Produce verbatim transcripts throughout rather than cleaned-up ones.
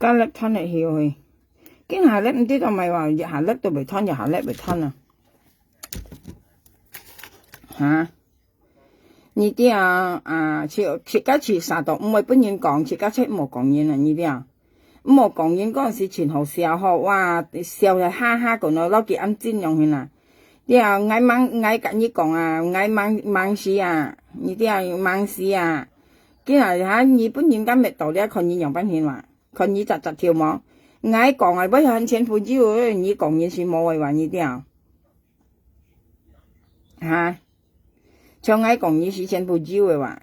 大粒斷了去去。今下粒毋知做麼个話，一下粒都袂斷，一下粒會斷啊。哈？你知啊，啊，自，自家自殺都毋會分人講，自家就毋好講人啊，你知啊。毋好講人嗰陣時真好笑吼，哇，笑到哈哈个呢，老幾恁真樣形啊。對啊，𠊎忙，𠊎甲你講啊，𠊎忙，忙死啊，你知啊，忙死啊。今下哈，你分人家滅到了，看你仰般形哇。 看你扎扎跳無？𠊎講啊，愛還前夫有，你講人是無个話，你聽。哈？像𠊎講人是前夫有个話，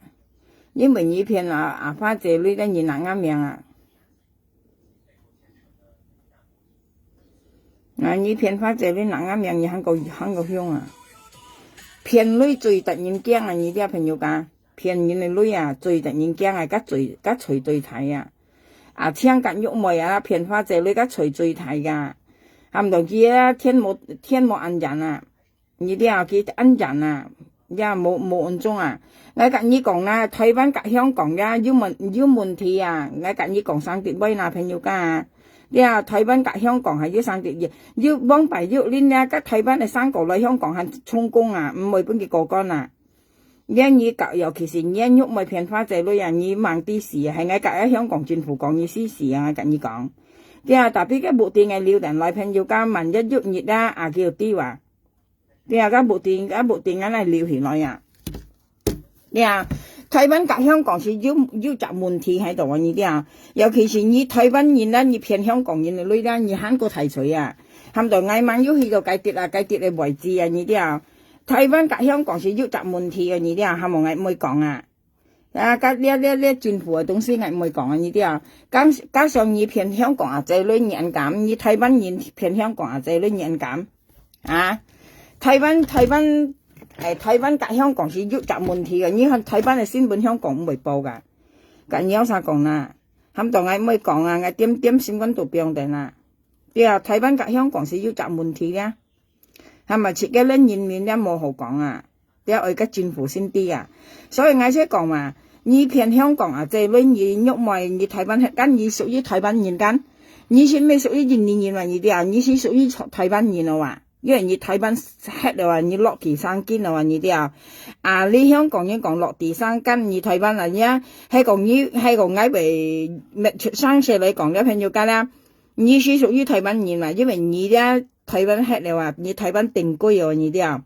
因為你騙啊，啊，花姐女个人拿𠊎命啊。啊，你騙花姐女拿𠊎命，你還過，還過凶啊！騙女最得人驚啊，你這朋友家。 騙人个鐳啊，最得人驚啊，甲最，甲最最大啊。啊，請甲玉妹啊，騙花姐鐳甲最最大啊。喊到佢啊，天無，天無安然啊。你了佢安然啊，也無，無安中啊。𠊎甲你講啦，台灣甲香港呀，有問，有問題啊。𠊎甲你講，上帝會拿朋友家啊。了，台灣甲香港還有上帝，有往擺有恁啊，甲台灣个生過來香港還充公啊，毋會分佢過關啊。 連你甲，尤其是你玉妹騙花姐女啊，你忙知死啊，係𠊎甲香港政府講你死死啊，𠊎甲你講。對啊，tapi个目的𠊎留等來朋友家，萬一有日啊，啊，佢就知啊。對啊，个目的，个目的𠊎來留起來啊。對啊，台灣甲香港是有，有隻問題喺度啊，你知啊。尤其是你台灣人啊，你騙香港人个女啊，你還過大罪啊。喊到𠊎忙有去到該跌啊，該跌个位置啊，你知啊。 台灣甲香港是有隻問題个，你聽，還無𠊎毋會講啊。啊，甲這，這，這政府个東西𠊎毋會講啊，你聽。加，加上你騙香港啊，這類你恁敢，你台灣人騙香港啊，這類你恁敢。啊，台灣，台灣，誒，台灣甲香港是有隻問題个，你看台灣个新聞香港毋會報个。甲你有啥講啦？喊到𠊎毋會講啊，𠊎點點心肝都放等啊。對啊，台灣甲香港是有隻問題个。 係嘛，自家个人民也無好講啊，也愛个政府先知啊。所以𠊎先講嘛，你騙香港啊，這類你玉妹，你台灣，該你屬於台灣人該，你係毋係屬於印尼人啊？你知啊，你係屬於台灣人了啊？因為你台灣黑了啊，你落地生根了啊，你知啊？啊，你香港人講落地生根，你台灣啊，你啊，係講你，係講𠊎會，生出來講，你朋友家啦，你係屬於台灣人嘛，因為你這台灣黑了啊，你台灣定居哦，你知啊？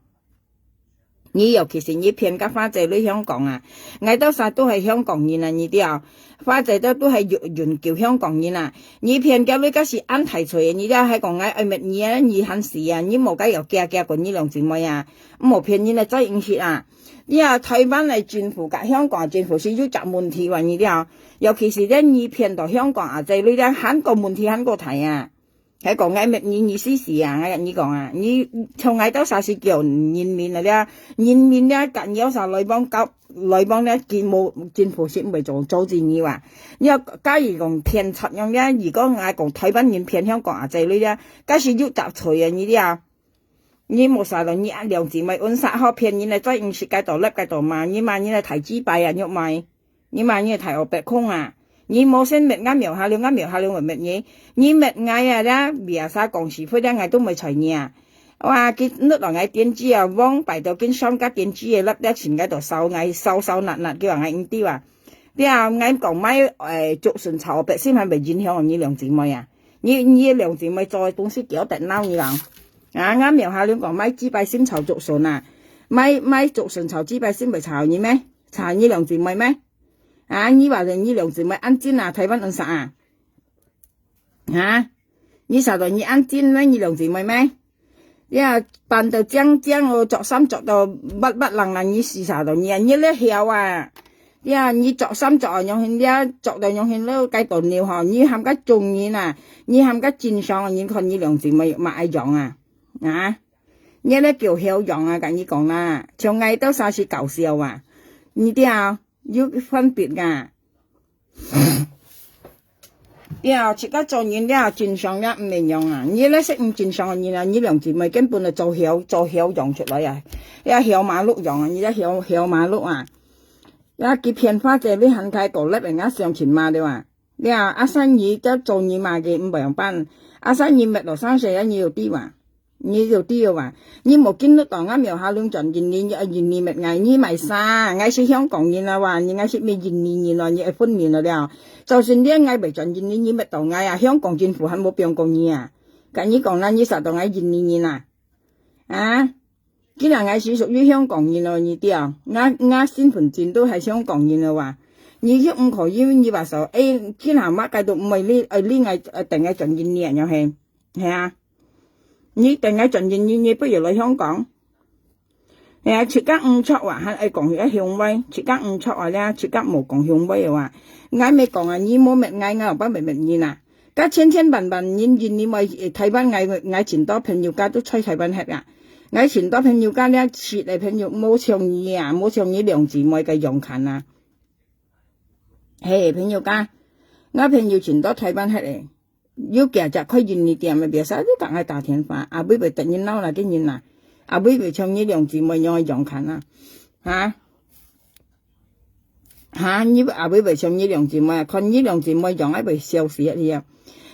你尤其是你騙甲花姐女香港啊，𠊎兜儕都係香港人啊，你知啊？花姐兜都係永，永久香港人啊。你騙佢女該係恁大罪，你知啊？係講𠊎愛滅你啊，你還死啊，你無該有驚驚過你兩姊妹啊，毋好騙人啊，再應識啊。你啊，台灣个政府甲香港个政府係有隻問題啊，你知啊？尤其是咧，你騙到香港啊，這類咧，還過問題還過大啊。 係講𠊎滅你，你死死啊！𠊎甲你講啊，你像𠊎兜儕係叫人民啊，這人民咧，甲你有啥來往交，來往咧，佢無政府係毋會阻，阻止你哇。你要假如講騙賊樣咧，如果𠊎講台灣人騙香港啊，這類咧，該係有責罪啊，你知啊？你無啥咯，你兩姊妹恩煞好騙人咧，再應識該度，立該度嘛，你嘛，你來大雞巴啊，玉妹。 你嘛，你大烏白空啊！你無先滅𠊎廟下了，𠊎廟下了會滅你。你滅𠊎啊，這biasa講是非咧，𠊎都毋會睬你啊！哇，佢摎𠊎電視啊，往擺到緊上加電視个，立立前該度掃𠊎，掃掃焫焫，佢話𠊎毋對啊。對啊，𠊎講買，誒，竹筍炒百姓還袂影響你兩姊妹啊！你，你兩姊妹做个東西，幾多得鬧你人！啊，𠊎廟下了講買幾百姓炒竹筍啊，買，買竹筍炒幾百姓會炒你咩？ 查你兩姊妹咩？啊，你話你兩姊妹恁真啊，台灣人啥啊？啊，你查到你恁真咩？你兩姊妹咩？呀，扮到靚靚哦，著衫著到密密冷冷，你是查到你啊？你咧曉啊？呀，你著衫著到樣形，你著到樣形，你該度尿吼，你喊个眾人啊，你喊个真相，你看你兩姊妹嘛愛樣啊？啊？ 你咧叫曉樣啊，甲你講啦，像𠊎兜儕係搞笑啊，你知啊，有分別啊。對啊，自家做人了，真相也毋一樣啊。你咧識毋真相个人啊，你兩姊妹根本就做曉，做曉樣出來啊，也曉馬路樣啊，你也曉，曉馬路啊。也佢騙花姐，你還開個粒人家相親嘛，對吧？了，啊，生意个做你嘛个毋會樣般，啊，生意滅到生死啊，你有知哇？你有知哇？你無今日到𠊎廟下攏轉印尼，你愛印尼滅𠊎，你買啥？𠊎係香港人啊哇，你𠊎係咩印尼人咯，你愛分明了了。就算連𠊎袂轉印尼，你滅到𠊎啊，香港政府還無放過你啊！跟你講啦，你殺到𠊎印尼人啊！啊！ 既然𠊎係屬於香港人咯，你知啊？𠊎，𠊎身份證都係香港人了哇！你又毋可以，你話說，誒，其他麼个都毋會理，愛理𠊎，呃，等𠊎轉印尼啊，係，係啊？你等𠊎轉印尼，你不如來香港？係啊，自家毋著話，還愛講个雄偉，自家毋著話咧，自家無講雄偉个話。𠊎咪講啊，你無滅𠊎，𠊎有辦法滅你啊？ 該千千萬萬人印尼妹，台灣𠊎，𠊎盡多朋友家都在台灣歇啊。𠊎盡多朋友家了，識个朋友無像你啊，無像你兩姊妹个樣看啊。嘿，朋友家，𠊎朋友盡多台灣歇个，有幾隻開印尼店个，別儕都同𠊎打電話，阿妹會得人惱啦，个人啊，阿妹會像你兩姊妹樣个樣看啊，哈？ 哈，你阿妹會像你兩姊妹，看你兩姊妹樣，愛會笑死你啊！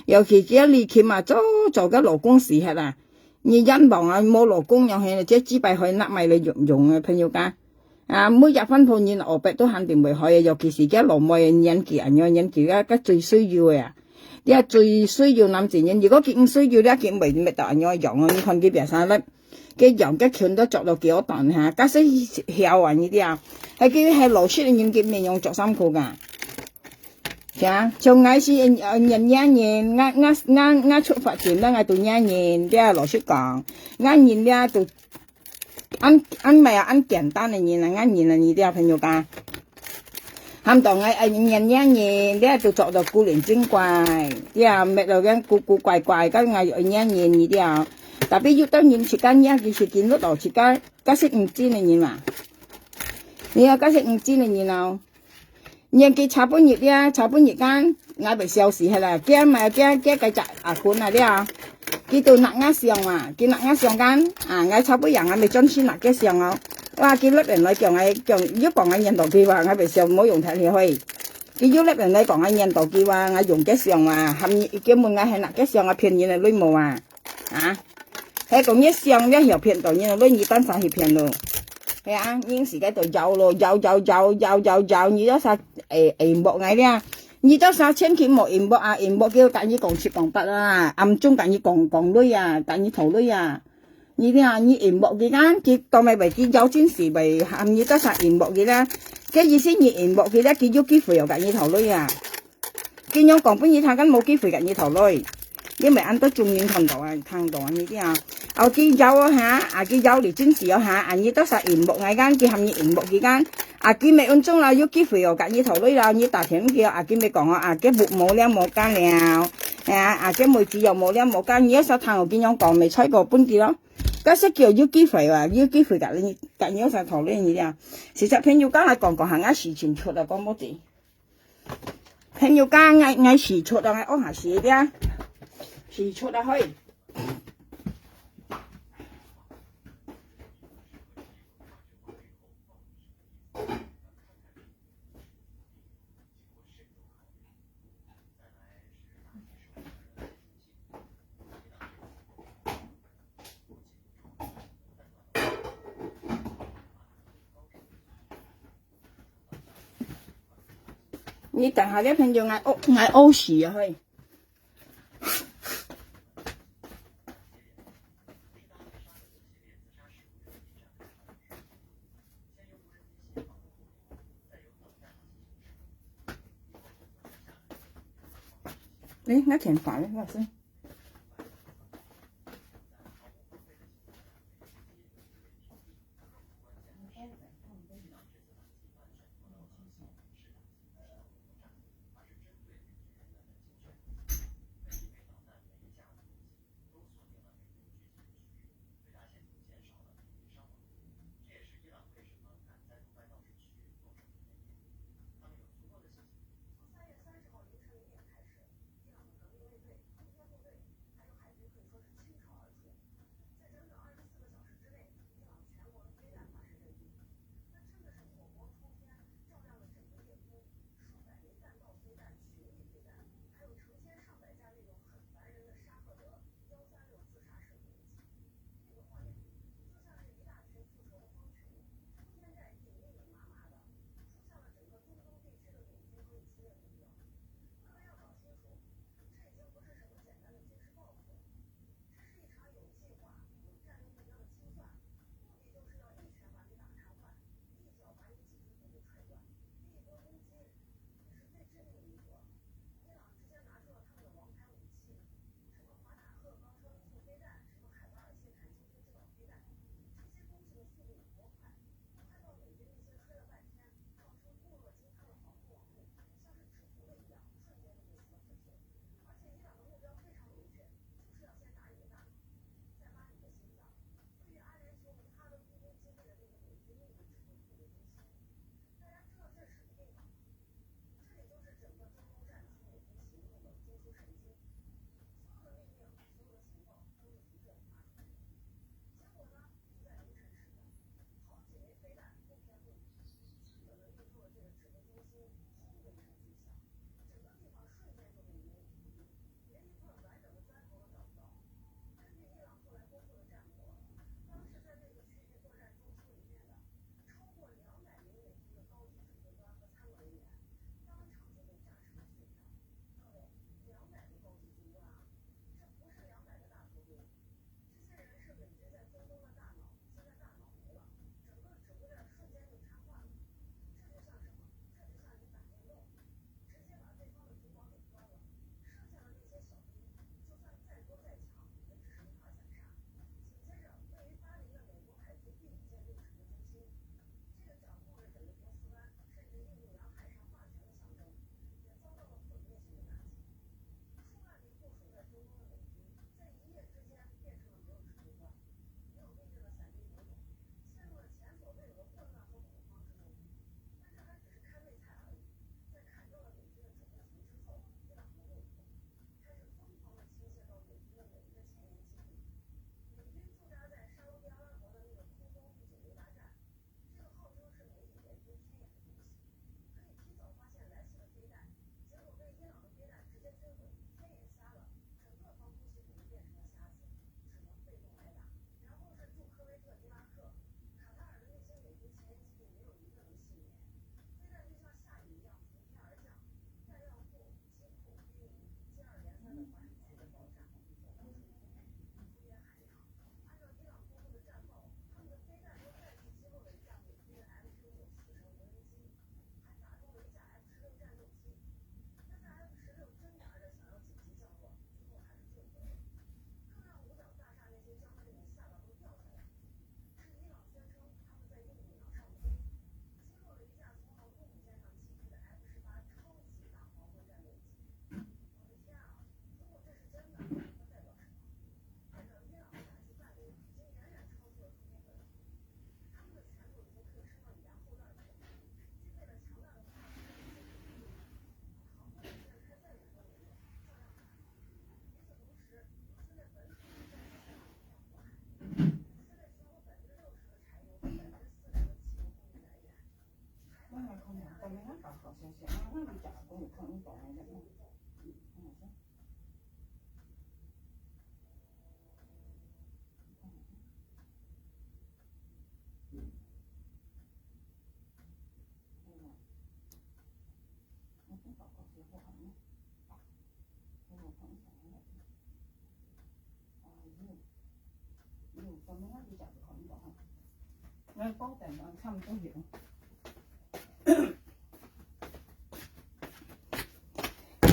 尤其這李琴啊，早早个老公死忒啊！你冤枉啊，無老公樣係，這幾百歲拿買來用用啊，朋友家。啊，每隻番婆人後背都肯定會害啊，尤其是這老妹年紀啊，年紀啊，該最需要个啊！這最需要男子人，如果佢毋需要，這佢毋會搣到恁樣樣啊！你看佢變成了，佢樣个裙都著到幾多短哈，該係曉啊，你知啊？ 係佢係老實个人，佢毋會用著衫褲个。係啊，像𠊎係，呃，年年人，𠊎，𠊎，𠊎，𠊎出發前，𠊎都年年，這老實講，𠊎人這都，恁，恁，毋係啊，恁簡單个人啊，𠊎人啊，你這朋友家。喊到𠊎，呃，年年人，這都著到古靈精怪，這搣到个古古怪怪，該𠊎年年，你這。Tapi有兜人自家年紀係緊落到自家，該係毋真个人嘛。你啊，該係毋真个人哦。 年紀差不多了，差不多間，𠊎會笑死忒啦！佢嘛，佢，佢該隻阿坤啊了，佢都拿𠊎相啊，佢拿𠊎相間，啊，𠊎差不多人，𠊎咪專心拿佢相哦。哇，佢立人來講，𠊎講，又講𠊎念到佢話，𠊎會笑，無用忒了嘿。佢又立人來講，𠊎念到佢話，𠊎用佢相啊，喊佢，佢問𠊎係拿佢相啊，騙人个鐳無啊？ 啊？係講你想了後騙到人，你單儕去騙咯。係啊，人自家都搖咯，搖搖搖搖搖搖，你做啥會，會inbox𠊎了？你做啥千祈莫inbox啊，inbox佢同你講七講八啊，暗中同你講，講鐳啊，同你討鐳啊。你聽啊，你inbox佢啊，佢當然會，佢搖真時會，喊你做啥inbox佢啦？該意思你inbox佢啦，佢有機會哦，同你討鐳啊。 佢仰講分你聽，敢無機會同你討鐳？你毋係恁多眾人看到啊，聽到啊，你知啊？哦，佢搖哦哈，啊，佢搖你真時哦哈，啊，你做啥inbox𠊎，佢喊你inbox佢，啊，佢毋係恁種啦，有機會哦，同你討鐳啦，你打電話佢哦，啊，佢毋係講哦，啊，佢無，無了無間了，啊，啊，佢妹子又無了無間，你做啥聽哦，佢仰講，毋係再過分佢咯。該係叫有機會啊，有機會同你，同你做啥討鐳你啊？實在朋友間來講講下，𠊎事情出來講無得。 朋友家，𠊎，𠊎試出啊，𠊎屙下屎个，試出啊，嘿。你等下這朋友，𠊎屙，𠊎屙屎啊，嘿。 誒，𠊎電話咧，𠊎先。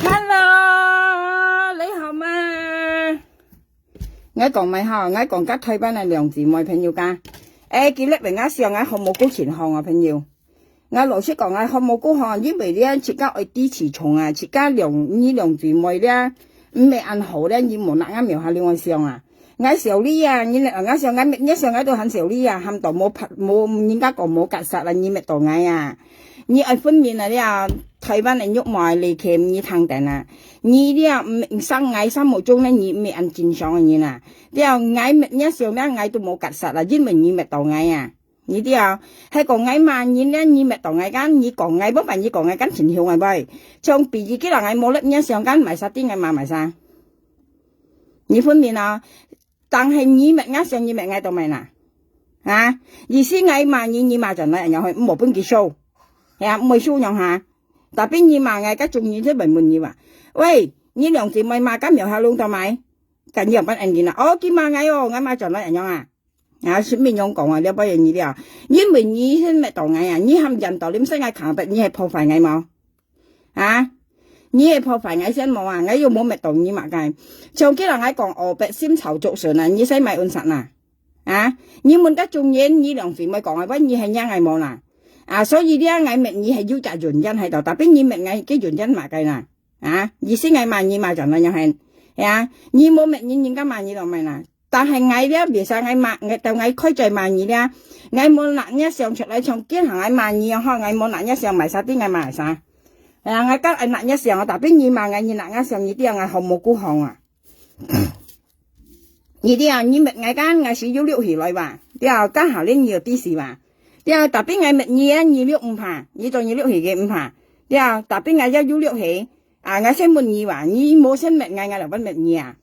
Hello，你好嗎？𠊎講麼个吼，𠊎講佮臺灣个兩姊妹朋友講，誒，今日分𠊎想𠊎好無顧情況啊，朋友。 𠊎老實講啊，好無顧吼，因為這自家愛知自重啊，自家兩，你兩姊妹這，毋係恁好這，你無拿𠊎廟下另外想啊。𠊎小麗啊，你，𠊎想𠊎，你想𠊎都還小麗啊，喊到無拍，無，人家講無結煞啊，你搣到𠊎啊。你愛分明啊，這臺灣个肉麻个離開你聽等啊。你這，嗯，生𠊎心目中呢，你毋係恁正常个人啊。這𠊎搣若想呢，𠊎都無結煞啊，因為你搣到𠊎啊。 你知啊，係講𠊎罵人呢，你搣到𠊎kan，你講𠊎，無辦你講𠊎kan，真凶𠊎喂。像比如佢啦，𠊎無粒若想kan，買啥啲𠊎罵買啥。你分明啊，但係你搣若想，你搣𠊎到麼个啦？啊，意思𠊎罵你，你罵轉來，然後無分佢show，係啊，毋會show樣哈。Tapi你罵𠊎，該種人就問問你話，喂，你兩姊妹罵，該廟下弄到麼个？該你樣般ending啊？哦，佢罵𠊎哦，𠊎罵轉來，恁樣啊？ 啊，係毋係樣講啊？這擺你了，因為你先搣到𠊎啊，你喊人到你毋使𠊎扛得，你係破壞𠊎無？啊，你係破壞𠊎先無啊？𠊎又無搣到你麼个。像佢人𠊎講，哦，白心炒竹筍啊，你使買溫室啊？啊，你問該種人，你兩姊妹講啊，喂，你係讓𠊎無啦？啊，所以這𠊎搣你係有隻原因喺度，tapi你搣𠊎个原因麼个啦？啊，意思𠊎罵你罵轉來樣係，係啊，你無搣人，人家罵你做麼个啦？ 但係𠊎這biasa𠊎罵，𠊎到𠊎開嘴罵你這，𠊎無拿若想出來，像今下𠊎罵你吼，𠊎無拿若想買啥啲𠊎買啥。哎呀，𠊎敢愛拿若想，tapi你罵𠊎，你拿若想，你知𠊎好無顧項啊。你知啊，你搣𠊎kan，𠊎係有溜起來哇，知啊，該下你你有知識哇，知啊，tapi𠊎搣你啊，你溜毋怕，你做你溜起个毋怕，知啊，tapi𠊎也有溜起，啊，𠊎先問你哇，你無先搣𠊎，𠊎就會搣你啊。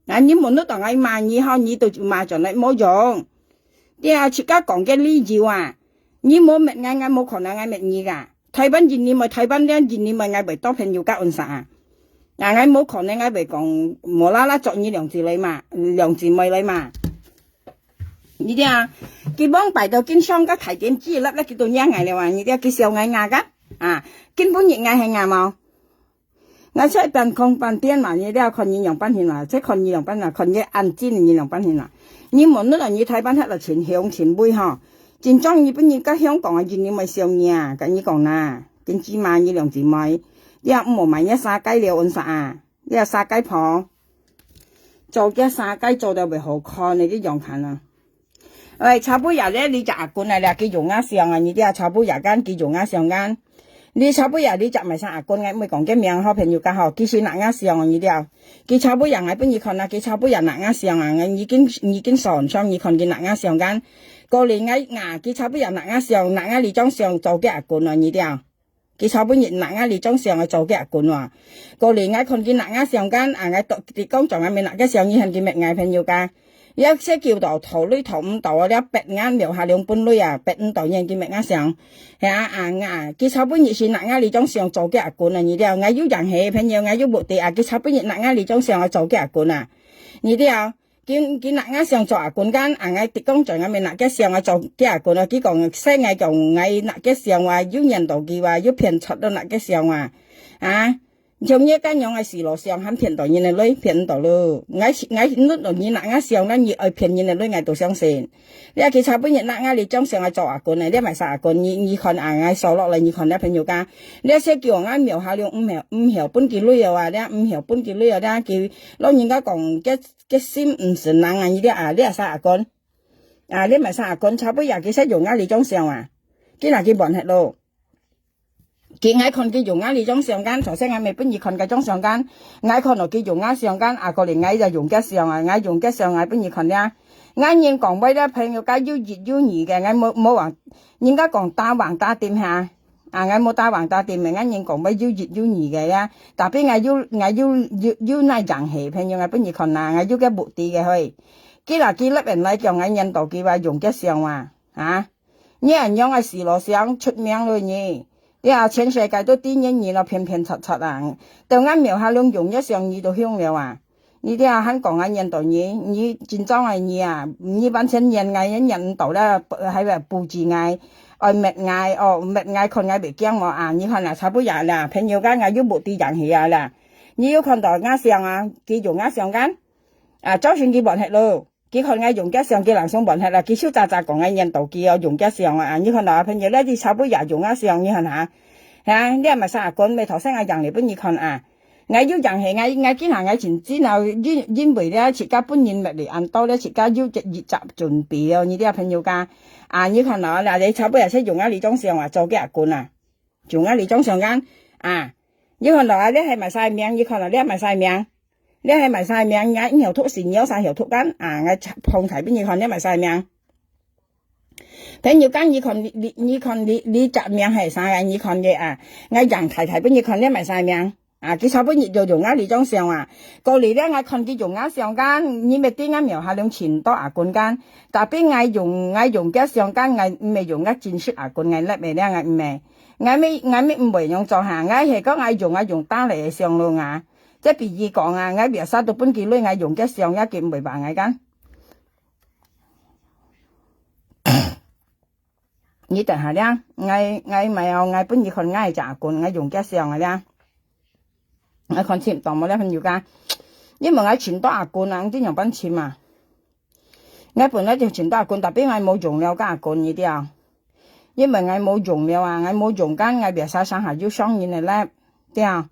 啊，你無弄到𠊎罵你吼，你都罵轉來無用。對啊，自家講个理由啊，你無搣𠊎，𠊎無可能𠊎搣你个。臺灣人你毋係臺灣人，人你毋係𠊎會做朋友个，恁樣啊。啊，𠊎無可能𠊎會講無啦啦做你兩姊妹嘛，兩姊妹來嘛。你知啊，佢往擺到經常个大電視，粒粒佢都惹𠊎了啊，你知啊，佢笑𠊎牙个，啊，根本你𠊎係牙毛。 𠊎在半空半天嘛，你了看你兩半天啦，在看你兩半啦，看你安靜你兩半天啦。你無論你臺灣歇了真香真味吼，真正你分人家香港个人你毋會笑你啊，跟你講啦，跟姊妹你兩姊妹，你也毋好買你三個了，恁樣啊，你也三個婆，做个三個做得會好看个，你樣看啊。 喂，差不多咧，你隻阿公啊，咧，佢用啊相啊，你知啊，差不多kan，佢用啊相kan。你差不多，你隻買生阿公，𠊎毋會講个名好朋友个吼，佢係拿啊相啊，你知啊。佢差不多，𠊎分你看啊，佢差不多拿啊相啊，你已經，你已經上上，你看佢拿啊相kan。過來𠊎，啊，佢差不多拿啊相，拿啊這張相做个阿公啊，你知啊。 佢差不多拿啊這張相來做个阿公啊。過來𠊎看佢拿啊相kan，啊，𠊎都，佢講做𠊎毋係拿个相，你喊佢搣𠊎朋友个。這些叫做討鐳討毋到啊，這八眼廟下兩本鐳啊，八五道人佢搣啊相。係啊，啊，啊，佢差不多係拿啊這張相做个阿公啊，你知啊，𠊎有樣係朋友，𠊎有目的啊，佢差不多拿啊這張相來做个阿公啊。你知啊， 佢，佢拿啊相做阿公kan，啊，𠊎直講做𠊎毋係拿个相啊，做个阿公啊，佢講，使𠊎講𠊎拿个相啊，有緣到佢啊，有騙出到拿个相啊。啊，像你恁樣个死老相，還騙到人个鐳，騙毋到咯。𠊎，𠊎，你拿啊相，你愛騙人个鐳，𠊎都相信。你啊，佢差不多拿啊這張相啊做阿公啊，你買生阿公，你，你看啊，𠊎掃落來，你看這朋友家，你啊，先叫𠊎廟下了，毋曉，毋曉分佢鐳啊，你啊，毋曉分佢鐳啊，你啊，佢 老人家講，个，个心毋是人啊，你這啊，你啊生阿公。啊，你買生阿公，差不多佢識用啊這張相啊。佢拿佢換忒咯。佢，𠊎看佢用啊這張相kan，頭先𠊎毋係分你看該張相kan，𠊎看到佢用啊相kan，啊，過來𠊎就用个相啊，𠊎用个相，𠊎分你看了。𠊎人講話了，朋友家有一有二个，𠊎無，無話，人家講打橫打點下。啊，𠊎無打橫打直，𠊎人講話有一有二个呀。Tapi𠊎有，𠊎有，有，有哪樣係，朋友，𠊎分你看啊，𠊎有个目的个嘿。佢啦，佢立人來講，𠊎認到佢話用吉祥啊，啊，你恁樣个死老相出名了你，你啊，全世界都知你你咯，騙騙賊賊啊，到𠊎廟下攏用吉祥你都凶了啊。 你這下還講𠊎認到你，你真正个你啊，你完全認𠊎，認毋到啦，還會布置𠊎，愛滅𠊎，哦，滅𠊎看𠊎袂驚無啊？你看啊，差不多啦，朋友間𠊎又無地樣去啊啦。你有看到𠊎相啊，佢用𠊎相間，啊，早晨佢換忒咯，佢看𠊎用吉祥，佢人相換忒啦，佢手早早講𠊎認到佢哦，用吉祥啊，你看到啊，朋友，這就差不多也用𠊎相，你看下，哈，你也毋使啊，講咩頭先𠊎樣嚟分你看啊。 𠊎有樣係，𠊎，𠊎今下𠊎真真啊，因，因為咧，自家本人乜嚟恁多咧，自家有一，一隻準備哦，你這朋友家。啊，你看咯，那你差不多也係用啊，你種相啊，做个阿君啊，用啊，你種相間啊，你看咯，啊，你係賣晒命，你看咯，你賣晒命，你係賣晒命，人以後讀是你有啥後讀間啊，𠊎放大俾你看，你賣晒命。 朋友講，你看你，你，你看你，你隻名係啥个？你看你啊，𠊎樣大大分你看，你賣晒命啊！佢差不多就用啊，你種相啊。過嚟咧，𠊎看佢用啊相間，你乜知𠊎廟下兩千多阿君間，tapi𠊎用，𠊎用个相間，𠊎毋係用个真實阿君，𠊎粒个咧，𠊎毋係，𠊎乜，𠊎乜毋會用做下，𠊎係講𠊎用啊用打來个相咯啊。這比喻講啊，𠊎別儕都分佢累，𠊎用个相也佢毋會話𠊎間。 你等下咧，𠊎，𠊎買哦，𠊎分你看𠊎隻阿君，𠊎用个相啊咧。𠊎看尋到無咧，朋友家。因為𠊎尋到阿君啊，你仰般尋啊？𠊎本來就尋到阿君，tapi𠊎無用了个阿君，你知啊？因為𠊎無用了啊，𠊎無用間，𠊎別儕上下有相人个咧。 對啊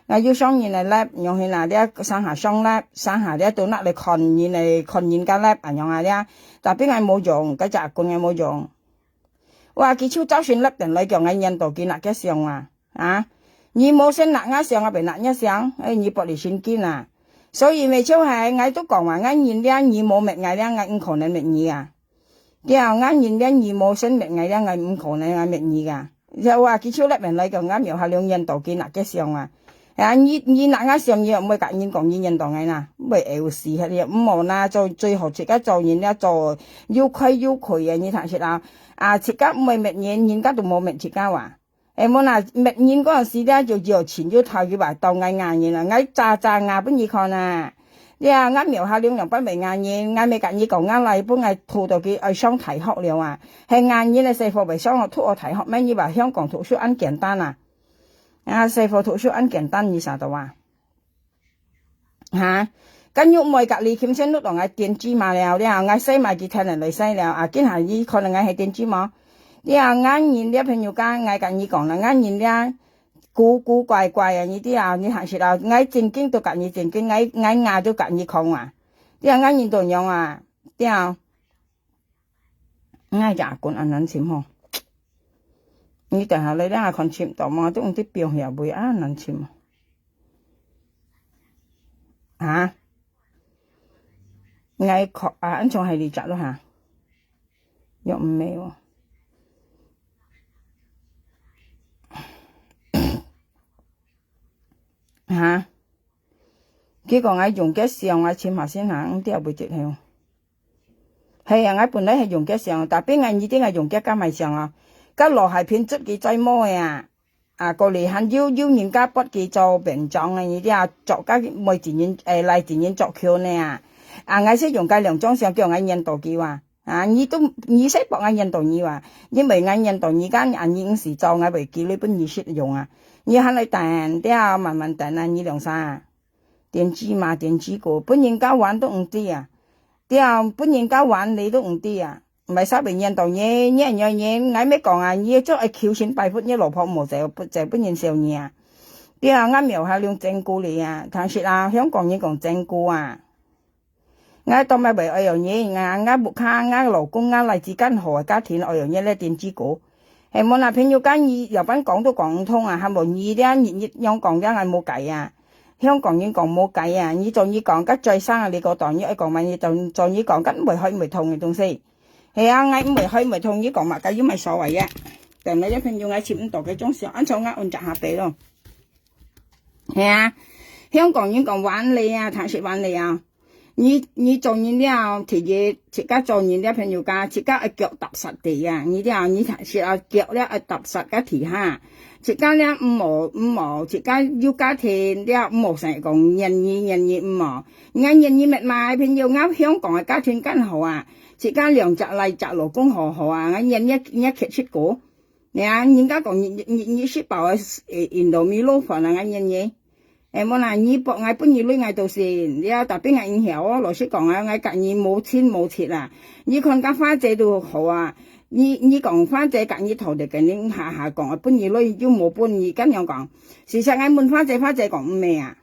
，𠊎有相人个粒，用去那咧上下相粒，上下咧都拿來看人个，看人家粒，恁樣啊咧。Tapi𠊎無用，該隻阿君𠊎無用。哇，佢就照先粒等來叫𠊎認到佢拿个相啊，啊，你無先拿𠊎相，𠊎便拿你相，哎，你玻璃心經啊。所以咪就係，𠊎都講話，𠊎認了你無搣𠊎了，𠊎毋可能搣你啊。 對啊，𠊎認了你無先搣𠊎了，𠊎毋可能𠊎搣你个。這話佢就立人來講，𠊎廟下兩認到佢拿个相啊。啊，你，你拿𠊎相，你又毋會甲人講你認到𠊎啦，會毆死忒了。毋好啦，做，最好自家做人了，做有開有開个，你聽識啊？啊，自家毋會搣人，人家都無搣自家啊。 誒，無啦，搣人該時咧，就有錢有頭，佢話到𠊎咬人啊，𠊎詐詐咬分你看啊。你啊，𠊎廟下兩兩擺袂咬人，𠊎咪甲你講，𠊎來分𠊎吐到佢愛上大學了啊。係咬人个細貨袂上學，吐到大學咩？你話香港讀書恁簡單啊？啊，細貨讀書恁簡單，你曉得啊？ 哈？該玉妹甲李kim先錄到𠊎電子碼了，了後𠊎洗埋佢聽人來洗了，啊，今下你可能𠊎係電子碼。了後𠊎認了朋友家，𠊎甲你講啦，𠊎認了古古怪怪啊，你知啊，你還識啊，𠊎正經都甲你正經，𠊎，𠊎牙都甲你講啊。了後𠊎認到樣啊，了後 𠊎隻阿公恁難尋吼。你等下來，你看尋到無？都毋知標遐位啊，難尋。啊？𠊎確啊，恁像係你隻咯哈？又毋係哦。哈？佢講𠊎用个相，𠊎尋下先哈，毋知會毋會得哦。 係啊，𠊎本來係用个相，tapi𠊎一定愛用个甲買相啊。甲羅海平執佢再摸个啊。啊，過來還有，有人家幫佢做文章个，你知啊，作甲每一人，誒，來一人作曲呢啊。啊，𠊎係用該兩張相叫𠊎認到佢哇。啊，你都，你使幫𠊎認到你哇，因為𠊎認到你間，啊，你毋使做，𠊎會寄來分你食用啊。你還來等，等啊，慢慢等啊，你兩儕啊。 電子碼、電子股，分人家玩都毋知啊。對啊，分人家玩你都毋知啊。毋係煞會認到你，你認認，𠊎乜講啊，你做愛求神拜佛，你老婆無走，走分人笑你啊。對啊，𠊎廟下用整蠱你啊，但是啊，香港人講整蠱啊。 𠊎當然會愛有人啊，𠊎屋下，𠊎老公，𠊎來自間好个家庭愛有人來電子股。係無啦，朋友間你有般講都講毋通啊，還無你這日日樣講這𠊎無解啊。香港人講無解啊，你做你講，甲最生啊，你個當你愛講嘛，你做，做你講，甲毋會害毋會痛个東西。係啊，𠊎毋會害毋會痛，你講嘛，甲有麼所謂啊？等下這朋友𠊎尋毋到該張相，恁樣𠊎按隻下背咯。係啊，香港人講玩你啊，聽識玩你啊。你，你做人了，第一，自家做人了，朋友家，自家愛腳踏實地啊。你了，你聽識啊，腳了愛踏實个地下。自家了毋好，毋好，自家有家庭了，毋好成日講願意，願意毋好。𠊎願意乜買，朋友，𠊎香港个家庭更好啊。自家兩隻倈隻老公好好啊，𠊎願意，願意缺七個。 呀，人家講你，你，你食飽啊，誒，印度米撈飯啊，𠊎願意。誒，無啦，你分，𠊎分你鐳𠊎都信，了，tapi𠊎毋曉哦，老實講啊，𠊎甲你無親無戚啊。你看甲花姐都好啊，你，你講花姐甲你討條件，你下下講，分你鐳又無分你，恁樣講。事實𠊎問花姐，花姐講毋係啊。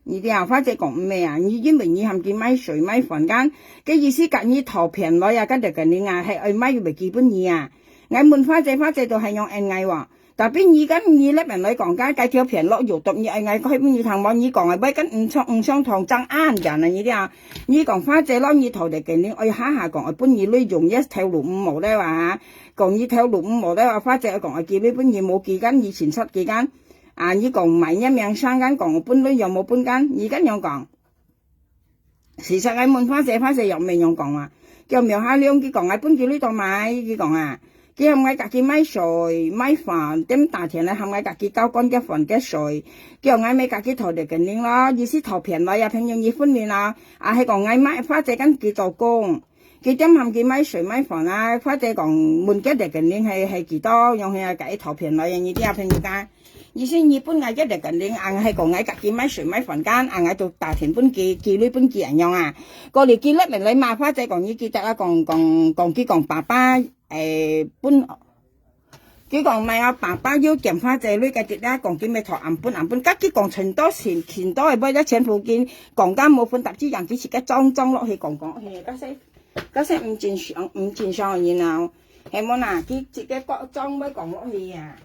你知啊，花姐講毋係啊，你因為你喊佢買水買飯間，該意思甲你討便來啊，該條件啊，係愛買又袂寄分你啊。𠊎問花姐，花姐都係用恩𠊎喎。Tapi你跟你那邊來講，該該條便落有毒，你愛𠊎開分你聽無？你講个買跟毋相毋相同，爭恁遠啊，你知啊。你講花姐咯，你討條件，愛下下講愛分你鐳用，也頭路毋好了啊。講你頭路毋好了啊，花姐講愛寄鐳分你無寄間，你親戚寄間。 啊，你講買若名聲間，講有分鐳又無分間，你恁樣講。事實𠊎問花姐，花姐又毋係樣講啊。叫廟下龍，佢講𠊎分佢鐳到買，佢講啊，佢喊𠊎甲佢買水買飯，點打電來喊𠊎甲佢交關个飯个水，叫𠊎咪甲佢討條件咯，意思討便來啊，朋友你分你啦，啊，係講𠊎買花姐跟佢做工。 佢點喊佢買水買飯啊，或者講問佢條件係，係幾多，用係个一套片來，你知啊，朋友家。意思你分𠊎个條件，硬係講𠊎甲佢買水買飯間，硬係都打電分佢，寄鐳分佢恁樣啊。過來佢那邊來罵，或者講你記得啊，講，講，講佢講爸爸，誒，分 佢講買啊，爸爸又檢花姐鐳个，直接講佢乜討暗分暗分，甲佢講盡多錢，盡多个，買了全部佢講甲無分，搭支樣佢自家裝裝落去講講，嘿，該些，該些毋正常，毋正常个人啊，係無啦？佢自家講裝買講落去啊。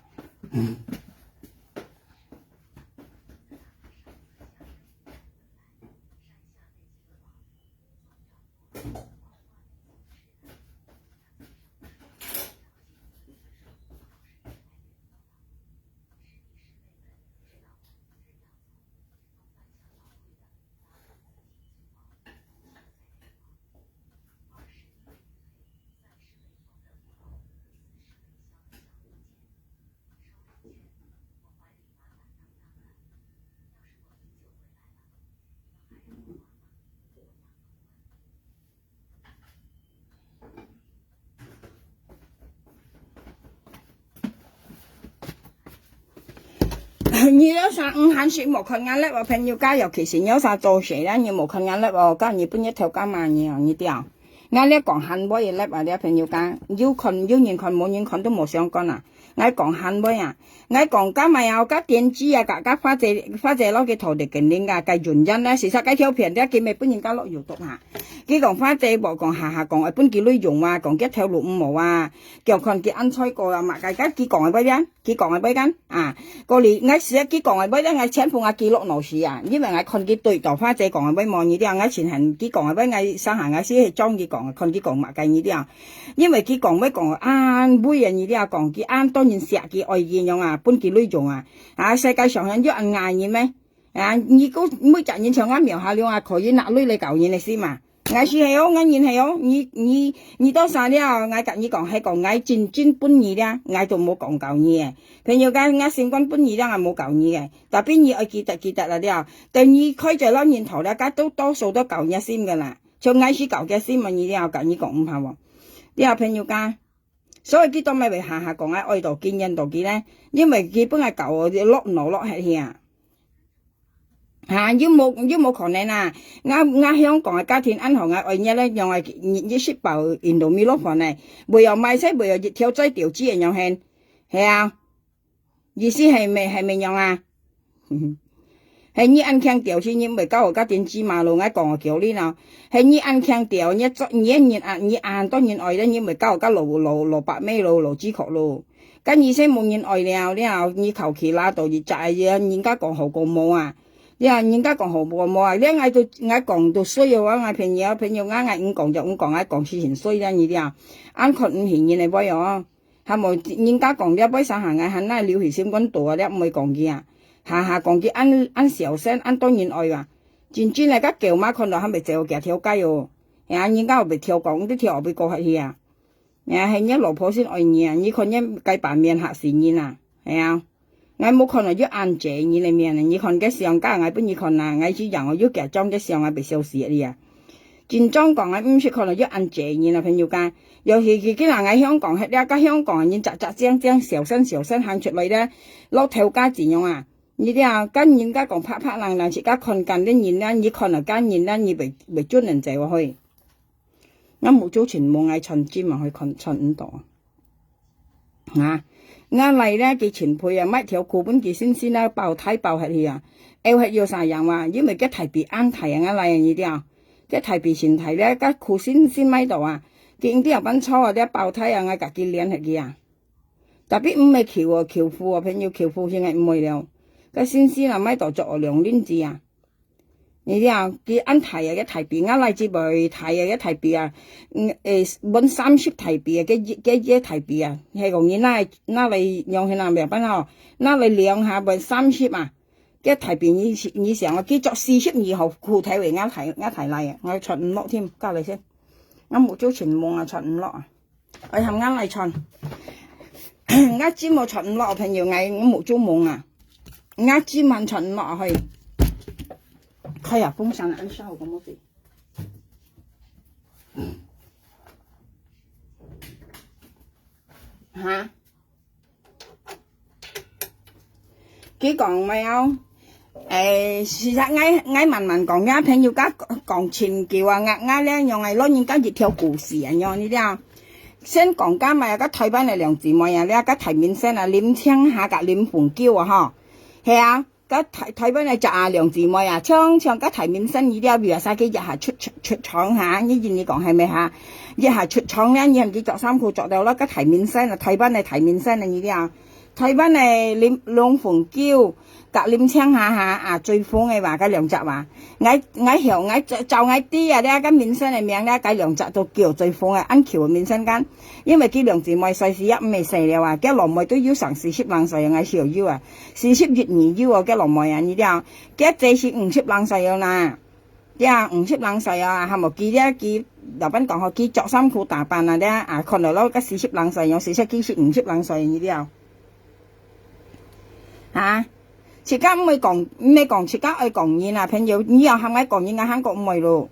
你有啥毋閒食無看𠊎live哦，朋友家，尤其是你有啥做事啦，你無看𠊎live哦，教你分日頭幹嘛你哦，你知啊？𠊎live講閒話个live啊，你朋友家，有看有人看無人看都無相干啊。 𠊎講閒話啊，𠊎講甲麼个啊，甲電視啊，甲，甲花姐，花姐落去討條件啊，个原因呢，事實該條片咧，佢乜分人家落YouTube啊。佢講花姐無講下下講，愛分佢鐳用啊，講佢頭路毋好啊，叫看佢安在過啊，嘛，該，該佢講个話啊，佢講个話啊，啊，過哩，𠊎係啊，佢講个話啊，𠊎全部啊，佢落腦屎啊，因為𠊎看佢對到花姐講个話無，你知啊，𠊎前行佢講个話，𠊎上下𠊎係中意講，看佢講麼个，你知啊。 因為佢講話講恁會啊，你這講，佢恁多人惜佢愛佢樣啊，分佢鐳用啊。啊，世界上還有恁𠊎人咩？啊，你个每隻人像𠊎廟下了啊，可以拿鐳來搞人个事嘛？𠊎是係哦，𠊎人係哦，你，你，你到啥了？𠊎甲你講，係講𠊎真真分你了，𠊎都無講搞你个。朋友講，𠊎心肝分你了，𠊎無搞你个。Tapi你愛記得，記得了了，等你開嘴了，人頭了，該都多數都搞你心个啦。像𠊎是搞佢心嘛，你了，甲你講毋怕無？ 了朋友家。所以佢當然會下下講啊，愛到佢，怨到佢呢，因為佢本來搞我落腦落去啊。哈，有無，有無可能啊？𠊎，𠊎香港个家庭恁好，𠊎愛你咧，用个日，日食飽，印度米落飯呢，袂要買菜，袂要一條嘴掉子个樣形，係啊。 意思係咩，係咩樣啊？係你恁強調，是你毋會教我甲電子馬路，𠊎講个教你咯。係你恁強調，你做，你个人啊，你恁多人愛咧，你毋會教我甲蘿，蘿，蘿蔔尾咯，蘿蔔殼咯。甲你先無人愛了，了，你求其拉到一隻，人家講好過無啊？了，人家講好過無啊？了，𠊎都，𠊎講都衰哦，𠊎朋友，朋友，𠊎，𠊎毋講就毋講，𠊎講是很衰了，你了。恁看毋起人个話哦。還無人家講這尾三下𠊎還哪留起心肝肚啊，這毋會講佢啊。下下講佢恁，恁小聲，恁多人愛啊。真正个，該狗嫲看到還袂走，行條街哦。係啊，人家後背跳講，你跳後背過下去啊。係啊，係若老婆先愛你啊，你看若該把面嚇死人啊。係啊。 𠊎無看到有恁濟人个面，你看該相架，𠊎分你看啊，𠊎只樣哦，有幾張个相啊，被笑死了啊。真正講，𠊎毋識看到有恁濟人啊，朋友家。尤其佢今日𠊎香港歇了，該香港人扎扎正正，小聲小聲行出來咧，落頭家怎樣啊？你這啊，跟人家講拍拍冷冷，自家看見个人咧，你看到該人咧，你袂，袂準能走啊去。𠊎目珠前望，𠊎穿針啊，去看，穿毋到啊。 啊，吾倈咧，佢前輩啊，買條褲分佢新新啊，爆呔爆下去啊，拗下拗煞樣啊，因為該大髀恁大啊，吾倈啊，你知啊，該大髀先大咧，該褲新新買到啊，佢一定要搬錯啊，這爆呔啊，𠊎家己練下去啊。Tapi毋係舊哦，舊褲哦，朋友，舊褲現在毋會了，該新新啊，買到著哦，兩領子啊。 你知啊，佢恁大啊，該大髀，吾倈姊妹大啊，該大髀啊，嗯，誒，滿三十大髀啊，該，該，該大髀啊，係講你拿，拿來量下啦，無辦法哦，拿來量下，滿三十啊，該大髀你，你想啊，佢著四十二號褲頭誒，吾大，吾大倈啊，𠊎穿毋落添，隔離先，𠊎目珠前望啊，穿毋落啊。 愛喊吾倈穿。吾針無穿毋落，朋友，𠊎目珠蒙啊。吾針還穿毋落去。開啊，風扇啊，恁燒个麼子？哈？ 佢講無哦，誒，其實𠊎，𠊎慢慢講，吾朋友家講真久啊，吾，吾咧用个老人家一條故事啊，樣你知啊。先講該麼个，該台灣个兩姊妹啊，這該大明星啊，林青霞佮林鳳嬌啊，吼，係啊，該台，台灣个隻啊兩姊妹啊，像，像該大明星你了，比如說佢一下出，出，出場哈，你認你講係無哈？一下出場咧，你喊佢著衫褲著到咯，該大明星啊，台灣个大明星啊，你了。 台灣个林，龍鳳嬌佮林青霞哈，啊，最紅个話，該兩隻話。𠊎，𠊎曉，𠊎照，照𠊎知啊，這个明星个名咧，該兩隻都叫最紅个，恁久个明星間。因為佢兩姊妹歲數也毋係細了啊，佢老妹都有成四十零歲啊，𠊎曉有啊，四十一二有哦，佢老妹啊，你知啊，佢姐是五十零歲了啦。 呀，五十零歲啊，還無佢咧，佢老闆講吼，佢著衫褲打扮啊咧，啊，看到咯，該四十零歲，用四十幾歲，五十零歲你了。啊，自家毋會講，毋係講自家愛講人啊，朋友，你要喊𠊎講人，𠊎還過毋會咯。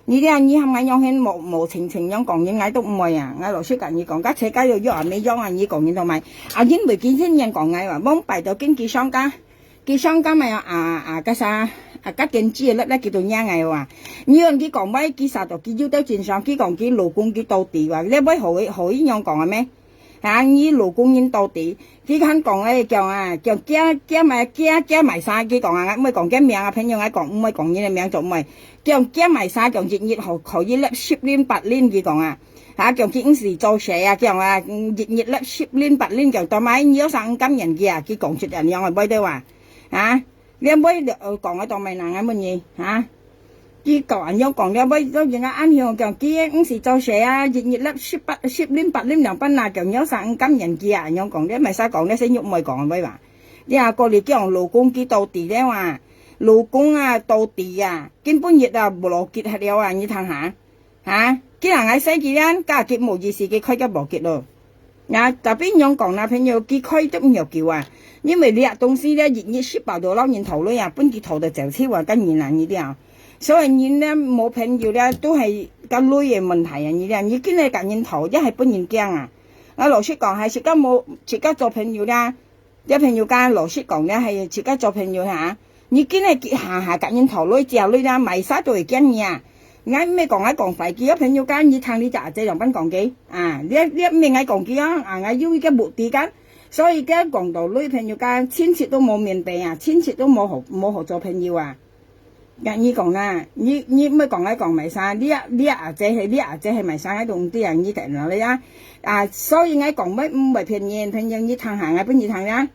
你咧，你喊𠊎樣形無，無情情樣講人，𠊎都毋會啊。𠊎老實佮你講，該自家有約啊，無約啊，你講人都無。啊，因為今天人講𠊎話，往擺到經紀商家， 佢上个月啊，啊，啊，該啥，啊，該電子个粒粒佢都惹𠊎哇。你看佢講尾，佢啥都佢有兜真相，佢講佢老公佢到底哇，你會好，好一樣講个咩？啊，你老公人到底，佢還講个講啊，講驚，驚買，驚，驚買衫，佢講啊，毋會講驚名啊，朋友，𠊎講毋會講人个名做毋會，講驚買衫，講一日好，可以粒十領八領，佢講啊。 啊，講佢毋使做事啊，講啊，嗯，一日粒十領八領，講到尾你有啥毋甘願佢啊？佢講出恁樣个話對哇？啊，你會，呃，講个到尾人啊問你，啊？佢講恁樣講了，尾到人家恁樣講，佢毋使做事啊，一日粒十八，十領八領兩班啊，講你有啥毋甘願佢啊？恁樣講，你毋使講，你先入門講个話。你啊，過來講老公佢到底了啊，老公啊，到底啊，根本日啊，無路吉忒了啊，你聽下。 哈，既然𠊎生佢咧，家己無意思，佢開个無吉咯。啊，tapi仰講啦，朋友，佢開都毋要救啊，因為這東西咧，一日食飽就老人頭鐳啊，分佢頭都走去啊，跟人啊，你了。所以人咧，無朋友咧，都係个鐳个問題啊，你了，你今日佮人頭，也係分人驚啊。啊，老實講，還係自家無，自家做朋友啦， 這朋友間老實講咧，係自家做朋友哈，你今日下下佮人討論、借鐳啦，買啥都會驚你啊。𠊎毋係講𠊎講壞佢，這朋友間你聽你隻阿姐樣般講佢啊，這，這毋係𠊎講佢啊，啊，𠊎有一個目的間，所以該講到鐳朋友間，親戚都無面皮啊，親戚都無好，無好做朋友啊。 該你講啦，你，你毋好講𠊎講麼儕，你，你阿姐係，你阿姐係麼儕，𠊎都毋知啊，你聽落來啊。啊，所以𠊎講毋，毋會騙人，朋友，你聽下，𠊎分你聽啦。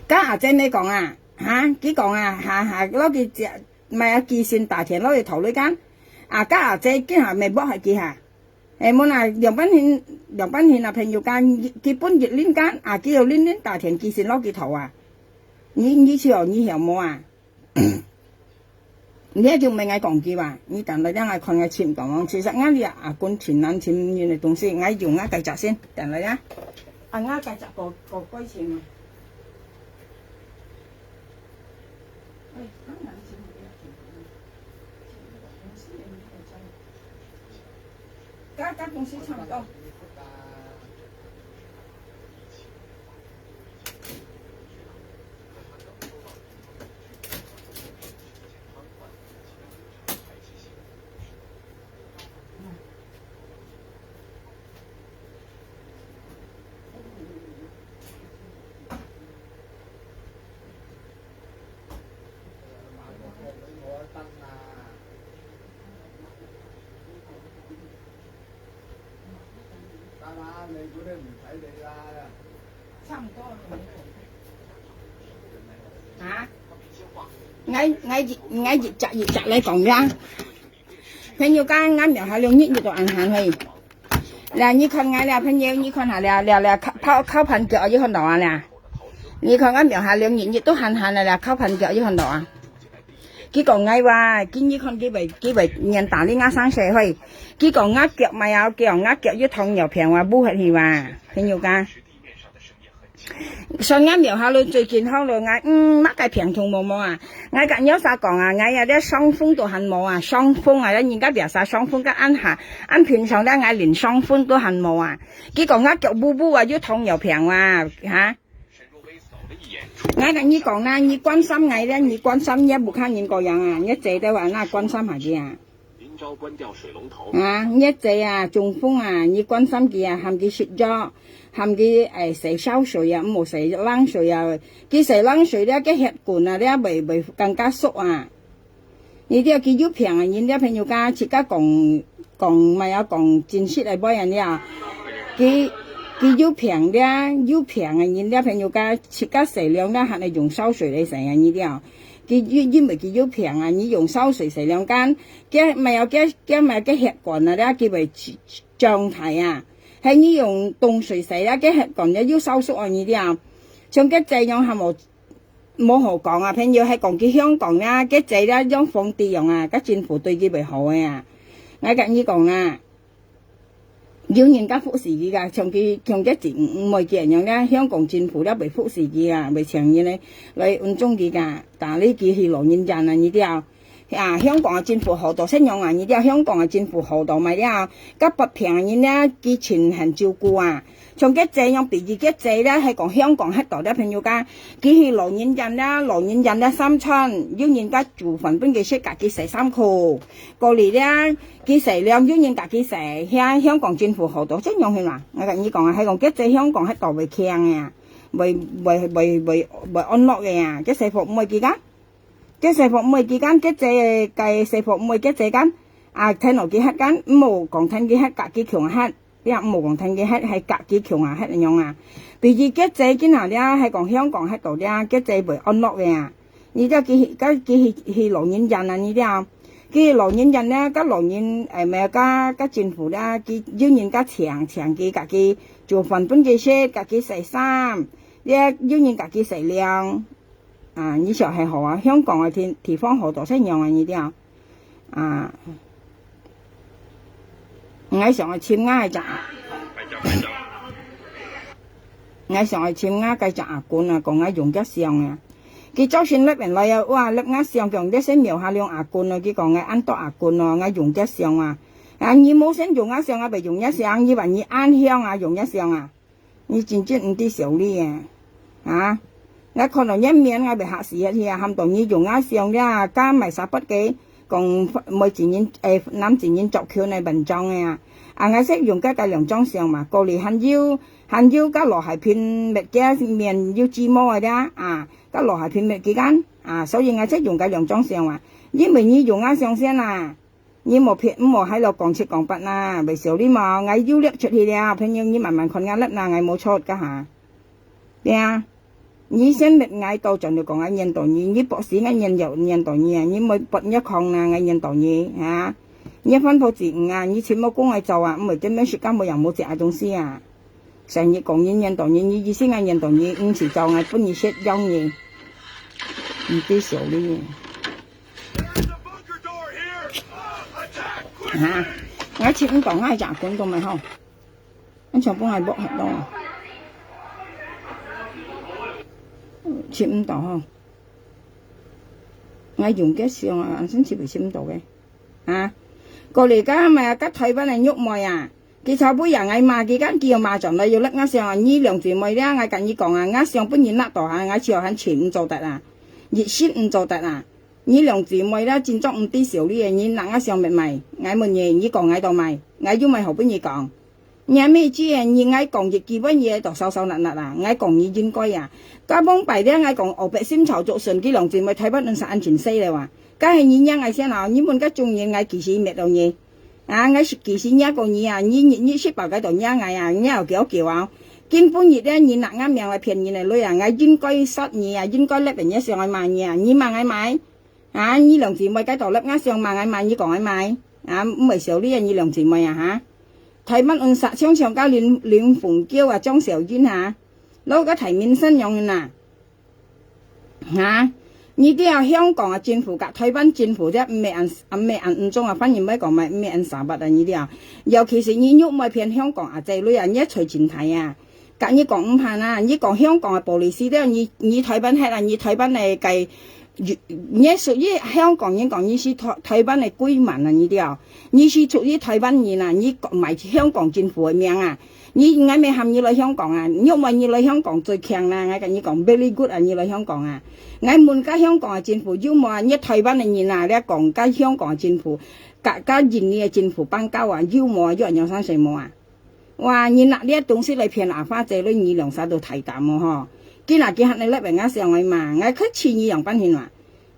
該阿姐乜講啊，哈，佢講啊，哈哈，落去食，買啊，寄信打電落去討論間。啊，該阿姐今下乜駁下佢哈。哎，無啦，兩半天，兩半天啊，朋友間，佢分一輪間，啊，佢有輪輪打田，佢先落去頭啊。你，你曉，你曉無啊？你也就毋愛𠊎講佢吧，你等下讓𠊎看𠊎尋講，其實𠊎這阿公尋難尋人个東西，𠊎用𠊎該隻先，等下呀。啊，𠊎該隻過，過，過尋啊。哎，當然尋毋到。該，該東西差不多。啊？𠊎，𠊎一，𠊎一隻一隻來講呀。朋友講，𠊎苗下兩日就到安行去。來，你看𠊎這朋友，你看下這，這，這，靠，靠，靠盤腳，你看到啊這？你看𠊎苗下兩日，你都寒寒了，這靠盤腳，你看到啊？佢講𠊎話，佢，你看佢會，佢會年打你𠊎生細會。佢講𠊎腳嘛要，佢講𠊎腳有糖尿病話，不合去話，朋友講。 算𠊎苗下了最近好了，𠊎，嗯，麼个病痛無無啊？𠊎甲若儕講啊，𠊎啊，這傷風都還無啊，傷風啊，這人家別儕傷風甲恁下，恁平常咧，𠊎連傷風都還無啊。佢講𠊎腳烏烏啊，有糖尿病啊，哈？𠊎甲你講啦，你關心𠊎咧，你關心若屋下人个樣啊，若姐兜啊，那關心下佢啊。 啊，若姐啊，中風啊，你關心佢啊，喊佢食藥，喊佢，哎，洗燒水啊，毋好洗冷水啊。佢洗冷水咧，該血管啊，咧會，會更加縮啊。你知佢有病啊，人家朋友家自家講，講，毋係啊，講真實个話啊，你啊，佢，佢有病咧，有病个人家朋友家自家洗涼咧，還係用燒水來洗啊，你知啊。佢因，因為佢有病啊，你用燒水洗涼間， 該，毋係啊，該，該，毋係啊，該血管啊，咧，佢會脹大啊。係你用凍水洗咧，該血管咧又收縮啊，你知啊。像該姐樣還無，無好講啊，朋友係講佢香港啦，該姐咧像皇帝樣啊，該政府對佢會好个啊。𠊎甲你講啦， 有人家服侍佢个，像佢，像該姊妹佢樣咧，香港政府咧會服侍佢啊，會請人咧來恩重佢个，打理佢去老人院啊，你知啊。啊，香港个政府好到怎樣啊，你知啊，香港个政府好到麼个啊，該發病个人咧，佢盡肯照顧啊。像該姐樣，比如該姐咧，係講香港歇到咧朋友家，佢去老人院咧，老人院咧三餐，有人家煮飯分佢食，甲佢洗衫褲，過嚟咧， 佢洗涼有人甲佢洗，遐香港政府好到怎樣去嘛？𠊎甲你講啊，係講該隻香港歇到會強个啊，會，會，會，會，會安樂个啊。該洗服毋會佢間，該洗服毋會佢間，該隻，該洗服毋會該隻間，啊，聽落佢歇間，毋好講聽佢歇，甲佢強歇，你也毋好講聽佢歇，係甲佢強啊，歇樣啊。比如該隻今下咧，係講香港歇到咧，該隻會安樂个啊。 你知佢，佢，佢去，去老人院啊，你知啊？佢老人院咧，該老人，哎，毋係，該，該政府咧，佢有人家請，請佢，甲佢煮飯分佢食，甲佢洗衫，也有人甲佢洗涼。啊，你想係好啊，香港个地，地方好到怎樣啊，你知啊？啊。 𠊎想愛尋𠊎个隻阿，𠊎想愛尋𠊎个隻阿公啊，講𠊎用隻相啊。佢朝晨立人來啊，哇，立𠊎相，講這先苗下兩阿公咯，佢講𠊎恁多阿公咯，𠊎用隻相啊。啊，你無先用𠊎相，𠊎會用若相，你話你恁香啊，用若相啊。 你真正毋知笑你啊！啊！𠊎看到若面，𠊎會嚇死啊！喊到你用𠊎相了，加買三百个，講每一人，誒，男一人著裙个文章个啊！啊，𠊎識用該个兩張相嘛，過哩還有，還有該羅海平搣个面有雞毛个了啊，該羅海平搣幾間啊，所以𠊎識用該兩張相啊，因為你用𠊎相先啊！ 你莫騙，莫害老公七講八啦，會笑你無？𠊎又掠出去了，朋友，你慢慢看𠊎粒啦，𠊎無出該下。對啊，你先搣𠊎到，轉頭講𠊎念到你，你博士𠊎念有念到你啊，你莫博若空啦，𠊎念到你啊。你翻報紙啊，你全部公開做啊，毋會點樣食到無樣無跡个東西啊。成日講人怨到你，你意思𠊎怨到你，毋係做𠊎分你食養你，你知笑哩。哈，𠊎食毋到，𠊎隻管都毋好，𠊎全部𠊎剝忒咯，食毋到吼。𠊎用个上啊，真係會食毋到个。 啊，過來个嘛，个台灣个玉妹啊，佢頭尾啊，𠊎罵佢，佢又罵轉來，又摝𠊎相啊，你兩姊妹了，𠊎甲你講啊，𠊎相分人捺到啊，𠊎就還全毋做得啊，一心毋做得啊。你兩姊妹了，真正毋知笑哩，你捺𠊎相乜賣？𠊎問你，你講𠊎到賣，𠊎又毋係好分你講。 若乜知你𠊎講一句話你就燒燒焫焫啊，𠊎講你應該啊。該往擺了𠊎講烏白心潮竹筍，佢兩姊妹台灣人煞恁盡勢了啊。該係你惹𠊎先啊，你問該種人𠊎幾時滅到你？啊，𠊎係幾時惹過你啊？你日日食飽該到惹𠊎啊，惹到叫叫啊。今晡日了你捺𠊎命來騙人个鐳啊，𠊎應該殺你啊，應該摝人家相來罵你啊，你罵𠊎賣？ 啊，你兩姊妹該到摝𠊎相罵𠊎賣，你講𠊎賣？啊，毋會笑哩啊，你兩姊妹啊，哈？台灣人煞像像个林，林鳳嬌啊，張小英啊，摎个大明星樣啊，哈？你知啊，香港啊，政府甲台灣政府這毋係恁，毋係恁毋中啊，反而毋好講嘛，毋係恁沙巴啊，你知啊。尤其是你玉妹騙香港啊，這類啊，你也隨前台啊。 甲你講毋怕啊，你講香港个policy了，你，你台灣忒啊，你台灣个該，你屬於香港人講，你係台，台灣个居民啊，你知哦？你係屬於台灣人啊，你賣香港政府个命啊！你，𠊎乜喊你來香港啊，你莫你來香港最強啦！𠊎甲你講，very good啊，你來香港啊！𠊎問甲香港个政府有無啊？你台灣个人啊，你講甲香港个政府，甲，甲印尼个政府邦交啊，有無啊？有恁樣生事無啊？ 哇，你拿這東西來騙阿花姐，你兩儕都大膽哦吼！今仔日佢還來摝𠊎相愛嘛，𠊎可知你樣般形啊！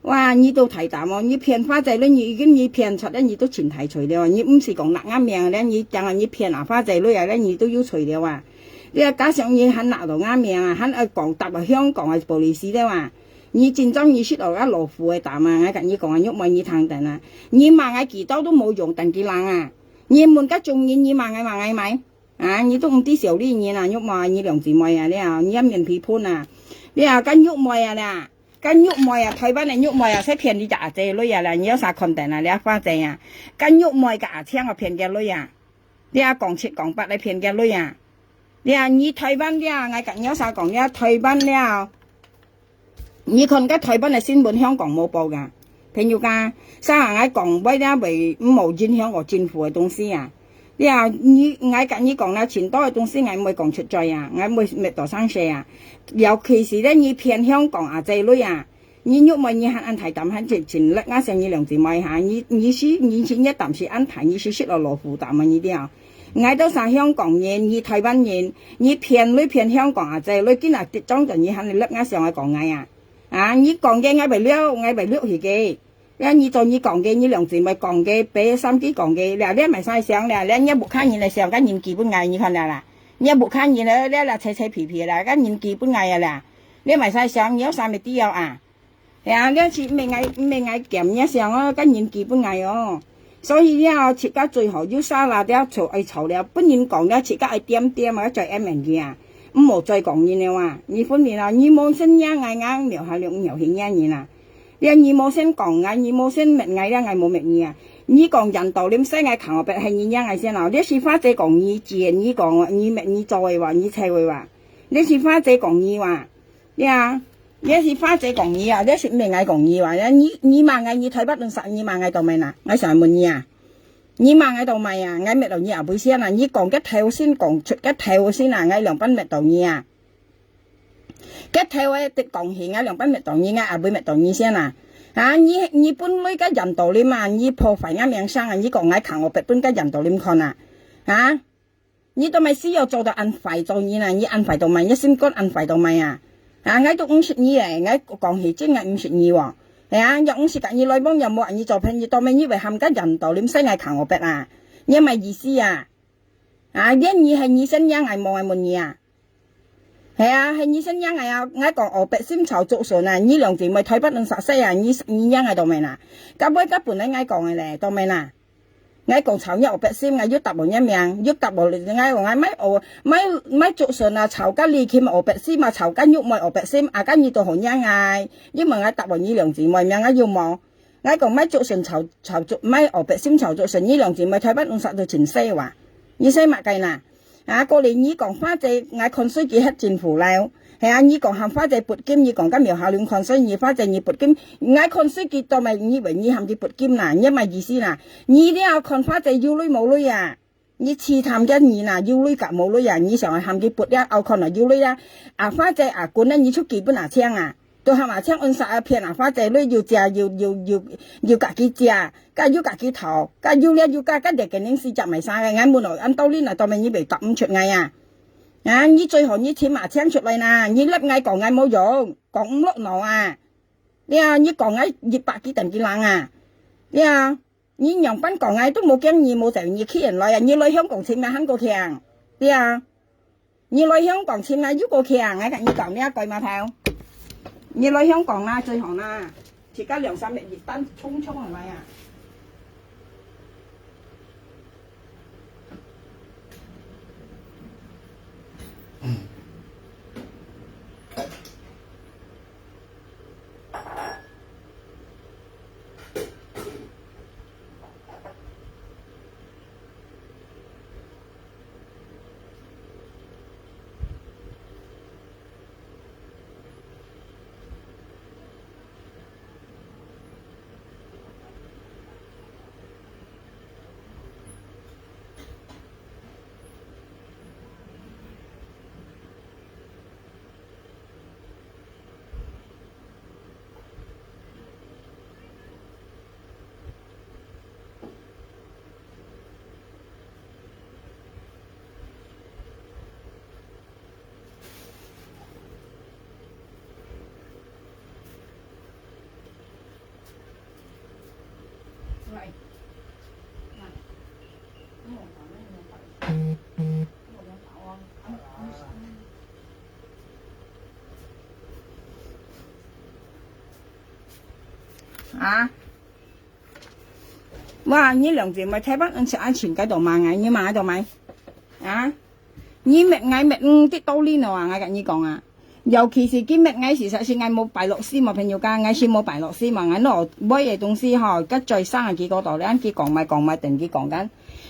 哇，你都大膽哦！你騙花姐，你已經你騙出了，你都盡大罪了啊！你毋係講拿𠊎命了，你講啊，你騙阿花姐，你啊，你都有罪了啊！你啊，加上你還拿到𠊎命啊，還愛講搭到香港个policy了啊！你真正你識到𠊎老虎个膽啊！𠊎甲你講啊，玉妹你聽等啊！你罵𠊎幾多都無用，等佢冷啊！你問該種人，你罵𠊎罵𠊎賣？ 啊，你都毋知笑哩，你啊，玉妹，你兩姊妹啊，了，你也面皮痞啊，了，該玉妹啊啦，該玉妹啊，台灣个玉妹啊，使騙你隻阿姐鐳啊啦，你有啥看等啊，了，花姐啊，該玉妹个阿青啊，騙佢鐳啊，了，講七講八來騙佢鐳啊，了，你台灣了，𠊎甲你有啥講了，台灣了。 你看該台灣个新聞，香港無報个。朋友家，啥人愛講，為了會毋好影響我政府个東西啊？了，你，𠊎甲你講啦，盡多个東西𠊎毋會講出嘴啊，𠊎毋會搣到生事啊。尤其是咧，你騙香港啊，這類啊，你玉妹你還恁大膽，還盡盡力啊，像你兩姊妹哈，你，你是，你是一膽是恁大，你是食了老虎膽啊，你了。 𠊎兜儕香港人，你台灣人，你騙鐳騙香港啊，這類今仔日裝著你還來摝𠊎相愛講𠊎啊！啊，你講个𠊎會了，𠊎會了去个。呀，你做你講个，你兩姊妹講个，別三句講个，了，了買晒相了，了，你屋下人來相，該人寄分𠊎，你看了啦，你屋下人了，了，了，齊齊皮皮啦，該人寄分𠊎啊啦，了買晒相，你有啥物必要啊？ 係啊，了係毋係𠊎，毋係𠊎撿若相哦，該人寄分𠊎哦。所以了，自家最好有啥啦，了就愛吵了，分人講了，自家愛點點啊，再M N G啊，毋好再講人了啊。你分明啊，你無先惹𠊎，𠊎無下了，毋曉去惹人啊。了你無先講𠊎，你無先搣𠊎，了𠊎無搣你啊。你講人道理，使𠊎扛後背，係你惹𠊎先哦。了係花姐講你，自然你講，你搣你做个話，你猜个話。了係花姐講你話。 呀，這係花姐講你啊，這係毋係𠊎講你啊？你，你罵𠊎，你台北人殺，你罵𠊎做麼个啊？𠊎想問你啊，你罵𠊎做麼个啊？𠊎搣到你阿妹先啊！你講个頭先，講出个頭先啊，𠊎兩班搣到你啊！个頭个講起，𠊎兩班搣到你，𠊎阿妹搣到你先啊！啊，你，你本來个人道理嘛，你破壞𠊎名聲啊！你講𠊎扛我別本个人道理看啊！啊！ 你都毋係需要做到恁壞做人啊！你恁壞到麼个？你心肝恁壞到麼个啊？啊，𠊎都毋識你咧，𠊎講係真，𠊎毋識你哦。係啊，若毋識甲你來往，若無恁樣做朋友，到尾你會喊个人道理，毋使𠊎扛我別啊！你麼个意思啊？啊，連你係你先惹𠊎無，𠊎問你啊！係啊，係你先惹𠊎啊！𠊎講哦，別心潮竹筍啊！你兩姊妹台北人殺死啊！你，你惹𠊎到尾啦？甲尾甲本來𠊎講个咧，到尾啦？ 𠊎講吵若老百姓，𠊎又答無若名，又答無𠊎講𠊎賣哦，賣，賣竹筍啊，吵甲李琴老百姓嘛，吵甲玉妹老百姓，啊，甲你都好惹𠊎，因為𠊎答無你兩姊妹名啊，有無？ 𠊎講賣竹筍炒，炒竹，賣老百姓炒竹筍，你兩姊妹台灣人煞都真細哇。你細麼个呐？啊，過來你講花姐，𠊎看衰佢係政府了。係啊，你講喊花姐撥金，你講甲苗下龍看衰你花姐你撥金，𠊎看衰佢到尾，你以為你喊佢撥金啦？你麼意思啦？你一定要看花姐有鐳無鐳啊？ 你試探个人啊，有鐳甲無鐳啊，你想愛喊佢撥了，後看啊有鐳啊。啊，花姐啊，滾啊，你出去分阿青啊，都喊阿青按煞啊騙啊，花姐鐳又借又又又又甲佢借，甲又甲佢討，甲又了又甲，甲這个人死隻賣啥个，𠊎問哦，按道理啊，當然你袂答毋出𠊎啊。啊，你最好你請阿青出來啦，你立𠊎講𠊎無用，講毋落腦啊。了，你講𠊎一百幾等佢冷啊。了， 你仰般講𠊎都無驚你無走，你去人來啊！你來香港尋啊還過強，對啊！你來香港尋啊又過強，𠊎甲你講，你啊改碼頭，你來香港啦最好啦，自家兩三日一單衝衝來啊！啊？ 哇，你兩姊妹台灣人食愛情該度罵𠊎，你罵該度罵？啊？你罵𠊎罵毋得道理呢啊，𠊎甲你講啊。尤其是佢罵𠊎，事實是𠊎無擺落心啊，朋友家，𠊎是無擺落心啊，𠊎拿買个東西吼，甲再生啊，佢嗰度咧，佢講嘛講嘛，等佢講緊。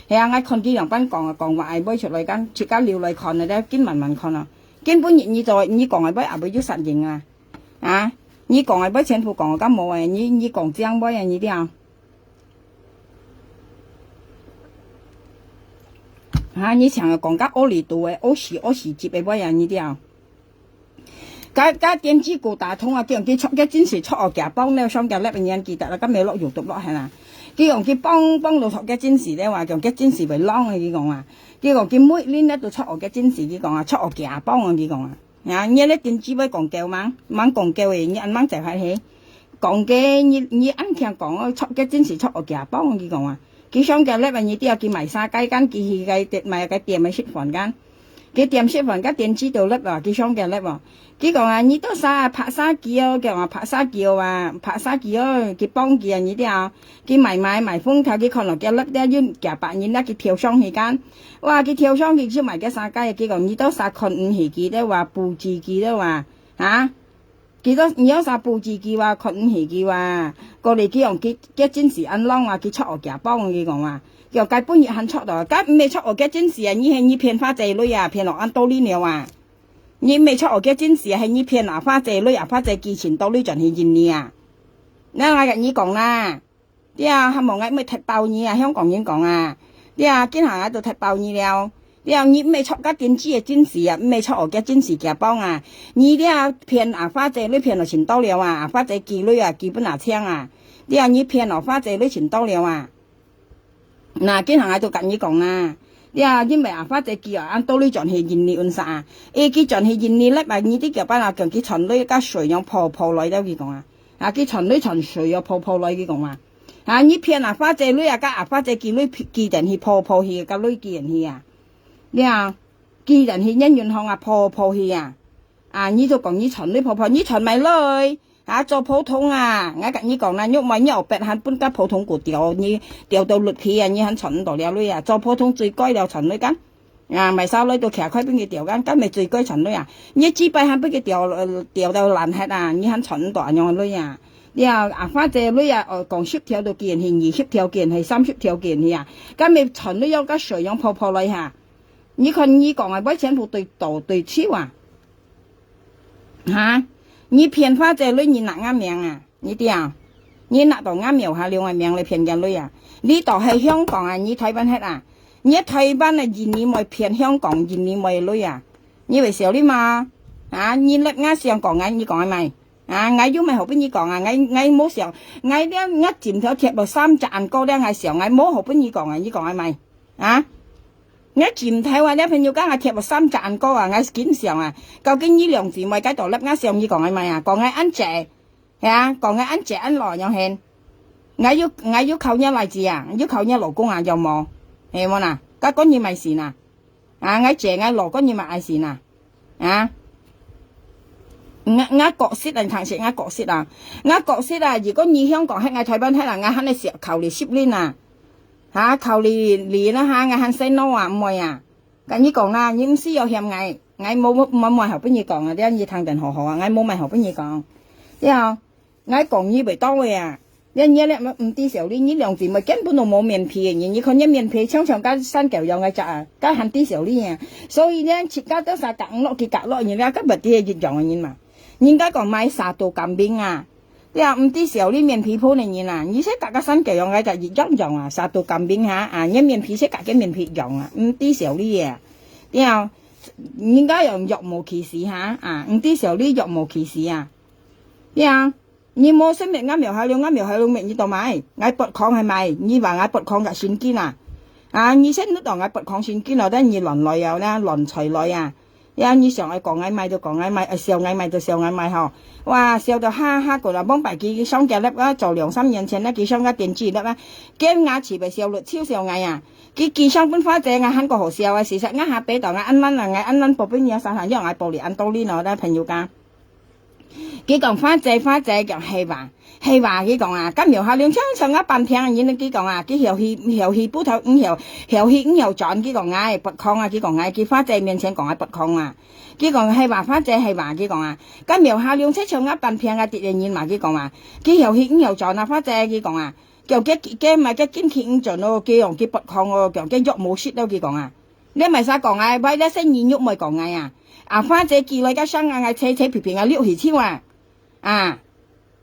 係啊，𠊎看佢兩班講啊，講話愛買出來緊，自家留來看啊，咧，緊慢慢看啊。根本你，你做，你講个買，也袂有實用啊。啊？你講个買全部講甲無个，你，你講正買啊，你聽。 哈，你像講甲屙里肚个，屙屎屙屎接个尾啊，你知啊？甲，甲電子鼓打通啊，叫人去戳个真是戳哦，夾幫了，上夾粒个年紀，大家甲尾落YouTube落去啦。佢講佢幫，幫到戳个真是了啊，叫人个真是會浪个，佢講啊。佢講佢每年咧都戳哦个真是，佢講啊，戳哦夾幫啊，佢講啊。 啊，你咧電子尾講究嘛，吂講究个，你恁吂就係嘿。講个，你，你恁聽講哦，戳个真是戳哦，夾幫佢講啊。佢上个禮拜你知啊，佢賣沙雞間，佢去个店，賣个店个食飯間。佢店食飯間電子到粒啊，佢上个禮拜。佢講啊，你到沙拍沙機哦，佢講啊，拍沙機哦啊，拍沙機哦，佢幫佢啊，你知啊。 佢賣賣賣風頭，佢看到佢粒咧，又夾白人啦，佢跳上去間。哇，佢跳上去就賣个沙雞，佢講你到沙看毋起佢咧哇，不知佢咧哇，哈？佢到你到沙不知佢哇，看毋起佢哇，過來佢講佢，佢真是恁浪哇，佢戳哦夾幫佢講哇，佢講該本日還戳到，該毋係戳哦佢真是啊，你係你騙花姐鐳啊，騙落恁多年了啊。你毋係戳哦佢真是啊，係你騙阿花姐鐳，阿花姐寄錢到鐳轉去印尼啊。那𠊎甲你講啦。 對啊，還無𠊎毋會踢爆你啊，香港人講啊。對啊，今下𠊎都踢爆你了。對啊，你毋係戳甲電子个真是啊，毋係戳哦佢真是夾幫啊。你對啊，騙阿花姐鐳騙到盡到了啊，阿花姐寄鐳啊，寄分阿青啊。對啊，你騙阿花姐鐳盡到了啊。那今下𠊎都甲你講啊。對啊，因為阿花姐寄啊，恁多鐳轉去印尼運啥啊？誒，佢轉去印尼咧，啊，你知佢班啊，叫佢賺鐳甲水樣泡泡來了，佢講啊。啊，佢賺鐳賺水哦，泡泡來，佢講啊。 啊，你騙阿花姐鐳啊，甲阿花姐寄鐳寄等去泡泡去，甲鐳寄等去啊。了，寄等去恁銀行啊，泡泡去啊。啊，你就講你賺鐳泡泡，你賺麼个鐳？啊，做普通啊，𠊎甲你講啦，你莫你後壁還分甲普通股調，你調到落去啊，你還賺毋到了鐳啊，做普通最該了賺鐳間。啊，賣燒鐳都徛開分佢調間，今日最該賺鐳啊，你幾擺還分佢調，呃，調到爛忒啊，你還賺毋到恁樣鐳啊。了，啊，花姐鐳啊，哦，講十條都見係二十條見係三十條見係啊，今日賺鐳要甲水樣泡泡來哈。你看你講个，買全部對倒對手啊。 哈？你騙花姐鐳，你拿𠊎名啊？你知啊？你拿到𠊎廟下龍个名來騙人鐳啊？你都係香港啊，你台灣忒啊？你台灣个印尼妹騙香港印尼妹鐳啊？你會笑你嗎？啊，你立𠊎想講𠊎，你講𠊎買？啊，𠊎又買好分你講啊，𠊎，𠊎無想，𠊎了，𠊎枕頭貼到三隻恁高了，𠊎想，𠊎無好分你講啊，你講𠊎買？啊？ 𠊎枕頭啊，這朋友講𠊎貼了三隻恁高啊，𠊎緊想啊，究竟你兩姊妹該度立𠊎想你講𠊎買啊，講𠊎恁姐，係啊，講𠊎恁姐恁老樣形，𠊎有，𠊎有靠你倈仔啊，有靠你老公啊，有無？係無啦？該管你買事啦，啊，𠊎姐𠊎老管你買愛事啦，啊？𠊎，𠊎角色啊，你聽先，𠊎角色啊，𠊎角色啊，如果你香港忒，𠊎台灣忒啦，𠊎喊你食靠你十年啊。 哈，考慮你啦哈，𠊎還細孬啊，毋會啊。甲你講啦，你毋使要嫌𠊎，𠊎無，無，無買好分你講啊，這你聽等好好啊，𠊎無買好分你講。對啊，𠊎講你袂到位啊。這你這毋知小利，你兩姊妹根本都無面皮个人，你看你面皮像像甲山狗樣个隻啊，甲還知小利啊。所以呢，自家都三角五落去角落，人家根本就係一樣个人嘛。人家講買沙都甘冰啊， 對啊，毋知小利面皮薄个人啊，你識甲个山狗樣个就一樣樣啊，沙都甘冰哈，啊，你面皮識甲个面皮樣啊，毋知小利啊。對啊，人家用若無其事哈，啊，毋知小利若無其事啊。對啊，你無識搣𠊎廟下龍，𠊎廟下龍搣你到買，𠊎拔礦係買，你話𠊎拔礦个神經啊。啊，你識搣到𠊎拔礦神經咯，等你亂來啊，亂才來啊。 呀，你想愛講𠊎買就講𠊎買，愛笑𠊎買就笑𠊎買吼。哇，笑到哈哈過啦，往擺佢上家粒啊，早兩三年前呢，佢上个電視粒啊，見𠊎就會笑，就笑𠊎啊。佢，佢上分花姐，𠊎還過好笑啊，事實𠊎下背到𠊎恁懶啊，𠊎恁懶，寶貝你啊，啥下用𠊎玻璃恁多哩喏，那朋友講。 佢講花姐，花姐講係哇，係哇，佢講啊，甲廟下龍像像啊半天人，佢講啊，佢曉去，曉去布頭，毋曉，曉去毋曉轉，佢講𠊎拔礦啊，佢講𠊎，佢花姐面前講𠊎拔礦啊。佢講係哇，花姐係哇，佢講啊，甲廟下龍像像啊半天啊，跌个人嘛，佢講啊，佢曉去毋曉轉啊，花姐，佢講啊，叫佢，佢嘛，佢緊去毋轉咯，佢講佢拔礦哦，叫佢藥無食咯，佢講啊。 你買啥講啊？買了生意肉妹講𠊎啊！啊，花姐寄來个相啊，𠊎切切皮皮啊，溜去手啊！啊，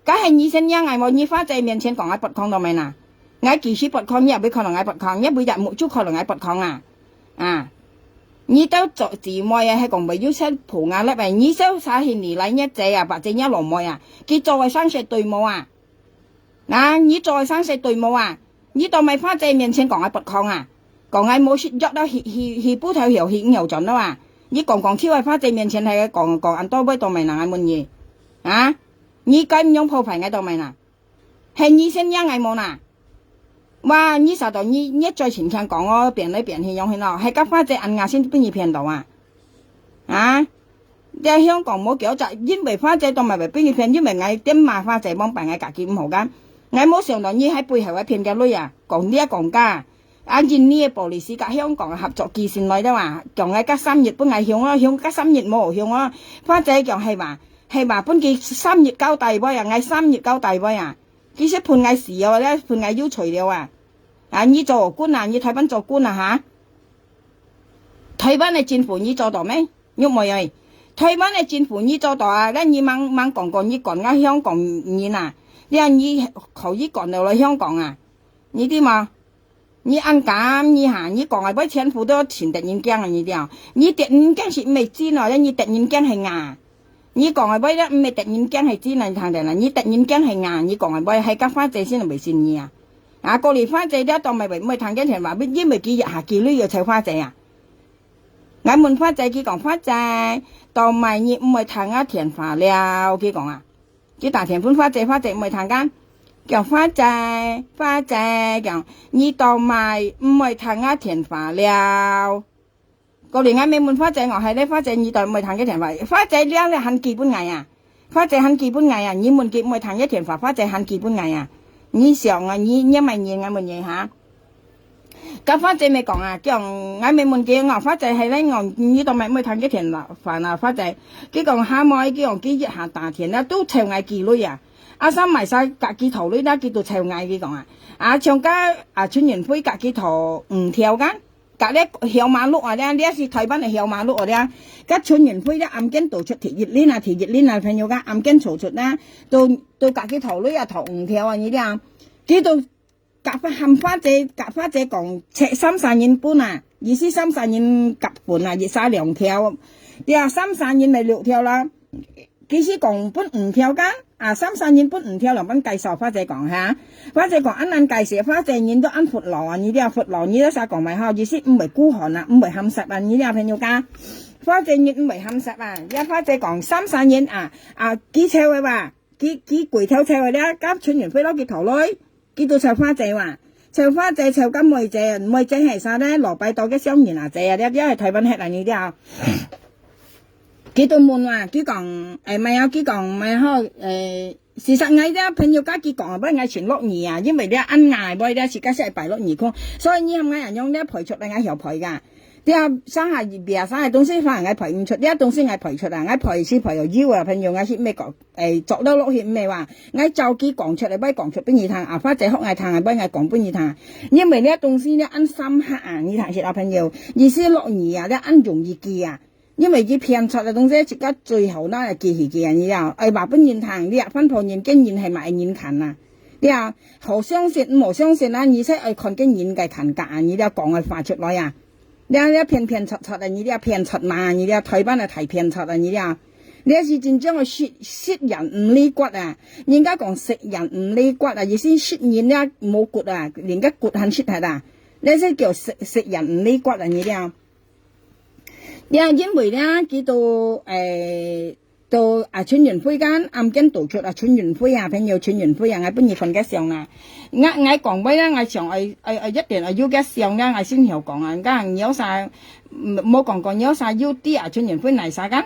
該係你先讓𠊎無？你花姐面前講𠊎拔礦到咩啦？𠊎幾時拔礦，你也會看到𠊎拔礦，你每日目珠看到𠊎拔礦啊！啊，你兜做姊妹啊，係講袂有錢抱𠊎粒啊，你兜啥係你來你姐啊，或者你老妹啊，佢做个生事對無啊？ 那，你做个生事對無啊？你到買花姐面前講𠊎拔礦啊？講𠊎無食藥到去，去，去布頭曉去毋曉轉咯啊？你講講笑啊，花姐面前係講，講恁多話到買人愛問你？啊？你敢毋用破壞𠊎到買啦？係你先讓𠊎無啦？哇，你啥到你，你最清聽講哦，變來變去樣形咯，係甲花姐恁牙先分你騙到啊？啊？ 在香港無幾隻，因為花姐都毋係分你騙，因為𠊎點罵花姐，往擺𠊎家己毋好个。𠊎無想到你喺背後愛騙个鐳啊，講這講該。啊，印尼个police甲香港个合作寄信來了啊，講𠊎甲三日分𠊎用啊，用甲三日無好用啊。花姐講係嘛，係嘛，分佢三日交代會啊，𠊎三日交代會啊。其實分𠊎死哦，咧分𠊎有罪了啊。啊，你做官啊，你台灣做官啊哈？台灣个政府你做到咩？ 玉妹啊，台灣个政府你做到啊，該你吂，吂講過你趕个香港人啊，你啊，你可以趕到來香港啊，你知無？你恁敢，你哈，你講个話全部都尋得人驚啊，你知無？你得人驚係毋係真哦，你得人驚係假。你講个話咧，毋係得人驚係真啊，你聽得啦，你得人驚係假，你講个話係甲花姐先會信你啊。啊，過來花姐這當咪會，毋會聽見電話，因為佢一下佢鐳要找花姐啊。 𠊎問花姐，佢講：「花姐，到買你毋會聽𠊎電話了？」佢講啊，佢打電分花姐，花姐毋會聽个。講：「花姐，花姐，講，你到買毋會聽𠊎電話了？」過來𠊎乜問花姐，𠊎係咧，花姐，你到毋會聽佢電話？花姐了咧，還寄分𠊎啊？花姐還寄分𠊎啊，你問佢毋會聽个電話，花姐還寄分𠊎啊。你想啊，你，你麼人，𠊎問你哈。該花姐乜講啊，講，𠊎乜問佢，𠊎花姐係咧，𠊎，你都乜毋會聽个電話啊，花姐。佢講，哈妹，佢講，佢一下打電啦，都湊𠊎寄鐳啊。啊，三買晒，甲佢討鐳啦，佢都湊𠊎，佢講啊。啊，像該，啊，陳雲輝甲佢討五條間。 甲咧小馬路啊，咧，咧係台灣个小馬路啊，咧。甲陳雲輝咧，案件導出第一輪啊，第一輪啊，朋友，甲案件導出啦，都，都甲佢討鐳啊，討五條啊，你咧。佢都甲花，喊花姐，甲花姐講，七三三人分啊，意思三三人甲分啊，一儕兩條，對啊，三三人咪六條啦。 其實講分五條間，啊，三三人分五條，兩分介紹，花姐講哈。花姐講，恁難介紹，花姐人都恁佛老啊，你這佛老，你這儕講麼个吼，意思毋會孤寒啊，毋會喊實啊，你這朋友家。花姐人毋會喊實啊，這花姐講，三三人啊，啊，幾條个吧，幾，幾幾條條个咧，甲陳雲輝落去討鐳。 佢都湊花姐哇，湊花姐，湊甲妹姐，妹姐係儕咧？羅拜島个商人阿姐啊，這，這係台灣客啊，你這。佢都問哇，佢講，誒，毋係啊，佢講，毋係吼，誒，事實𠊎這朋友甲佢講，毋係𠊎全樂意啊，因為這恁𠊎妹這自家識擺落耳空，所以你喊𠊎恁樣這賠出來，𠊎曉賠个。 對啊，上下別儕个東西反而𠊎賠毋出，這東西𠊎賠出啊，𠊎賠是賠有油啊，朋友，𠊎是毋係講，誒，作到落去毋係話，𠊎照佢講出來，愛講出分你聽，啊，花姐學𠊎聽啊，愛𠊎講分你聽。因為這東西呢，恁深刻啊，你聽識啊，朋友，意思落雨啊，這恁容易記啊。因為佢騙出个東西，自家最好拿來記起記啊，你知道？愛話分人聽，你啊，翻破人，見人係嘛愛人看啊。對啊，好相信，毋好相信啊，而且愛看見人个看價啊，你知道？講个話出來啊。 這，這騙騙撮撮啊，你這騙撮嘛，你這台灣个大騙撮啊，你這。這是真正个食，食人毋理骨啊。人家講食人毋理骨啊，意思食人這無骨啊，連个骨還食忒啊。這是叫食，食人毋理骨啊，你這。這因為呢，佢都，誒， 到啊，陳雲輝間，案件導出啊，陳雲輝啊，朋友，陳雲輝啊，𠊎分你看个相啊。𠊎，𠊎講話啊，𠊎想愛，愛，愛一定愛有个相啊，𠊎先曉講啊。你看，你有儕，嗯，無講過，你有儕有知啊，陳雲輝哪儕間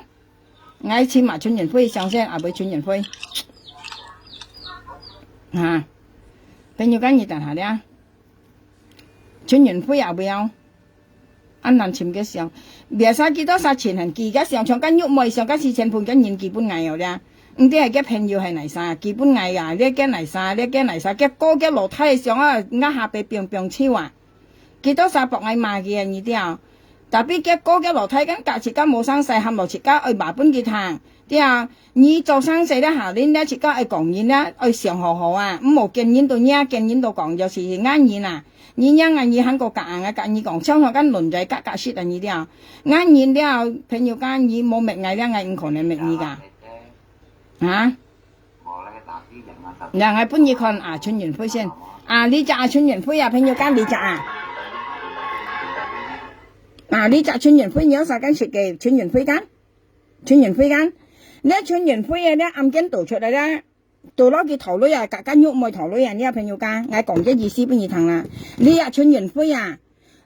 ？𠊎尋啊，陳雲輝相先，啊，毋係陳雲輝。哈，朋友間你等下咧。 陳雲輝也會哦。恁難尋个相，別儕幾多儕尋還寄个相，像該玉妹相，該時前分个人寄分𠊎哦咧。毋知係个朋友係哪儕，寄分𠊎啊，這个哪儕，這个哪儕，个哥个老弟个相啊，𠊎下背放放手啊。幾多儕幫𠊎罵佢啊，你知啊？Tapi个哥个老弟間，甲自家無生事，喊落自家愛罵分佢聽，知啊？ 你做生事咧，下輪咧，自家愛講人咧，愛想好好啊，毋好見人都惹，見人都講，就是𠊎人啊。你惹𠊎，你還過甲𠊎，甲你講，像像間輪仔甲甲食啊，你了。𠊎人了，朋友家，你無搣𠊎了，𠊎毋可能搣你个。啊？讓𠊎分你看啊，陳雲輝先。啊，你隻啊，陳雲輝啊，朋友家，你隻啊。啊，你隻陳雲輝，你有啥間食个陳雲輝間？ 陳雲輝間，這陳雲輝个這案件導出來咧，導落去討鐳啊，甲甲玉妹討鐳啊，你啊朋友家，𠊎講个意思分你聽啦。你啊陳雲輝啊，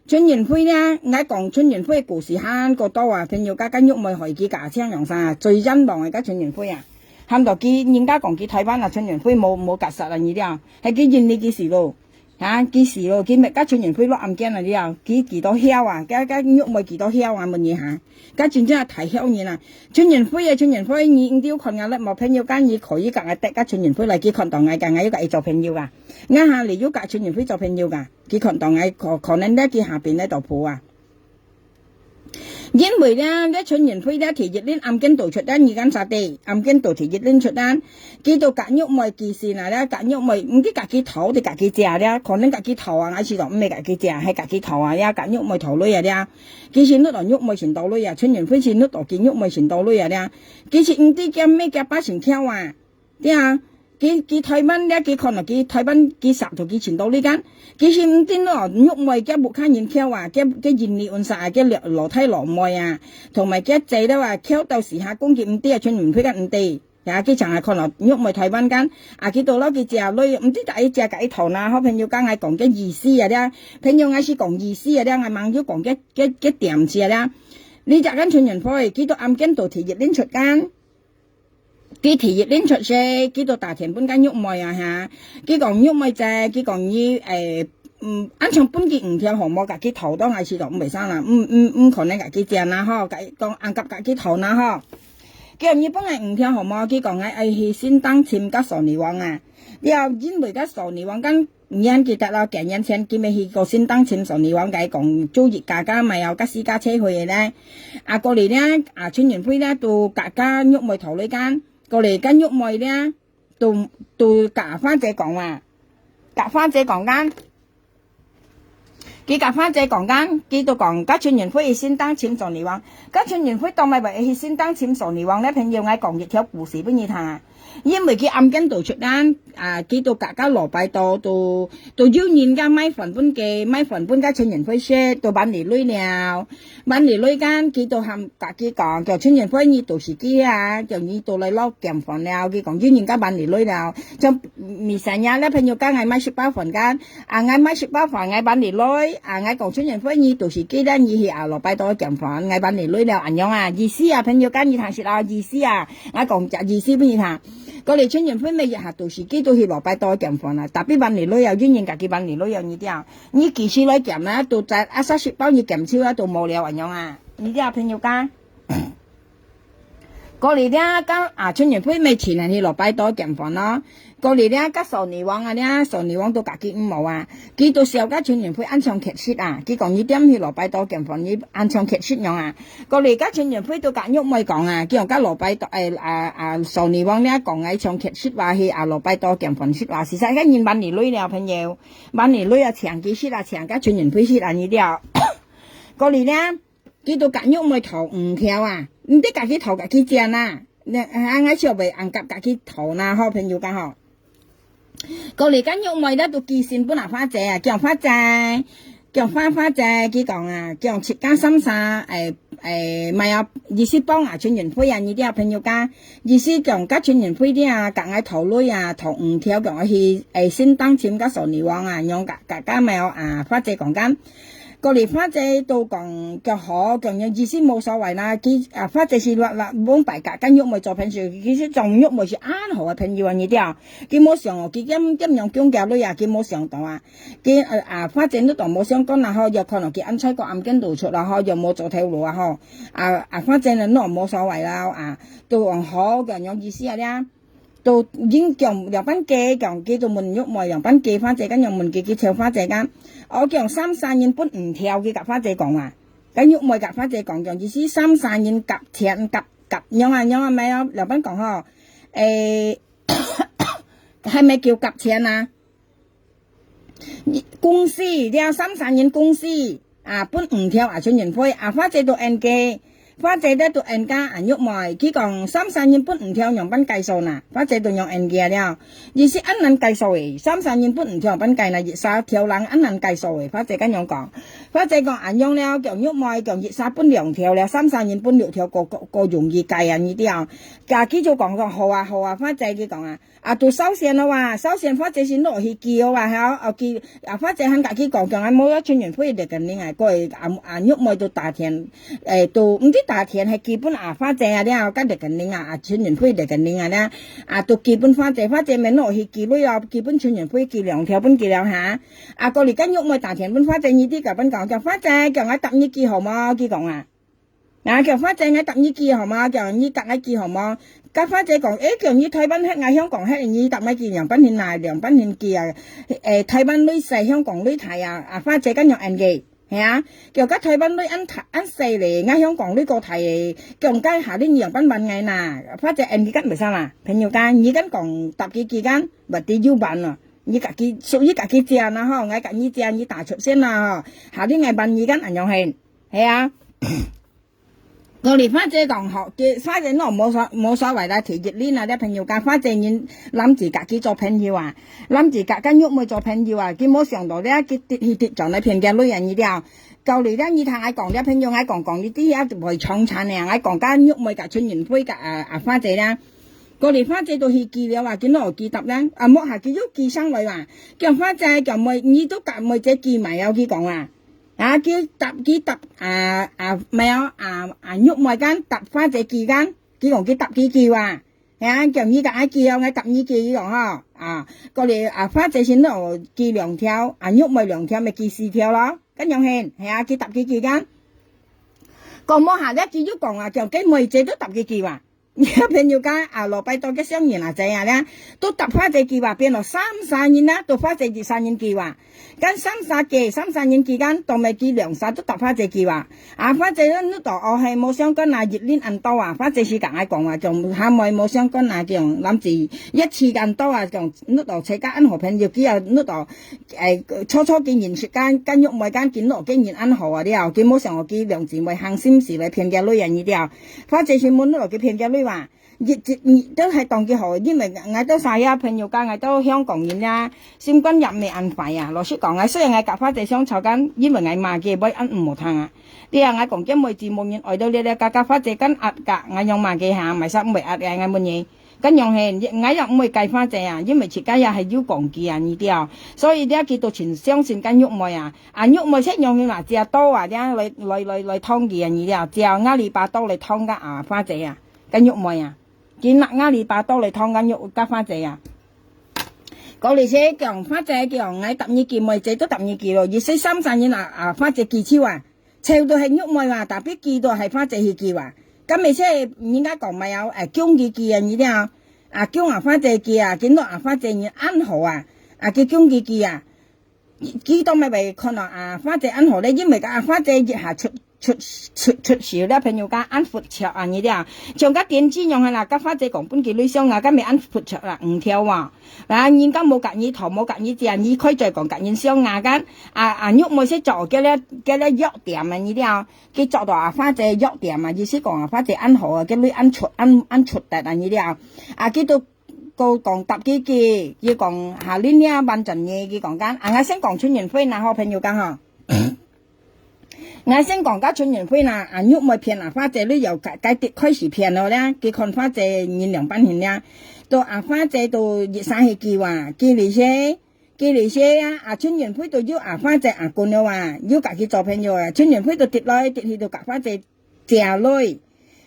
陳雲輝呢，𠊎講陳雲輝故事還過多啊，朋友家甲玉妹害佢甲青陽啥，最冤枉个甲陳雲輝啊，喊到佢人家講佢台灣啊，陳雲輝無無甲殺啊，你了，係佢認你佢死咯。 啊，幾時咯？佢搣甲陳雲輝落案件啊了，佢幾多曉啊？該該玉妹幾多曉啊？問你哈，該真正大曉人啊！陳雲輝啊，陳雲輝，你你有看啊？無朋友間，你可以甲𠊎得甲陳雲輝來，佢看到𠊎甲𠊎有甲佢做朋友啊。𠊎下裡有甲陳雲輝做朋友啊，佢看到𠊎可可能咧，佢下邊咧度鋪啊。 因為咧，這陳雲輝咧，第一輪案件導出單，你敢查得，案件導第一輪出單，佢都甲玉妹寄信啊，咧甲玉妹，毋知甲佢討定甲佢借咧，可能甲佢討啊，還是講毋係甲佢借，係甲佢討啊，咧甲玉妹討鐳啊，咧。佢先摎玉妹先討鐳啊，陳雲輝先摎佢玉妹先討鐳啊，咧。佢是毋知驚咩驚把先跳啊。 對啊，佢佢台灣咧，佢看到佢台灣佢殺到佢尋到呢間，佢先毋知咯，玉妹佢屋下人橋啊，佢佢印尼運殺啊，佢老老弟老妹啊，同埋佢姐了啊，橋到時下講佢毋知啊，全毋配个毋知。呀，佢常下看到玉妹台灣間，啊，佢到了佢姐來，毋知大一姐个一頭那，好朋友講，𠊎講个意思啊，咧，朋友，𠊎是講意思啊，咧，𠊎吂有講个个个點子啊，咧。你隻間陳雲輝，佢都案件到第一輪出間。佢第一輪出世，佢都打電分該玉妹啊哈。佢講玉妹姐，佢講你，誒，嗯，恁樣分佢五條號碼，佮佢討到，還係講毋會使啦，毋，毋，毋可能佮佢借啦吼，佮佢講，恁樣佮佢討啦吼。佢講你分𠊎五條號碼，佢講𠊎愛去新店尋該索尼王啊。了，因為該索尼王間 年紀大了，幾年前佢乜去過新店尋索尼王，佢講做一家家買哦，佮四家車去个呢。啊，過來呢，啊，陳仁輝呢，都佮佮玉妹討論間，過來佮玉妹呢，都，都佮花姐講啊，佮花姐講間，佢佮花姐講間，佢都講佮陳仁輝去新店尋索尼王，佮陳仁輝當然會去新店尋索尼王呢，朋友，𠊎講一條故事分你聽啊。 因為佢暗間都出單，啊，佢都佮，佮羅拜多，都，都有人家買飯分佢，買飯分該陳仁輝食，都還你鐳了。還你鐳間，佢都喊佮佢講，叫陳仁輝你到時機啊，叫你都來落減飯了。佢講有人家還你鐳了，像米三呀，那朋友講，𠊎買食飽飯間，啊，𠊎買食飽飯，𠊎還你鐳，啊，𠊎講陳仁輝你到時機了，你去啊，羅拜多減飯，𠊎還你鐳了，恁樣啊，意思啊，朋友間，你聽識啊，意思啊。 𠊎講隻意思分你聽。過來陳仁輝乜一下到時機都去羅拜多減飯啊，tapi還你鐳啊，有人佮佢還你鐳啊，你知啊。你幾時來減啊，都在啊，三十包你減少啊，都無了恁樣啊。你知啊，朋友家。過來了，佮啊，陳仁輝乜前下去羅拜多減飯咯。過來了，佮索尼王啊，了，索尼王都佮佢毋好啊。佢都笑佮陳仁輝恁樣缺失啊。佢講你點去羅拜多減飯，你恁樣缺失樣啊。 過來佮陳仁輝都佮玉妹講啊，佢講佮羅拜多，誒，啊，啊，索尼王呢講𠊎像缺失話，去啊羅拜多減飯食話，事實該人還你鐳了，朋友，還你鐳啊，請佢食啊，請佮陳仁輝食啊，你了。過來呢，佢都佮玉妹討五條啊，毋得佮佢討佮佢借啊，那，啊，𠊎就袂恁甲佮佢討啦，吼，朋友家吼。 過來該玉妹咧都寄信分啊花姐啊，叫花姐，叫花花姐，佢講啊，叫自家三儕，誒，誒，買啊，意思幫啊陳仁輝啊，你兜朋友家，意思講佮陳仁輝咧啊，佮𠊎討鐳啊，討五條，講去，誒，新店尋該索尼王啊，用佮，佮，佮買啊，啊，花姐講間。 過來花姐都講，講好，講樣意思無所謂啦。佢，啊，花姐係落，落，往擺佮，佮玉妹做朋友，其實做玉妹係恁好个朋友啊，你知啊。佢無想哦，佢點，點樣降價鐳啊，佢無想到啊。佢，呃，啊，花姐都當無相干啦吼，又可能佢恁衰過暗間露出啦吼，又無做頭路啊吼。啊，啊，花姐呢，那無所謂啦，啊，都講好，講樣意思啊，這樣。 都已經講兩班雞，講佢都問玉妹兩班雞，花姐，該樣問佢，佢笑花姐講，哦，講三儕人分五條，佢佮花姐講啊。該玉妹佮花姐講，講意思三儕人夾錢，夾，夾，樣啊，樣啊，無啊，兩班講吼，誒，還無叫夾錢啊？ 公司，這三儕人公司，啊，分五條啊，陳仁輝，啊，花姐都應該，花姐咧都應該，啊，玉妹，佢講三儕人分五條，樣般計數吶？花姐都樣應該了。意思恁難計數誒，三儕人分五條，樣般計吶，一儕條人恁難計數誒，花姐恁樣講。花姐講恁樣了，叫玉妹，叫一儕分兩條了，三儕人分六條，過，過，過容易計啊，你知啊。佢就講，講，好啊，好啊，花姐佢講啊， 啊，都燒錢了哇，燒錢花姐先落去寄哦哇，吼，哦，寄，啊，花姐還佮佢講，講啊，無要陳仁輝的肯定啊，過啊，啊，玉妹都打電，誒，都毋知打電，係寄分啊，花姐啊了，佮的肯定啊，啊，陳仁輝的肯定啊了，啊，都寄分花姐，花姐免落去寄鐳哦，寄分陳仁輝寄兩條分佢了哈。啊，過日間玉妹打電分花姐，你知佮分講，講花姐，講𠊎搭你寄好無？佢講啊。 啊，叫花姐，𠊎搭你寄好無？叫你搭𠊎寄好無？該花姐講，誒，叫你台灣忒，𠊎香港忒，你搭𠊎寄，兩班人來，兩班人寄啊。誒，台灣鐳細，香港鐳大啊，啊，花姐恁樣應該，係啊。叫該台灣鐳恁大，恁細咧，𠊎香港鐳過大咧，叫該下輪兩班還𠊎吶。花姐應該敢袂使啦，朋友間，你敢講搭佢寄間，或者有還咯。你家己，屬於家己借啦吼，𠊎佮你借，你打出先啦吼，下輪𠊎還你間恁樣係，係啊。 過日花姐講好，佢花姐喏，無所，無所謂啦，提一輪啊，這朋友家花姐人攬住佮佢做朋友啊，攬住佮，佮玉妹做朋友啊，佢無想到咧，佢跌，佢跌轉來騙佢鐳啊，你了。到你咧，你聽𠊎講，這朋友𠊎講，講你知啊，會傷殘呢，𠊎講佮玉妹佮陳仁輝佮，啊，啊，花姐咧。過日花姐都去寄了啊，佢哪有寄答咧？啊，莫下佢又寄上來啊，叫花姐，叫妹，你都佮妹姐寄埋啊，佢講啊。 啊，佢答，佢答，啊，啊，無啊，啊，啊，玉妹間答花姐寄間，佢講佢答佢寄啊。係啊，講你甲𠊎寄哦，𠊎答你寄哦吼。啊，過來啊，花姐先摎佢寄兩條，啊，玉梅兩條，乜寄四條咯。該樣形，係啊，佢答佢寄間。講無下了，佢又講啊，講該妹姐都答佢寄哇。你个朋友間啊，老拜到个小人啊，知啊咧，都答花姐寄哇，變到三儕人啦，都花姐一儕人寄哇。 間三儕寄，三儕人寄間，都毋係寄兩儕都答花姐寄哇。啊，花姐恁多哦，係無相干啊，一輪恁多啊。花姐是甲𠊎講啊，講下妹無相干啊，講男子一次恁多啊，講恁多自家恁好朋友，佢啊恁多，誒，初初佢認識間，間玉妹間，佢恁多个人恁好啊了，佢無想到佢兩姊妹行心事來騙佢女啊，你了。花姐是問恁多佢騙佢女哇。 一，一，都係當佢好，因為𠊎兜儕个朋友間，𠊎兜香港人啊，心肝也毋係恁壞啊。老實講，𠊎雖然𠊎甲花姐相吵間，因為𠊎罵佢會恁毋好聽啊。你啊，𠊎講佢妹子無人愛到了了，甲甲花姐間壓甲，𠊎樣罵佢下，毋係煞毋會壓个，𠊎問你。該樣係，𠊎也毋會怪花姐啊，因為自家也係有講佢啊，你知哦。所以了佢都盡相信該玉妹啊。啊，玉妹識樣形啊，借刀啊，這樣來，來，來，來捅佢啊，你知哦，借阿里巴巴刀來捅甲啊，花姐啊。 該玉妹啊，佢拿阿里巴巴刀來捅甲玉，甲花姐啊。過來先講，花姐講，𠊎答你寄，妹姐都答你寄咯，意思三儕人啊，啊，花姐寄手啊，湊到係玉妹啊，tapi寄到係花姐去寄啊。該毋係人家講麼个哦，誒，供佢寄啊，你知啊，啊，供啊花姐寄啊，見到啊花姐人恁好啊，啊，佢供佢寄啊。 佢當然會看到啊，花姐恁好咧，因為啊，花姐一下出，出，出，出手了，朋友間恁闊綽啊，你了。像个電視樣个啦，甲花姐講分佢類相啊，甲毋係恁闊綽啦，五條啊。啊，人家無甲你討，無甲你借，你開嘴講甲人相啊，間啊，啊，玉妹識做，叫咧，叫咧弱點啊，你了。佢做到啊，花姐弱點啊，意思講啊，花姐恁好啊，叫你恁出，恁，恁出力啊，你了。啊，佢都 過講答佢佢，佢講下輪了完整个，佢講間，啊，𠊎先講陳雲輝啦吼，朋友間吼。𠊎先講甲陳雲輝啦，啊，玉妹騙啊，花姐你又該，該滴開始騙咯咧，佢看花姐人兩半形咧，到啊，花姐到一儕去寄哇，寄了些，寄了些啊，啊，陳雲輝都有啊，花姐啊，講了哇，有甲佢做朋友啊，陳雲輝都跌來跌去，都甲花姐 借鐳，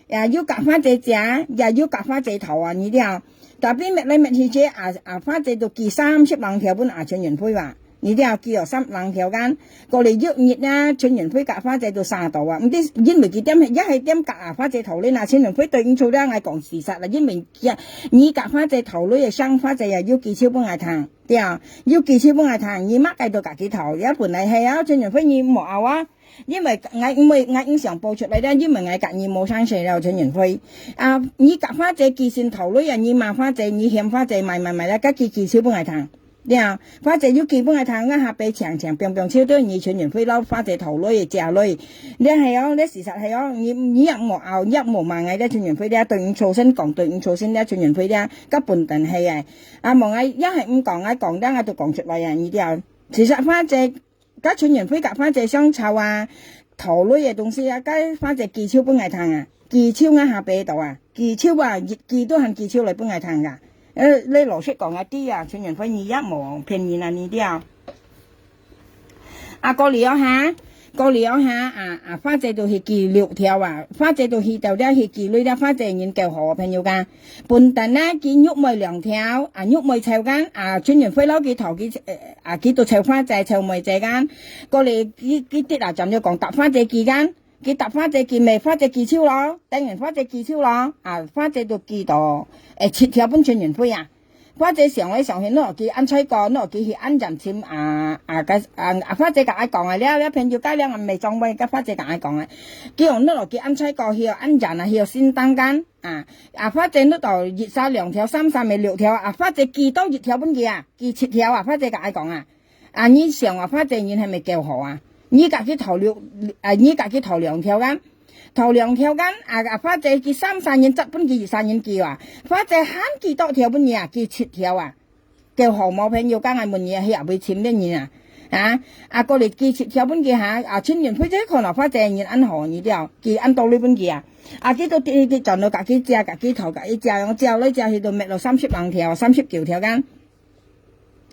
也有甲花姐借，也有甲花姐討啊，你了。Tapi搣來搣去，這啊，啊，花姐都寄三十零條分啊，陳雲輝哇，你了，寄哦三十零條間。過了有日啊，陳雲輝甲花姐都散到啊，毋知因為佢點，也係點甲啊，花姐討鐳啊，陳雲輝對毋住了，𠊎講事實啦，因為佢，你甲花姐討鐳个聲，花姐也有寄手分𠊎聽，對啊，有寄手分𠊎聽，你麼个都甲佢討，也本來係啊，陳雲輝你無拗啊。 因為𠊎，因為𠊎影像播出來了，因為𠊎甲你無相識了，陳雲輝。啊，你甲花姐寄先討鐳啊，你罵花姐，你嫌花姐買買買了，甲佢寄手分𠊎聽。對啊，花姐有寄分𠊎聽，𠊎下背強強，平平手對你陳雲輝摎花姐討鐳个借鐳。你係哦，你事實係哦，你，你也無拗，你也無罵𠊎了，陳雲輝了，對你粗心講，對你粗心了，陳雲輝了，甲笨蛋係个。啊，無𠊎也係毋講，𠊎講了，𠊎都講出來啊，你了。事實花姐 該陳雲輝甲花姐相吵啊，討鐳个東西啊，該花姐寄手分𠊎聽啊，寄手𠊎下背到啊，寄手啊，一寄都還寄手來分𠊎聽啊。呃，你老實講啊，知啊，陳雲輝你也無騙人啊，你知啊。啊，過了哦哈，過了哦哈，啊，啊，花姐都去寄六條啊，花姐都去到了，去寄鐳了，花姐人夠好，朋友間。 本旦啊，佢玉妹兩條，啊，玉妹湊間，啊，陳雲輝摎佢討佢，呃，啊，佢都湊花姐，湊妹姐間。過來，佢，佢跌啊，站了講答花姐寄間，佢答花姐寄，毋係花姐寄手咯，等於花姐寄手咯，啊，花姐都寄到，誒，七條分陳雲輝啊。花姐想來想去，拿佢安在過，拿佢去安站尋，啊，啊，該，啊，啊，花姐甲𠊎講啊，了，了，朋友，該了，毋係長輩，該花姐甲𠊎講啊，佢講拿佢安在過，去安站啊，去新tăng間。 啊，啊，花姐你到一儕兩條、三儕乜六條，啊，花姐寄多一條分佢啊，寄七條啊，花姐甲𠊎講啊。啊，你想啊，花姐人係毋係夠好啊？你甲佢討六，啊，你甲佢討兩條間，討兩條間，啊，啊，花姐寄三儕人，再分佢一儕人寄啊。花姐還寄多條分你啊，寄七條啊。 夠好無朋友，剛才問你，係也會尋个人啊？啊，啊，過來寄七條分佢哈，啊，陳雲輝這看到花姐人恁好，你了，寄恁多鐳分佢啊？啊，佢都直直轉到甲佢借，甲佢討，甲佢借，用借來借去都搣到三十零條，三十九條間。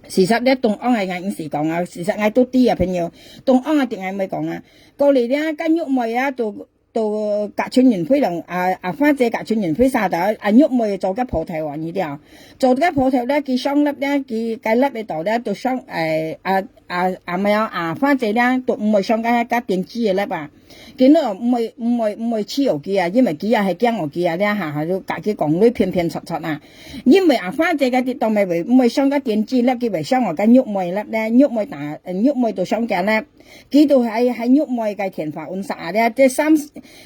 事實咧，東安个𠊎毋使講啊，事實𠊎都知啊，朋友，東安个定𠊎毋會講啊。過來咧，該玉妹啊，都到甲春運費了，啊，啊，花姐甲春運費儕到，啊，玉妹做个鋪頭啊，你知啊。做个鋪頭咧，佢上粒咧，佢个粒个到咧，到上，誒，啊，啊，啊，毋係啊，啊，花姐咧，都毋會上个，个電子个粒啊。佢呢，毋會，毋會，毋會試佢啊，因為佢也係驚佢啊，咧下下就甲佢講，你騙騙撮撮啊。因為啊，花姐个地當咪會，毋會上个電子粒，佢會上我个玉妹粒咧，玉妹打，呃，玉妹都上个粒。 佢都係，係玉妹个電話搵儕啊，這，這三，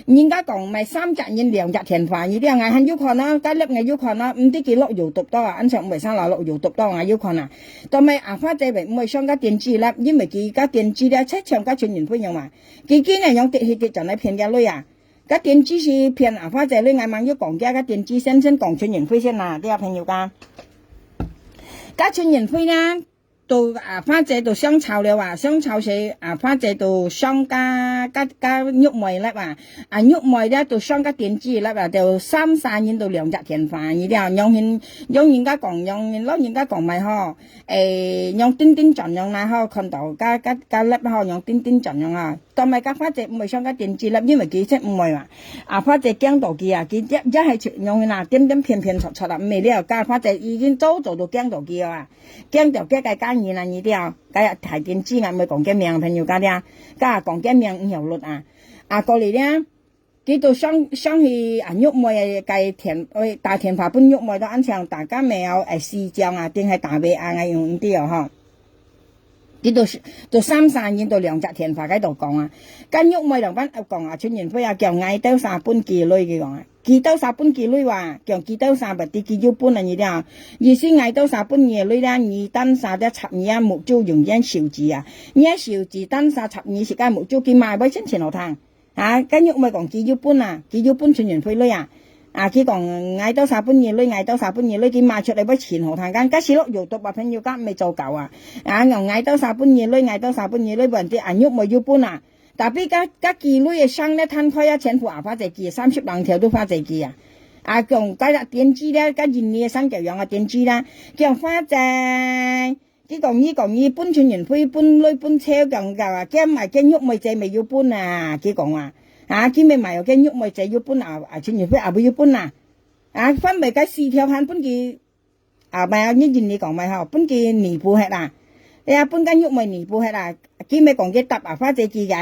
人家講買三隻人兩隻電話，你這𠊎還有看啊，該粒𠊎有看啊，毋知佢落YouTube到啊，恁樣毋會生啦落YouTube到啊，有看啊。到尾啊，花姐會，毋會上个電子粒，因為佢个電子粒，切像个春運費樣嘛。佢今日用跌去跌轉來騙个鐳啊。个電子是騙啊，花姐鐳，𠊎吂有講價，个電子先，先講春運費先啊，這朋友家。个春運費呢， 到啊，花姐到上炒了啊，上炒時啊，花姐到上个，个，个玉妹粒啊，啊，玉妹咧到上个電子粒啊，就三儕人到兩隻電話，你了，用人，用人家講，用人老人家講咪好，誒，用叮叮轉用啦好，看到个，个，个粒好，用叮叮轉用啊。到尾个花姐毋會上个電子粒，因為佢識毋會嘛。啊，花姐驚到佢啊，佢一，一係出用啦，點點騙騙撮撮啦，毋係了，个花姐已經早早都驚到佢啊。 驚到个个家人啊，你了，个大電子啊，毋會講个名，朋友家了，个講个名毋曉錄啊。啊，過來咧，佢都上，上去啊，玉妹个電，呃，打電話分玉妹，都恁樣打个苗，誒，四張啊，定係打尾啊，𠊎用毋知哦，吼。佢都，都三儕人都兩隻電話該度講啊。个玉妹兩班講啊，春運費啊，叫𠊎兜儕分佢鐳，佢講啊。 佢兜儕分佢鐳哇，講佢兜儕毋知佢有分啊，你了。意思𠊎兜儕分你个鐳咧，你單儕咧插你啊，目珠用眼手指啊。你个手指單儕插你時間目珠，佢嘛會錢錢好聽。啊，該玉妹講佢有分啊，佢有分春運費鐳啊。啊，佢講𠊎兜儕分你鐳，𠊎兜儕分你鐳，佢嘛出來會錢好聽。該，該時落YouTube啊，朋友家毋係做狗啊。啊，講𠊎兜儕分你鐳，𠊎兜儕分你鐳，問題啊，玉妹有分啊。 Tapi个，个寄鐳个箱咧，攤開啊，全部啊，花姐寄，三十零條都花姐寄啊。啊，講該个電子咧，个印尼个生狗樣啊，電子啦，叫花姐。佢講，佢講，佢分春運費，分鐳，分車，講，講啊，兼埋，兼玉妹姐咪有分啊，佢講啊。啊，佢咪買哦，兼玉妹姐有分啊，啊，春運費也會有分啊。啊，分埋个四條還分佢 啊，毋係啊，你印尼講毋係吼，分佢彌補忒啦。哎呀，分个玉妹彌補忒啦。佢乜講佢答啊，花姐寄个，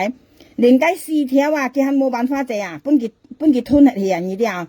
連該四條啊，佢還無還花姐啊，分佢，分佢吞忒去啊，你知啊？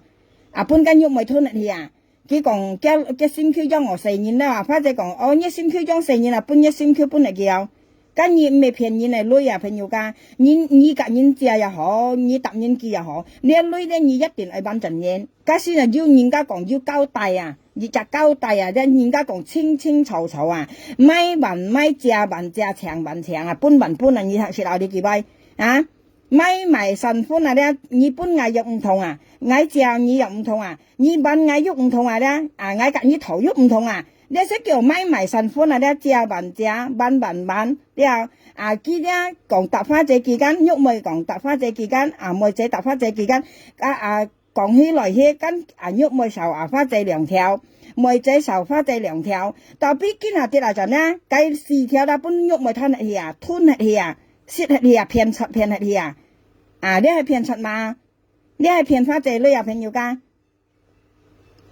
啊，分个玉妹吞忒去啊。佢講，佢，佢心臼養哦細人了啊，花姐講，哦，你心臼養細人啊，分你心臼分忒去哦。 該你毋係騙人个鐳啊，朋友家。人，你甲人借也好，你搭人寄也好，你个鐳咧，你一定愛還正人。假使若有人家講有交代啊，一隻交代啊，這人家講清清楚楚啊，買還買，借還借，請還請啊，分還分啊，你讀識啊，你幾位啊？買賣成分啊，這你分𠊎又毋同啊，𠊎借你又毋同啊，你還𠊎又毋同啊，這啊，𠊎甲你討又毋同啊。 這係叫買賣成分啊，這借還借，還還還，對啊。啊，佢這講搭花姐寄間，玉妹講搭花姐寄間，啊，妹姐搭花姐寄間，啊，啊，講起來，該間，啊，玉妹少啊，花姐兩條，妹姐少花姐兩條，tapi今下跌啊，轉呢，該四條啦，分玉妹吞忒去啊，吞忒去啊，食忒去啊，騙出騙忒去啊。啊，這係騙出嘛？這係騙花姐鐳啊，朋友家。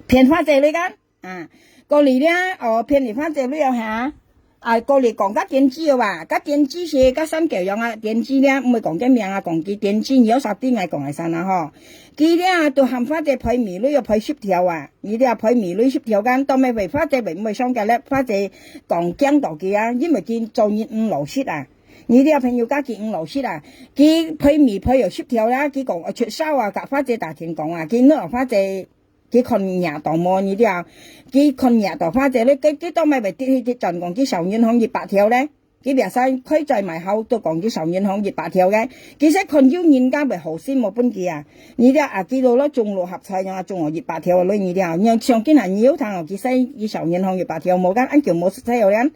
騙花姐鐳間？ 啊，過來咧，哦，騙你花姐鐳哦哈。啊，過來講个電子哦啊，个電子係个三角樣啊，電子咧，毋會講个名啊，講佢電子，你有啥知𠊎講个啥啊吼。佢咧都喊花姐賠米鐳哦，賠十條啊，你咧賠米鐳十條間，到尾會花姐會毋會上架咧，花姐講驚到佢啊，因為佢做人毋老實啊。你咧朋友家佢毋老實啊，佢賠米賠有十條啦，佢講，呃，出手啊，甲花姐打聽講啊，佢拿花姐 佢看贏到無，你知啊？佢看贏到花姐咧，佢，佢到尾會跌去，佢轉講佢少銀行一百條咧。佢biasa開嘴賣口都講佢少銀行一百條个。其實看有人家會好心無分佢啊。你知啊，佢落落中六合彩樣啊，中哦一百條个鐳，你知啊？像，像今下你有聽哦，佢使佢少銀行一百條無？敢恁久無使哦咧？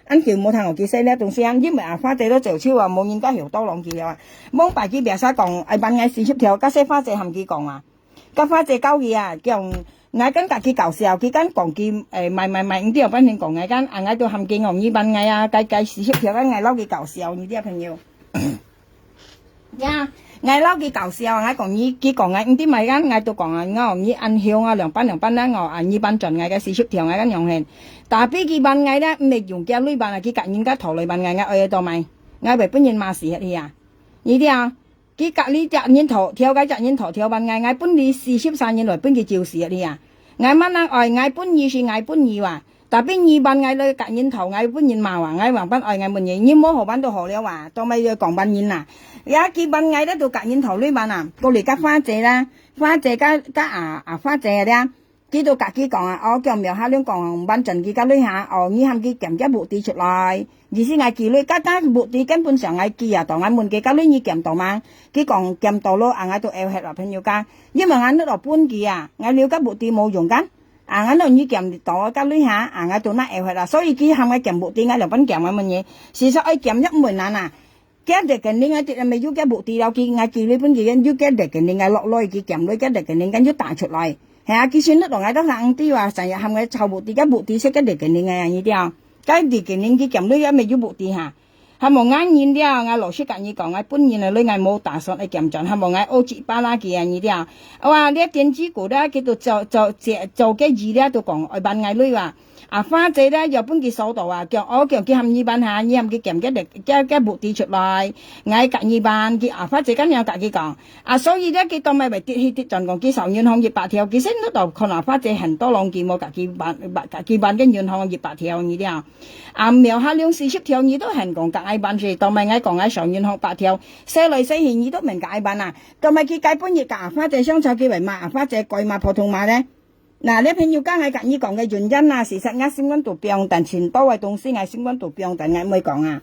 恁久無聽哦，佢使這東西啊，因為啊，花姐都走手啊，無人家曉到攏佢了啊。往擺佢biasa講，愛還𠊎四十條，該使花姐喊佢講啊。 个花姐教佢啊，講，𠊎跟甲佢搞笑，佢跟講佢，誒，買買買，毋知有半天講𠊎跟，啊，𠊎都喊佢講，你還𠊎啊，該，該四十條，𠊎，𠊎摎佢搞笑，你知啊，朋友。呀， 𠊎摎佢搞笑，𠊎講你，佢講𠊎毋知麼个，𠊎都講啊，𠊎講你恁凶啊，兩半兩半啊，𠊎啊，你半轉𠊎个四十條，𠊎个樣形。Tapi佢半𠊎咧，毋係用佢鐳半啊，佢甲人家頭鐳半𠊎，𠊎愛到麼个？𠊎會分人罵死忒去啊！你知啊？佢甲你隻人頭，條个隻人頭條半𠊎，𠊎分你四十三人來分佢照死忒去啊！𠊎麼人愛，𠊎分你是𠊎分你哇！ Tapi你半𠊎來甲人頭，𠊎分人罵啊，𠊎還半愛𠊎問你，你無好半都好了啊，做麼个講半人啊？也佢半𠊎咧都甲人頭鐳半啊，過來甲花姐啦，花姐甲甲啊啊花姐咧，佢都甲佢講啊，哦，叫苗下龍講半轉佢甲鐳下，哦，你喊佢減隻物資出來，意思𠊎寄鐳，甲甲物資根本上𠊎寄啊，到𠊎問佢甲鐳你減到嗎？佢講減到咯，啊𠊎都out忒啦，朋友家，因為𠊎摎到分佢啊，𠊎留甲物資無用干。 啊，𠊎摎你減到个鐳下，啊，𠊎都拿out忒啦，所以佢喊𠊎減物資，𠊎兩半減𠊎問你，事實愛減也毋會難啊。佢个肯定啊，直係有个物資了，佢𠊎寄鐳分佢，有个肯定啊落來，佢減鐳个肯定啊又打出來。係啊，佢先摎𠊎到上地啊，成日喊𠊎抄物資，个物資係个肯定啊，你知啊？个肯定佢減鐳也毋係有物資哈。 還無𠊎人了，𠊎老實甲你講，𠊎本人个鐳𠊎無打算愛減轉，還無𠊎烏七八啦佢啊，你了。哇，這電子股咧，佢都做做做做个字咧，都講愛半𠊎鐳啊。啊，花姐咧，又分佢掃到啊，叫哦，叫佢喊你半下，你喊佢減个个个物資出來，𠊎甲你半，佢啊，花姐咁樣甲佢講。啊，所以咧，佢到尾會跌去跌轉講，佢掃銀行一百條，其實你都看啊，花姐很多人佢無甲佢半，甲佢半个銀行一百條，你了。 啊，苗下龍四十條你都還講甲𠊎半時，到尾𠊎講𠊎掃銀行百條，洗來洗去你都毋甲𠊎半啊。到尾佢該本日甲阿花姐相吵佢會罵阿花姐改罵普通話咧。那，這朋友甲𠊎甲你講个原因啊，事實𠊎心肝肚放，但盡多个東西𠊎心肝肚放，但𠊎毋會講啊。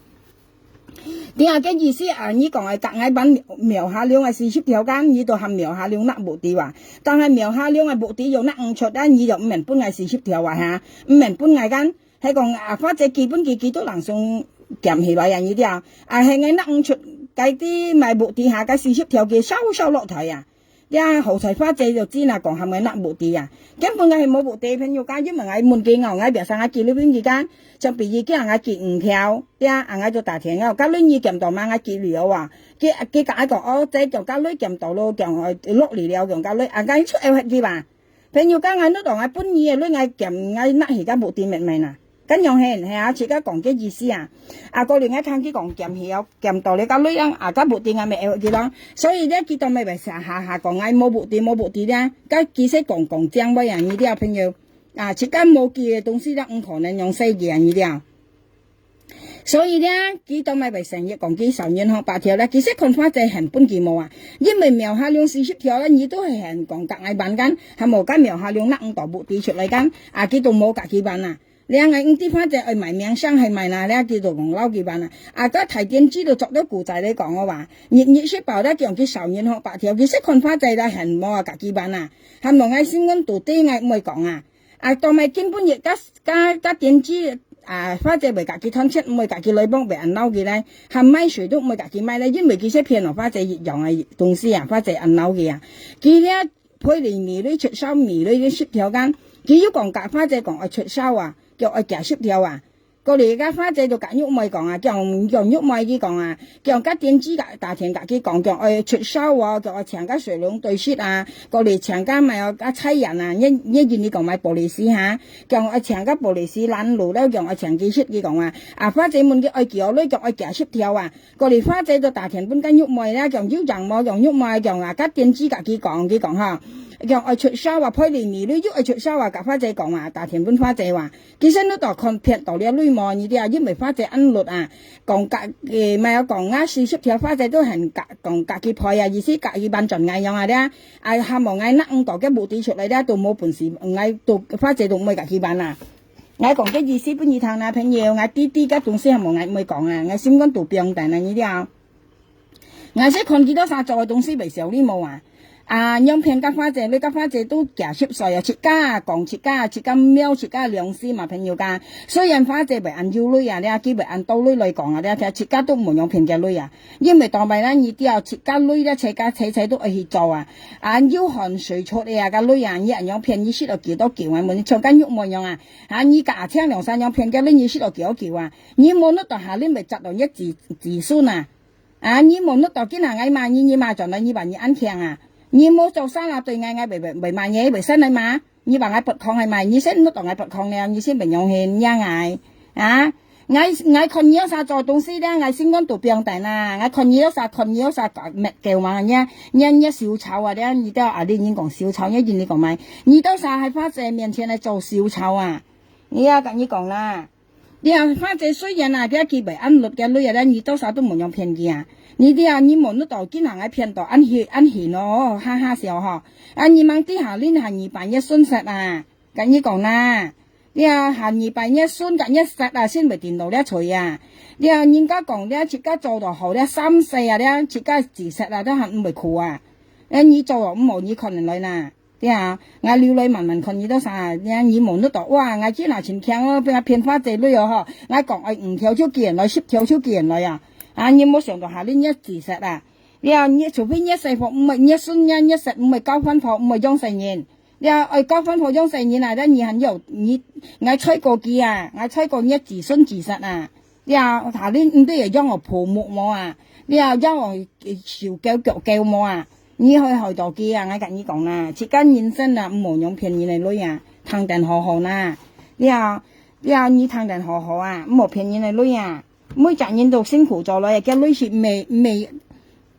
這个意思啊，你講个甲𠊎半苗下龍个四十條間，你都喊苗下龍拿物資啊。但係苗下龍个物資又拿毋出，但你又毋免分𠊎四十條啊哈，毋免分𠊎間。 係講啊，花姐基本佢佢都人送減起來啊，你知啊？啊，係𠊎拿毋出，該啲買物資下，該四十條佢燒燒落台啊。這好彩花姐就知啦，講喊𠊎拿物資啊。根本𠊎係無物資，朋友家，因為𠊎問佢，𠊎表示𠊎寄鐳分佢間，像比如佢人𠊎寄五條，這啊，𠊎就打電話，甲鐳你減到嗎？𠊎寄了啊。佢佢甲𠊎講，哦，這講甲鐳減到咯，講落嚟了，講甲鐳，啊，𠊎出out忒去吧。 朋友家，𠊎摎到𠊎本人个鐳𠊎減，𠊎拿去甲物資乜乜啦。恁樣係，係啊，自家講个意思啊。啊，過來𠊎聽佢講減去哦，減到了甲鐳啊，啊，甲物資𠊎乜out去咯。所以咧，佢到尾會下下下講𠊎無物資，無物資咧，甲其實講講正話啊，你了朋友。啊，自家無寄个東西咧，毋可能用洗个啊，你了。 所以咧，佢到尾會成日講佢掃銀行百條咧，其實看花姐還分佢無啊，因為苗下龍四十條咧，你都係還講甲𠊎半間，還無甲苗下龍拿毋到物資出來間，啊，佢都無甲佢半啊。這𠊎毋知花姐愛賣命相係賣哪，這佢都講摎佢半啊。啊，甲大電子都作到古仔來講个話，日日食飽咧，叫佢掃銀行百條，其實看花姐咧還無啊甲佢半啊，還無𠊎心肝肚底𠊎毋會講啊。 啊，到尾根本也甲甲甲電子啊，花姐會甲佢斷絕，毋會甲佢來往，會恁摎佢咧，還買水都毋會甲佢買咧，因為佢係騙哦，花姐一樣个東西啊，花姐恁摎佢啊。佢咧配你米鐳出燒米鐳个十條間，佢又講甲花姐講愛出燒啊，叫愛寄十條啊。過來甲花姐就甲玉妹講啊，叫叫玉妹佢講啊， 叫甲電子甲打電甲佢講，叫愛出燒哦，叫愛請甲水龍對食啊，過來請甲買哦，甲菜園啊，你你今日講買玻璃絲哈，叫愛請甲玻璃絲爛路了，叫愛請佢食，佢講啊，啊花姐問佢愛幾多鐳，叫愛幾十條啊，過來花姐就打電分甲玉妹啦，叫有影無，叫玉妹講啊，甲電子甲佢講，佢講哈，叫愛出燒啊，配你米鐳又愛出燒啊，甲花姐講啊，打電分花姐話。 其實你都看騙到了鐳無，你知啊，因為花姐恁律啊，講甲，誒，毋係啊，講啊，四十條花姐都還甲，講甲佢配啊，意思甲佢半轉𠊎樣啊，這啊，啊，還無𠊎拿毋到个物資出來，這都無本事，𠊎都，花姐都毋會甲佢半啊。𠊎講个意思分你聽啊，朋友，𠊎知知个東西還無𠊎毋會講啊，𠊎心肝肚放等啊，你知啊。 𠊎係看幾多儕做个東西袂少哩無啊？啊，樣騙甲花姐，你甲花姐都幾十歲啊，自家講自家，自家妙自家良心嘛，朋友家。雖然花姐袂恁有鐳啊，這佢袂恁多鐳來講啊，這自家都無樣騙个鐳啊。因為當擺咱一定要自家鐳咧，自家車車都愛去做啊。啊，有汗水出个啊，个鐳啊，你恁樣騙，你食到幾多久啊？問你像甲玉妹樣啊？啊，你甲阿青兩三樣騙个鐳，你食到幾多久啊？你無那到下輪袂摘到你子子孫啊？啊，你無錄到今下𠊎罵你，你罵轉來你話你恁慶啊？你無做啥啦，對𠊎，𠊎會，會，會罵你，會生來罵？你話𠊎發狂係嘛？你先錄到𠊎發狂了，你先會用心，你啊𠊎，啊？𠊎，𠊎看你有啥做東西了，𠊎心肝肚放等啊！𠊎看你有啥，看你有啥，滅狗嘛，你，你，你小丑啊，你，你兜啊，你人講小丑，你，你講咩？你兜啥還花姐面前來做小丑啊？你啊，跟你講啦。 你啊，花姐雖然啊，佢佢會恁落个鐳啊，但你多少都無用騙佢啊。你知啊，你無錄到今下𠊎騙到恁氣，恁氣咯，哈哈笑吼。啊，你望底下恁下二擺个損失啊，跟你講啦。你啊，下二擺个損甲个失啊，先會定到了罪啊。你啊，人家講了，自家做到好了，三世啊了，自家自殺啊，都還毋會苦啊。哎，你做到毋好，你可能來啦。 對啊，𠊎流淚慢慢看你兜啥，你無錄到，哇，𠊎今下真慶哦，分騙花姐鐳哦吼。𠊎講愛五條就寄人來，十條就寄人來啊。啊，你無想到下你个自殺啊。對啊，你除非你細伙毋會，你孫你，你細毋會交番婆，毋會養細人。對啊，愛交番婆養細人啊，但你還有，你，𠊎催過佢啊，𠊎催過你个子孫自殺啊。 了，下你毋知會養我婆目無啊？了，養我手狗腳狗無啊？你害害到佢啊！𠊎跟你講啦，自家人生啊，毋好用騙人个鐳啊，聽等好好啦。了，了，你聽等好好啊，毋好騙人个鐳啊。每隻人都辛苦做來，个鐳係每，每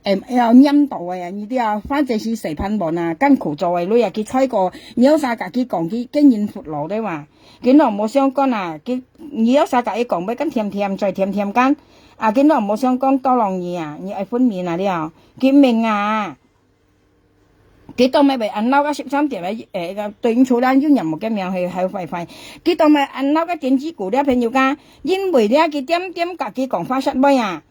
會，會黏到个啊，你知啊，反正係細盤飯啊，艱苦做个鐳啊，佢催過，你有啥甲佢講，佢，佢人服老个哇。佢若無相干啊，佢，你有啥甲佢講，要跟甜甜，再甜甜干。啊，佢若無相干，多lòng你啊，你愛分明啊了。佢明啊，佢當然會恁老个十三點个，誒，對因厝啦，有念無个名，係，係壞壞。佢當然會恁老个電子股了，朋友家，因為了，佢點點甲佢講發煞妹啊。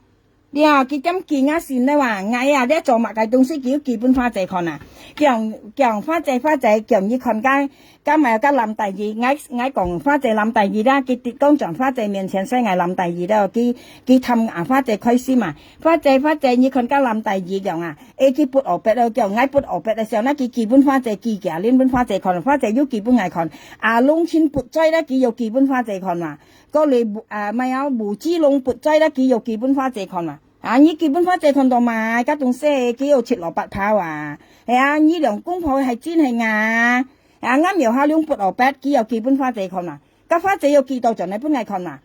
了，佢點寄𠊎信了哇，𠊎啊，這做麼个東西，佢又寄分花姐看啊。講，講花姐，花姐，講你看該，該麼个濫大意，𠊎，𠊎講花姐濫大意啦，佢直講轉花姐面前，使𠊎濫大意了，佢，佢貪啊花姐開心嘛。花姐，花姐，你看該濫大意講啊，誒，佢不惡別了，講𠊎不惡別个時候，那佢寄分花姐，寄幾輪分花姐看，花姐又寄分𠊎看，啊，龍親不在了，佢又寄分花姐看嘛。 過來無，啊，麼个啊，無子龍不在了，佢又寄分花姐看嘛。啊，你寄分花姐看到嘛，該東西佢又七老八拋啊。係啊，你兩公婆係真係啊。啊，𠊎廟下龍不惡別，佢又寄分花姐看嘛。該花姐又寄到轉來分𠊎看嘛。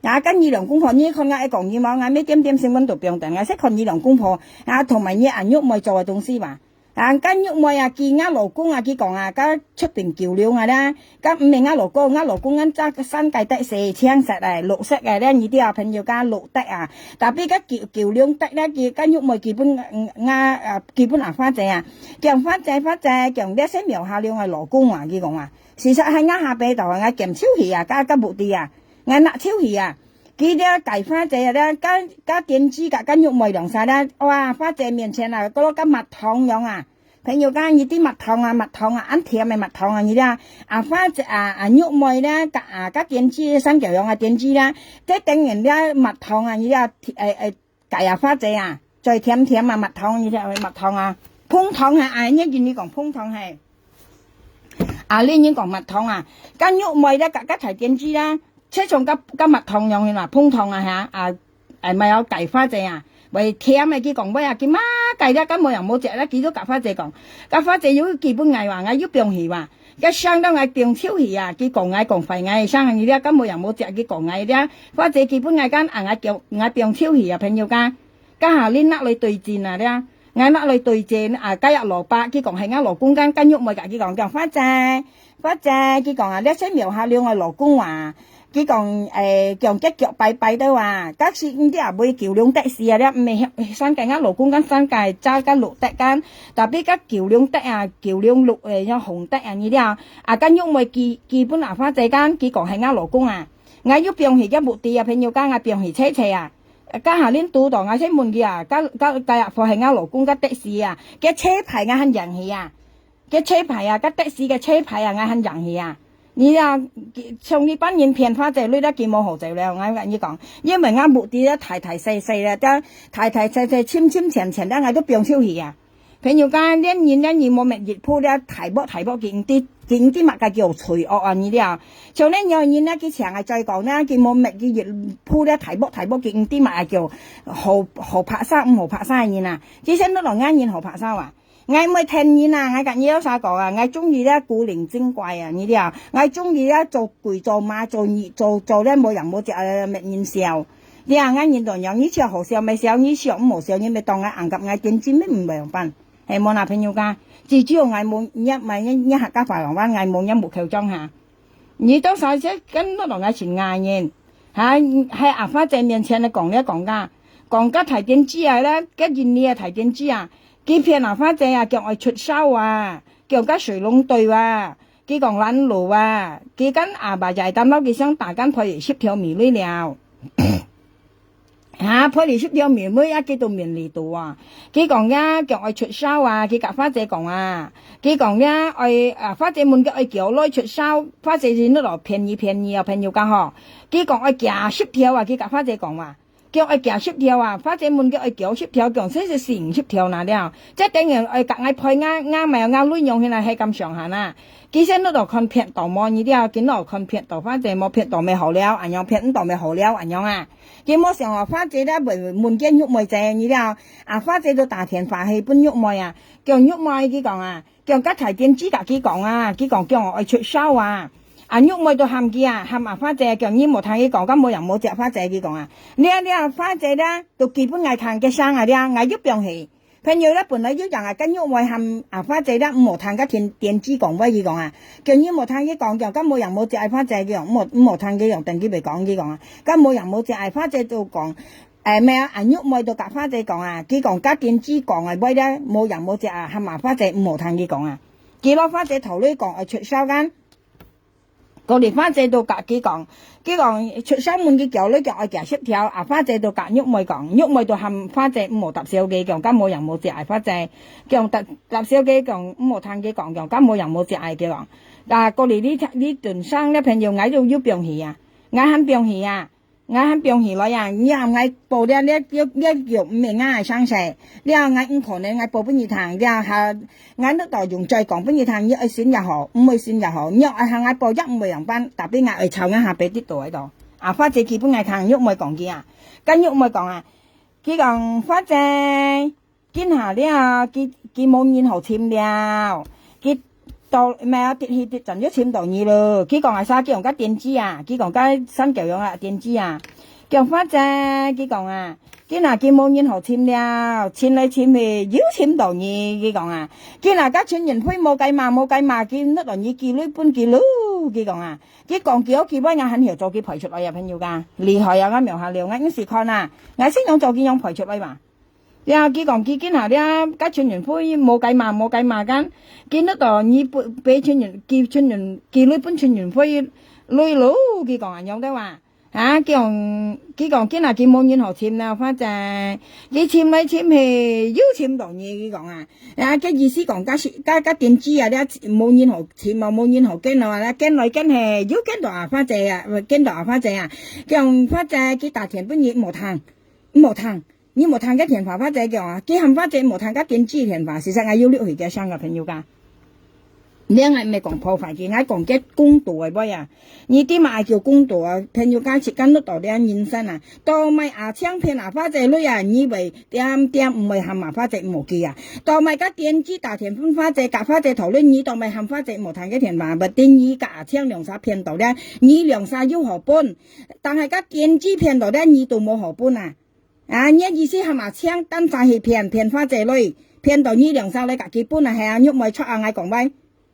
啊，該你兩公婆，你看𠊎愛講你無？𠊎每點點新聞都放等，𠊎識看你兩公婆，啊，同埋你阿玉妹做个東西嘛。 啊，該玉妹啊，寄𠊎老公啊，佢講啊，該出庭九龍啊啦，該毋係𠊎老公，𠊎老公恁隻三界得四千石啊，六石啊，這你兜啊朋友家六得啊，tapi該九，九龍得咧，佢該玉妹寄分，嗯，𠊎，啊，寄分啊花姐啊，講花姐，花姐，講這係廟下龍个老公啊，佢講啊，事實係𠊎下背頭啊，𠊎撿手去啊，該，該目的啊，𠊎拿手去啊。 佢這大花姐啊，這該，該電子甲該玉妹兩儕咧，哇，花姐面前啊，搞到甲蜜糖樣啊。朋友家，你知蜜糖啊，蜜糖啊，恁甜个蜜糖啊，你知啊？啊，花姐啊，啊，玉妹咧，甲啊，甲電子生腳樣啊，電子咧，這等於咧蜜糖啊，你知啊？誒誒，該啊，花姐啊，最甜甜啊，蜜糖，你知啊？蜜糖啊，膨糖啊，啊，你今日講膨糖係。 啊，你人講蜜糖啊，該玉妹咧，甲，甲大電子啦，切像甲，甲蜜糖樣嘛，膨糖啊，吓，啊，哎，毋係哦，該花姐啊，會甜个，佢講尾啊，佢嘛該咧，甲無人無食咧，佢都甲花姐講，甲花姐又寄分𠊎哇，𠊎又放去哇，該傷到𠊎放手去啊，佢講𠊎講壞𠊎，傷你咧，甲無人無食，佢講𠊎咧，花姐寄分𠊎，敢啊，𠊎放，𠊎放手去啊，朋友家。 該下你拿來對證啊，這，𠊎拿來對證啊，該隻老伯，佢講係𠊎老公，該，該玉妹甲佢講，講，花姐，花姐，佢講啊，這係廟下龍个老公啊，佢講，誒，講隻腳白白个啊，該時你知啊，毋係九龍得四啊，這毋係三界𠊎老公，該三界揸該六得該，tapi該九龍得啊，九龍六，誒，像紅得啊，你知啊，啊，該玉妹寄，寄分啊花姐該，佢講係𠊎老公啊，𠊎又放去隻目的啊，朋友家，𠊎放去切切啊。 該下恁堵到，𠊎先問佢啊，該，該，該阿婆係𠊎老公个得失啊，該車牌𠊎還贏去啊，該車牌啊，該得失个車牌啊，𠊎還贏去啊。你啊，像你班人騙花姐鐳了，佢無好走了，𠊎甲你講，因為𠊎目的咧大大細細咧，該大大細細、深深淺淺咧，𠊎都放手去啊。朋友講，這人這人無搣一步，這大鑊大鑊，佢毋知，佢毋知麼个叫罪惡啊，你了。像恁樣人呢，佢請个再講呢，佢無搣佢一步，這大鑊大鑊，佢毋知麼个叫好，好拍手，毋好拍手个人啊。其實你講𠊎人好拍手啊。 𠊎毋會跈人啊，𠊎甲你有啥講啊，𠊎中意這古靈精怪啊，你了，𠊎中意這做鬼做馬做孽做做這無影無跡啊，搣人笑。你啊，𠊎人都樣，你想好笑乜笑，你想毋好笑，你乜當𠊎硬甲𠊎點睛乜毋會辦，係無啦，朋友家？至少𠊎無，你，你，你客家話講話，𠊎無，你目口中哈。 你到時節跟到來尋𠊎人，哈，係阿花姐面前來講這講啊，講个大電子啊，該該印尼个大電子啊，佢騙阿花姐啊，講愛出燒啊，講个水龍頭啊，佢講爛路啊，佢跟阿爸仔擔到佢想打間佢十條米鐳了。 哈，賠你十條命，每一个都面裡肚啊。佢講呀，講愛出燒啊，佢甲花姐講啊。佢講呀，愛，啊，花姐問佢愛幾多來出燒，花姐就那落便宜便宜啊，朋友家吼。佢講愛幾十條啊，佢甲花姐講啊。叫愛幾十條啊，花姐問佢愛幾十條，講先是四五十條那了。這等於愛甲𠊎賠，𠊎，𠊎買𠊎鐳用起來係咁上下啊。其實那落看騙到無，你了，佢那落看騙到，花姐無騙到乜好了，恁樣騙毋到乜好了，恁樣啊。 佢無想哦，花姐咧問，問見玉妹姐，你了，啊，花姐就打電話去分玉妹啊，叫玉妹佢講啊，叫甲大電子甲佢講啊，佢講叫我愛出燒啊。啊，玉妹就喊佢啊，喊啊花姐，叫你無聽佢講，甲無影無跡花姐佢講啊。了了，花姐咧，就佢分𠊎聽个聲啊，了，𠊎又放去。 朋友咧，本來有樣啊，跟玉妹喊啊，花姐咧，毋好聽个電，電子講話，佢講啊，叫你莫聽佢講，叫甲無影無跡个花姐，佢講，毋好，毋好聽佢講，等佢袂講，佢講啊，甲無影無跡个花姐就講，誒，咩啊，啊，玉妹就甲花姐講啊，佢講甲電子講个話咧，無影無跡啊，喊啊花姐毋好聽佢講啊，佢老花姐頭裡講，愛出燒間。 過日花姐就甲佢講，佢講出燒問佢幾多，佢講愛幾十條，啊，花姐就甲玉妹講，玉妹就喊花姐毋好搭小佢講，甲無影無跡个花姐，講搭，搭小佢講，毋好聽佢講，講甲無影無跡个佢講。啊，過日你，你頓聲了朋友，𠊎就又放去啊，𠊎喊放去啊。 𠊎喊放起來啊，你喊𠊎報了，了，了，了，了，毋免𠊎个聲勢，了，𠊎毋可能𠊎報分你聽，了，哈，𠊎那到用嘴講分你聽，你愛信也好，毋愛信也好，你愛喊𠊎報也毋會樣般，tapi𠊎愛抄𠊎下背得到个咯。啊，花姐佢分𠊎聽，玉妹講佢啊，跟玉妹講啊，佢講，花姐， 今下了，佢，佢無人好尋了。佢到，毋係啊，跌去跌轉又尋到你了。佢講啊，啥，佢用个電子啊，佢講个三角用啊，電子啊。佢講花姐，佢講啊，今下佢無人好尋了，尋來尋去又尋到你，佢講啊。今下个陳雲輝無該罵，無該罵，佢摎到你寄鐳分佢了，佢講啊。佢講佢屋企位，𠊎還曉做佢賠出來啊，朋友家。厲害啊，𠊎苗下了，𠊎毋識看啊，𠊎先用做佢用賠出來嘛。 了，佢講佢今下了，甲陳雲輝無該罵，無該罵間，佢那到你分，分陳雲，寄陳雲，寄鐳分陳雲輝鐳咯，佢講恁樣个話。啊，佢講，佢講今下佢無人好尋了，反正佢尋來尋去，又尋到你，佢講啊。啊，該意思講，甲是，甲，甲電子啊，了無人好尋啊，無人好見啊，了見來見去，又見到阿花姐啊，見到阿花姐啊。佢講花姐，佢打電分你，毋好聽，毋好聽。 你無聽个電話，花姐講啊，佢喊花姐無聽个電子電話，事實𠊎有錄去个聲个朋友家。你𠊎毋係講破壞佢，𠊎講个公道个話啊。你知麼个叫公道啊？朋友家自家落到這人生啊，到尾阿青騙阿花姐鐳啊，你會點點毋會喊阿花姐無記啊。到尾个電子打電分花姐，甲花姐討論，你到尾喊花姐無聽个電話，毋定你甲阿青兩儕騙到了，你兩儕有好分，但係个電子騙到了，你都無好分啊。 啊，你个意思喊阿青單儕去騙，騙花姐鐳，騙到你兩儕來甲佢分啊，係啊，玉妹著啊，𠊎講話，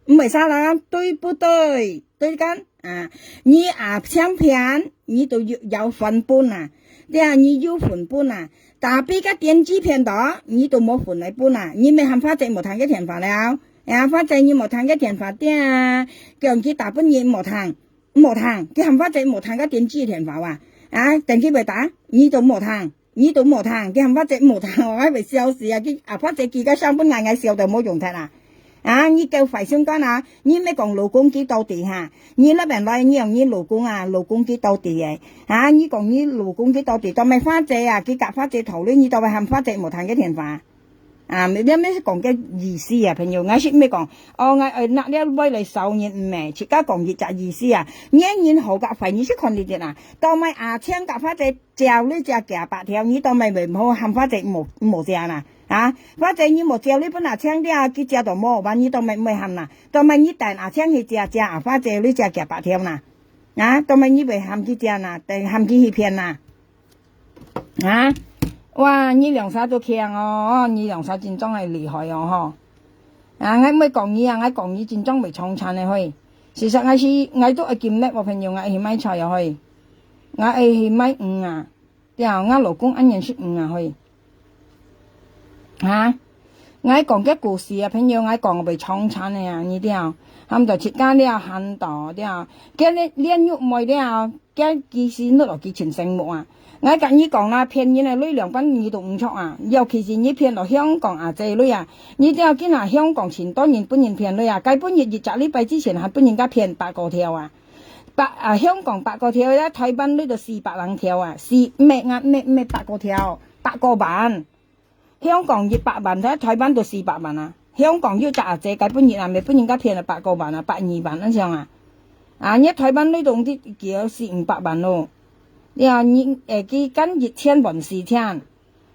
毋會salah，對不對？對kan？啊，你阿青騙，你都有，有份分啊，對啊，你有份分啊。Tapi个電子騙到，你都無份來分啊，你乜喊花姐無聽个電話了。啊，花姐你無聽个電話，對啊，叫佢打分你無聽。 毋好聽，佢喊花姐毋好聽个電子電話啊。啊，等佢會打，你都毋好聽，你都毋好聽，佢喊花姐毋好聽，𠊎會笑死啊！佢啊，花姐佢个聲分𠊎，𠊎笑到無用忒啊！啊，你夠壞心肝啊！你乜講老公佢到底哈？你那邊來，你用你老公啊，老公佢到底誒！啊，你講你老公佢到底，到尾花姐啊，佢甲花姐討論，你到尾喊花姐毋好聽个電話。啊，你毋係講个意思啊，朋友，𠊎係毋係講，哦，𠊎愛拿這位來燒人，毋係，自家講一隻意思啊。你人好甲壞，你係看你个啊。到尾阿青甲花姐借你借幾百條，你到尾會毋好喊花姐無無借啦，啊，花姐你無借你分阿青了，佢借到無，完你到尾毋會喊啦。到尾你等阿青去借借啊，花姐你借幾百條啦，啊，到尾你會喊佢借啦，等喊佢去騙啦。 啊，哇，你兩儕都強哦，你兩儕真正係厲害哦吼。啊，𠊎毋會講你啊，𠊎講你真正會創慘个嘿。事實𠊎係，𠊎都愛金額哦，朋友，𠊎愛去買菜哦嘿。𠊎愛去買魚啊，對啊，𠊎老公恁樣食魚啊嘿。啊，𠊎講个故事啊，朋友，𠊎講會創慘个啊，你知啊，喊到自家了，喊到，對啊，今日連玉妹了， 該其實你落去尋生活啊。𠊎甲你講啦，騙人个鐳兩般你都毋著啊，尤其是你騙到香港阿姐鐳啊，你知今下香港盡多人分人騙鐳啊，該本日一隻禮拜之前還分人家騙百過條啊。百，啊，香港百過條，該台灣鐳都四百零條啊，四，毋係，啊，毋係，毋係百過條，百過萬。 香港一百萬，在台灣都四百萬啊。香港有隻阿姐，該本日啊，也分人家騙了百過萬啊，百二萬恁樣啊。啊，你台灣鐳都毋知幾多四五百萬咯。你啊，你，誒，佢敢一千還四千，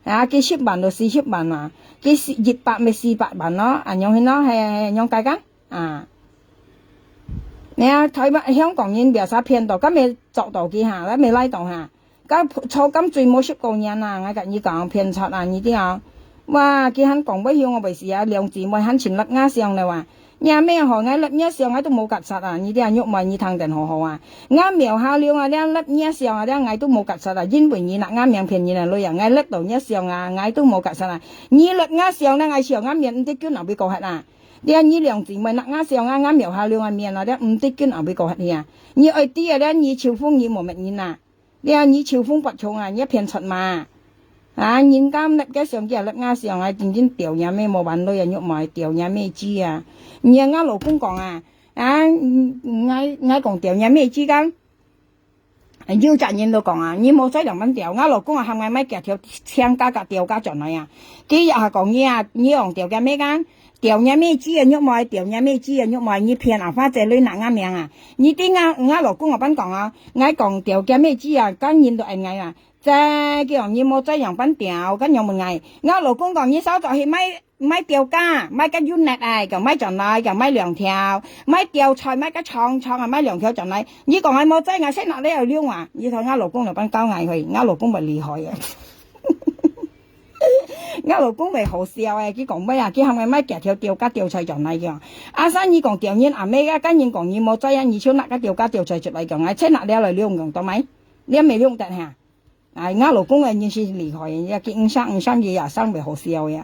啊，佢十萬都四十萬啊，佢四，一百也四百萬咯，恁樣去咯，係，係，係，恁樣解解。 啊。你啊，台灣、香港人袂使騙到，敢會捉到佢哈，敢會拉到哈？該坐監最無十過年啊，𠊎甲你講，騙賊啊，你知啊？哇，佢還講會向我會死啊，兩姊妹還盡辣𠊎相了啊！若咩好，𠊎辣若相，𠊎都無甲殺啊，你知啊？玉妹，你聽等好好啊！𠊎苗下流啊，這辣若相啊，這𠊎都無甲殺啊，因為你拿𠊎命騙人啊，鐳啊，𠊎辣到若相啊，𠊎都無甲殺啊！你辣𠊎相呢，𠊎笑𠊎面毋知捐哪位過忒啊！ 這你兩姊妹拿𠊎相啊，𠊎苗下流啊面啊，這毋得緊後尾過忒去啊！你愛知啊，這你秋風你無搣人啊！這你秋風不從啊，你騙出嘛！啊，人家擸个相機啊，擸𠊎相啊，真正掉若咩無還鐳啊，玉妹掉若咩雞啊！你啊，𠊎老公講啊，啊，𠊎，𠊎講掉若咩雞干？ 有隻人都講啊，你無再兩萬條，𠊎老公啊，喊𠊎買幾條青家甲吊家轉來啊。佢也係講你啊，你用吊个咩干？吊若咩雞啊，玉妹，吊若咩雞啊，玉妹，你騙啊，花姐鐳拿𠊎命啊！你知𠊎，𠊎老公啊，般講啊，𠊎講吊个咩雞啊，跟人都愛𠊎啊。這个你無再樣般吊，跟樣問𠊎。𠊎老公講，你稍早去買 買吊家，買个unit啊，講買轉來，講買兩條，買吊菜，買个長長啊，買兩條轉來。你講𠊎無知，𠊎先拿你來用啊！你同𠊎老公兩班交𠊎去，𠊎老公會厲害啊！𠊎老公會好笑誒，佢講咩啊？佢喊𠊎買幾條吊家吊菜轉來講。阿三，你講吊人阿妹啊，跟人講你無知啊，你就拿个吊家吊菜出來講，𠊎先拿了來用，講到買，你也沒用得哈。 哎，𠊎老公个人是厲害个，佢毋想毋想佢也生會好笑个。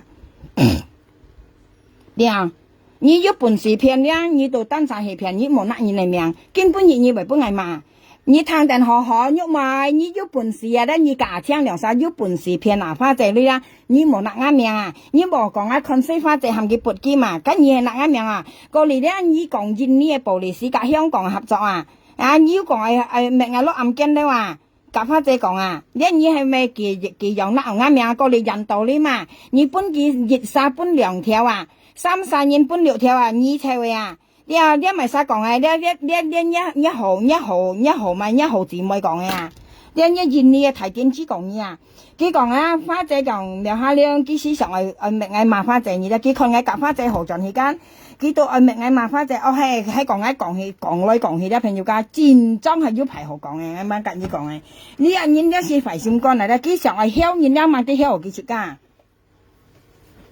對啊，你有本事騙人，你都單單係騙，你無拿人个命，今晡日你會分𠊎罵。你聽等好好，玉妹，你有本事啊，但你甲阿青兩儕有本事騙啊，花姐你啊，你無拿𠊎命啊，你無講啊，看衰花姐喊佢撥佢嘛，該你係拿𠊎命啊，過來咧，你講印尼个police甲香港合作啊，啊，你又講哎哎，搣𠊎落暗間了啊。 甲花姐講啊，這你係毋係佢佢用拿𠊎命過來引導你嘛？你分佢一儕分兩條啊，三儕人分六條啊，你才會啊！這這毋係儕講个，這這這這若若好若好若好嘛，若好姊妹講个啊！這若印尼个大天使講你啊！佢講啊，花姐講苗下令，佢時常愛愛搣𠊎罵花姐，你知佢看𠊎甲花姐好轉去間， 佢都愛搣𠊎罵花姐，哦，係係講𠊎講去講來講去，這朋友家真正係有排好講个，𠊎毋敢甲你講个。你啊，人這是壞心肝來了，佢想愛曉人了嘛，得曉佢自家。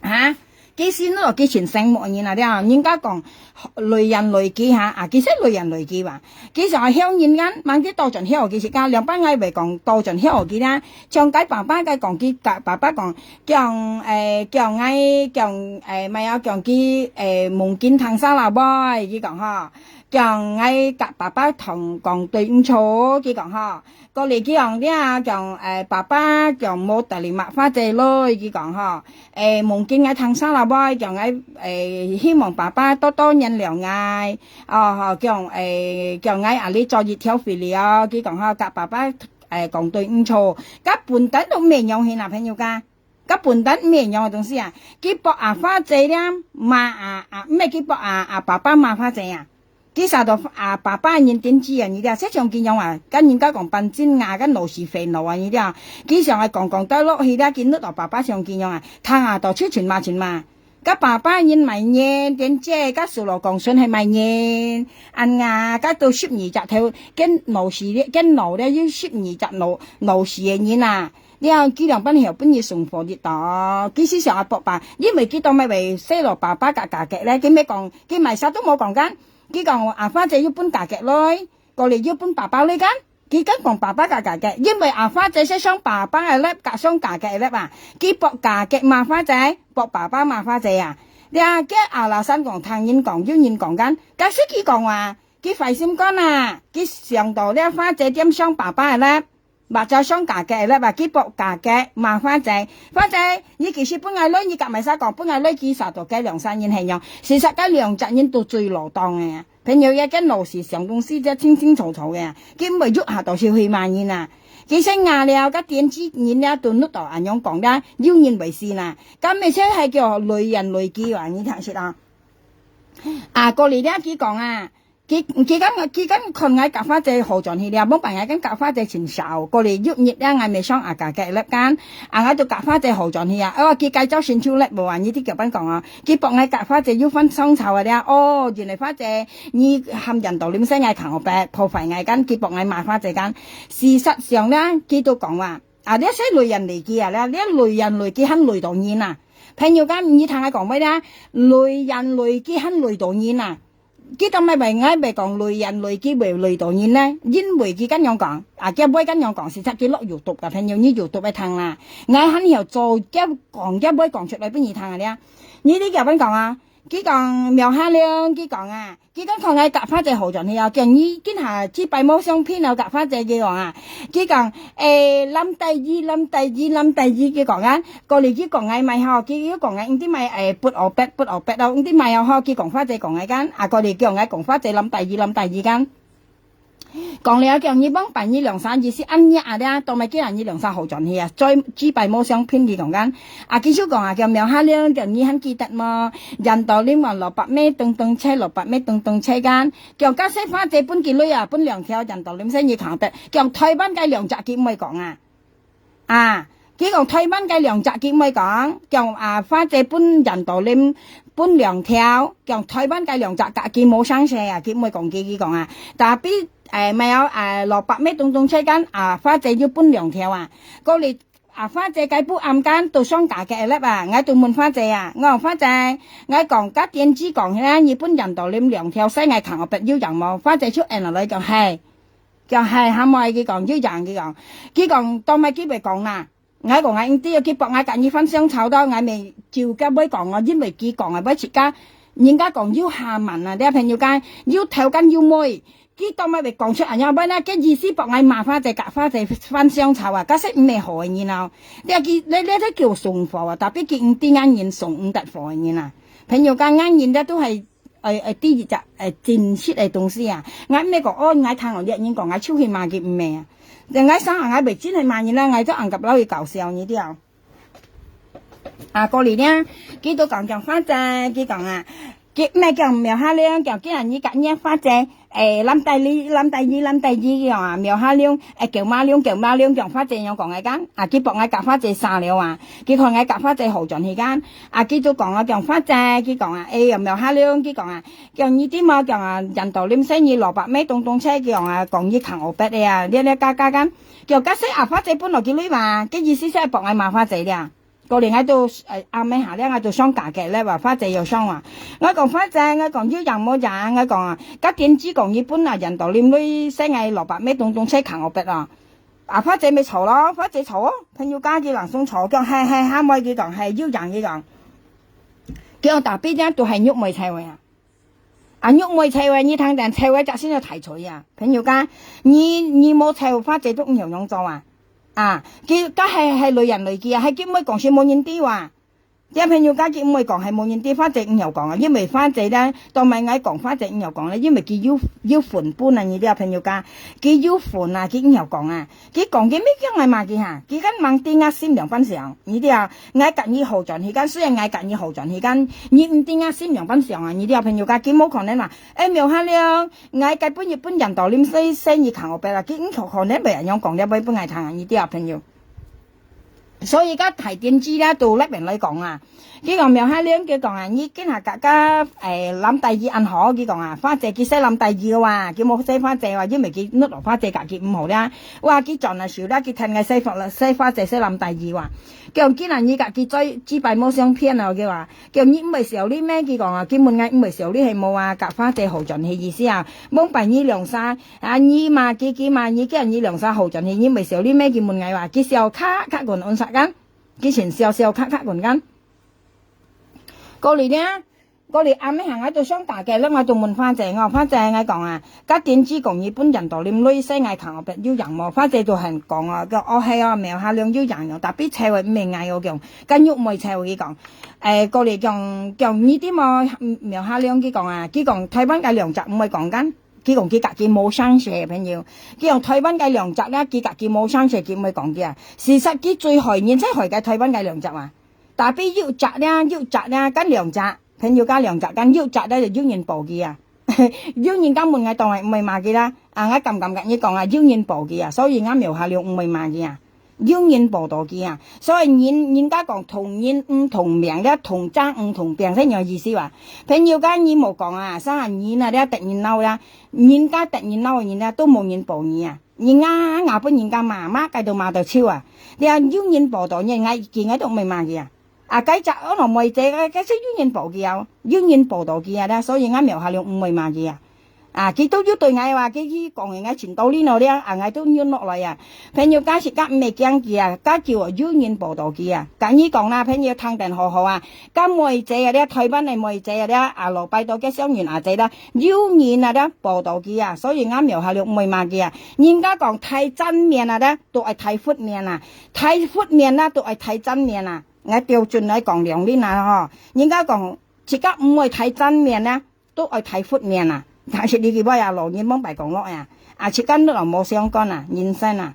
哈？佢先落佢全生無人啊，了，人家講累人累己哈，啊，其實累人累己吧。佢想愛曉人間，吂佢倒轉曉佢自家，兩班𠊎會講倒轉曉佢啦。像該爸爸該講，佢甲爸爸講，講，誒，講𠊎，講，誒，毋係啊，講佢，誒，mungkin聽salah boy，佢講吼，講𠊎甲爸爸同講對毋住，佢講吼，過來佢講這，講，誒，爸爸講無terima花姐鐳，佢講吼，誒，mungkin𠊎聽salah boy，講𠊎，誒，希望爸爸多多原諒𠊎，哦，吼，講，誒，講𠊎啊，你做一條video，佢講吼，甲爸爸，誒，講對毋住，甲本等都毋會樣形啊，朋友家。該笨蛋毋係樣个東西啊！佢駁阿花姐了，罵啊啊，毋係佢駁啊啊爸爸罵花姐啊！佢殺到啊爸爸人點知啊，你了，這像佢樣啊，跟人家講半斤啊，跟老是煩惱啊，你了，佢想愛講講到落去了，佢摎到爸爸像佢樣啊，聽啊到就群罵群罵。該爸爸人罵人點知，該手路講順係罵人，恁啊，該到十二隻頭，跟老是，跟老了有十二隻老老是个人啊！ 了，佢兩班曉分你送貨力到，佢是想阿伯吧，因為佢當乜會細佬爸爸甲價格咧，佢乜講，佢買啥都無講กัน。佢講阿花姐又分價格來，過來又分爸爸來กัน。佢敢講爸爸甲價格，因為阿花姐係上爸爸个粒，甲上價格个粒啊。佢駁價格罵花姐，駁爸爸罵花姐啊。了，佢阿拉山講聽人講，有人講กัน，假使佢講話，佢壞心肝啊，佢想到了花姐點上爸爸个粒。 Baca上價格个粒啊，佢駁價格罵花姐。花姐，你其實分𠊎來，你甲買啥講，分𠊎來，佢殺到該兩儕人係樣。事實該兩隻人都最老當个啊。朋友，也跟老是想東西，這清清楚楚个啊。佢毋會逐下到時去罵人啊。佢先罵了，該點知人了，都摎到恁樣講了，有人會信啊。該乜就係叫雷言雷語啊，你聽識啊？啊，過來了，佢講啊， 佢，佢敢，佢敢看𠊎甲花姐好轉去了，無辦法，𠊎敢甲花姐尋仇。過來有日了，𠊎乜上阿家个粒間，啊，𠊎就甲花姐好轉去啊。哦，佢改造成就了無啊？你知佢般講啊？佢駁𠊎甲花姐又翻上仇啊了。哦，原來花姐，你喊人到臨時𠊎扛我白，破壞𠊎間，佢駁𠊎罵花姐間。事實上呢，佢都講話，啊，這係雷言雷語啊，這，這雷言雷語還雷到人啊。朋友間，你聽𠊎講話了，雷言雷語還雷到人啊。 佢當乜會，𠊎會講雷言雷語會雷到人呢？因為佢恁樣講，啊，佢會恁樣講，事實佢落YouTube个，朋友，你YouTube个聽啦。𠊎還曉做，佢講，佢會講出來分你聽啊了。你，你佢般講啊，佢講苗下亮，佢講啊，佢講看𠊎甲花姐好轉去啊，叫你今下這擺無相片啊，甲花姐佢講啊，佢講，誒，lâm大姨，lâm大姨，lâm大姨，佢講啊，過來佢講𠊎買吼，佢又講𠊎，毋知買，誒，不哦bet，不哦bet哦，毋知買哦吼，佢講花姐講𠊎間，啊，過來叫𠊎講花姐lâm大姨，lâm大姨間。講了叫你幫辦你兩儕，意思恁樣啊了，到尾今日你兩儕好轉去啊，再這擺無相片佢講間。啊，佢就講啊，叫苗下亮，叫你還記得無？人到臨往六百米東東車，六百米東東車間，叫假使花姐分佢鐳啊，分兩條人到臨先你扛得，叫台灣个兩隻佢毋會講啊。 啊，佢講台灣个兩隻佢毋會講，講啊花姐分人到臨分兩條，講台灣个兩隻甲佢無相識啊，佢毋會講佢，佢講啊，tapi，誒，買有，誒，六百米東東車間啊，花姐又分兩條啊，過來啊，花姐个不暗間都上價个粒啊，𠊎都問花姐啊，𠊎講花姐，𠊎講甲電子講起來，你分人到臨兩條，使𠊎扛我別有樣無？花姐就應落來講，係。 講係，下妹佢講，又贏佢講，佢講，當尾佢會講啦。𠊎講𠊎毋知，佢駁𠊎甲你翻相吵到，𠊎咪就甲尾講哦，因為佢講啊，尾自家，人家講又下慢啊，這朋友間又頭間又尾，佢當尾會講出恁樣，尾那个意思駁𠊎罵花姐，甲花姐翻相吵啊，假使毋係好个人哦，這佢，這，這，這叫送貨啊，tapi佢毋知𠊎人送毋得貨个人啊，朋友間𠊎人這都係 誒，誒，第一隻，誒，真實个東西啊。𠊎毋係講，哦，𠊎聽哦，別人講，𠊎就去罵佢，毋係啊。但𠊎想下，𠊎袂真係罵人啦，𠊎做恁个摎佢搞笑，你知哦。啊，過來呢，佢都講講花姐，佢講啊，佢毋係講苗下亮，講今日你甲你花姐，誒，lâm大姨，lâm大姨，lâm大姨，佢講啊，苗下亮，誒，叫馬亮，叫馬亮，講花姐樣講个間，啊，佢駁𠊎甲花姐殺了啊，佢看𠊎甲花姐好轉去間， 啊，佢就講啊，講花姐，佢講啊，哎呀，苗下亮，佢講啊，講你知無，講啊，人到臨時你老伯姆東東車，佢講啊，講你扛我別个啊，你你加加間，叫假使啊，花姐本來佢鐳嘛，佢意思係幫𠊎罵花姐了。過來𠊎都，呃，暗晡下了，𠊎都上架个了，話花姐又上啊。𠊎講花姐，𠊎講有影無影，𠊎講啊，甲電子講你本啊，人到臨時使𠊎老伯姆東東車扛我別啊。 啊，花姐咪吵咯，花姐吵哦，朋友家己人送吵，講，嘿，嘿，下妹佢講，嘿，有影佢講。佢講，tapi這都係玉妹吵个啊。啊，玉妹吵个，你聽等，吵个隻先要大吵啊。朋友家，你，你無吵，花姐都毋曉樣做啊。啊，佢，該係，係女人來个啊，係佢妹講先無人知哇。這朋友家佢毋會講，係無人知，花姐毋曉講啊，因為花姐咧，當埋𠊎講花姐毋曉講咧，因為佢有，有份分啊，你這朋友家，佢有份啊，佢毋曉講啊，佢講佢毋曉講𠊎罵佢哈，佢敢吂知𠊎心量半想，你知啊，𠊎佮你好轉時間，雖然𠊎佮你好轉時間，你毋知𠊎心量半想啊，你這朋友家，佢無可能話，誒，苗下亮，𠊎該本日本人到臨時，時你看我白啦，佢毋可能會恁樣講，這會分𠊎聽啊，你這朋友。 所以該大電視咧，都這邊來講啊。佢講苗下亮，佢講啊，你今下佮，佮，誒，林大姨恁好，佢講啊，花姐佢識林大姨哇，佢無識花姐哇，因為佢摎花姐佮佢毋好咧。哇，佢轉啊手咧，佢聽𠊎識花，識花姐識林大姨哇。佢講今下你佮佢最，最擺無相片哦，佢話，佢講你毋會愁慮咩？佢講啊，佢問𠊎毋會愁慮係無啊，佮花姐好轉係意思啊。望擺你兩儕 啊，你罵佢，佢罵你，佢你兩儕好轉去，你毋會愁慮咩？佢問𠊎話，佢笑卡卡滾安煞kan，佢先笑笑卡卡滾kan。過來呢，過來暗晡下𠊎都想打給，𠊎都問花姐，𠊎花姐𠊎講啊，該電視講日本人到臨時，時𠊎看後壁有影無？花姐就喊講哦，講哦係哦，苗下亮有影哦，tapi臭个毋係𠊎哦，講，該玉妹臭佢講。誒，過來講，講你知無？苗下亮佢講啊，佢講台灣个兩隻毋會講kan。 佢講佢佮佢無相識，朋友。佢講台灣个兩隻咧，佢佮佢無相識，佢毋會講佢啊。事實佢最害人，最害个台灣个兩隻啊。Tapi有隻咧，有隻咧，該兩隻，朋友，該兩隻，該有隻咧就有人報佢啊。有人敢問𠊎當然毋會罵佢啦。啊，𠊎敢敢佮你講啊，有人報佢啊，所以𠊎苗下亮毋會罵佢啊。 有人報到佢啊。所以人，人家講同人毋同命，這同症毋同病，係恁樣意思哇。朋友家你莫講啊，啥人啊，這得人惱啦，人家得人惱个人啊，都無人報你啊。人啊，𠊎分人家罵，罵該都罵到臭啊。這有人報到你，𠊎，佢𠊎都毋會罵佢啊。啊，該隻安到妹姐，該，該係有人報佢啊，有人報到佢啊，這所以𠊎苗下亮毋會罵佢啊。 啊，佢都有對𠊎話，佢，佢講个𠊎盡道理了咧，啊，𠊎都忍落來啊。朋友，假使佢毋係驚佢啊，該就有人報到佢啊。佮你講啦，朋友，聽等好好啊。該妹姐啊，這台灣个妹姐啊，這啊，老拜到个小人阿姐啦，有人啊，這報到佢啊，所以𠊎苗下亮毋會罵佢啊。人家講大正面啊，這都愛大負面啊，大負面啊，都愛大正面啊。𠊎標準來講兩輪啊吼，人家講自家毋會大正面啊， 都愛大負面啊。但是你去尾啊，老人往擺講落啊，啊，自家都無相干啊，人生啊，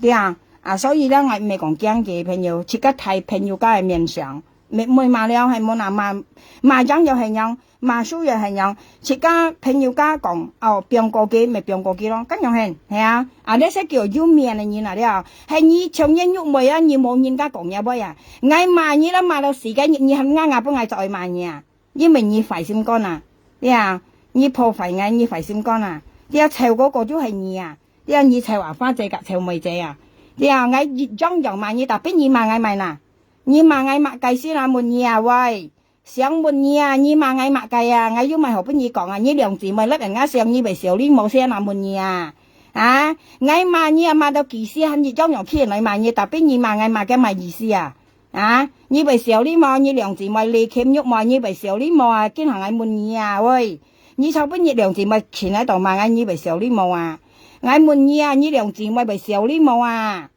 對啊，啊，所以咧，𠊎毋係講驚佢朋友，自家大朋友家个面上，毋會罵了，係無啦，罵，罵贏又係樣，罵輸又係樣，自家朋友家講，哦，放過佢，毋係放過佢咯，恁樣係，係啊，啊，這係叫有面个人啊，了，係你像你玉妹啊，你無人家講也會啊，𠊎罵你啦，罵到死个，你，你喊𠊎，𠊎分𠊎做愛罵你啊。 因為你壞心肝啊，對啊，你破壞𠊎，你壞心肝啊，對啊，臭哥哥就係你啊，對啊，你臭阿花姐佮臭妹姐啊，對啊，𠊎一樣樣罵你，tapi你罵𠊎麼个啦？你罵𠊎麼个先啊？問你啊，喂，想問你啊，你罵𠊎麼个啊？𠊎又毋係好分你講啊，你兩姊妹，你人家想你會愁慮無先啊？問你啊，啊，𠊎罵你啊，罵到幾時還一樣樣去來罵你，tapi你罵𠊎麼个麼个意思啊？ 啊，你會愁慮無？你兩姊妹離忒肉無？你會愁慮無啊？今下𠊎問你啊，喂，你昨晡日兩姊妹親愛到罵𠊎，你會愁慮無啊？𠊎問你啊，你兩姊妹會愁慮無啊？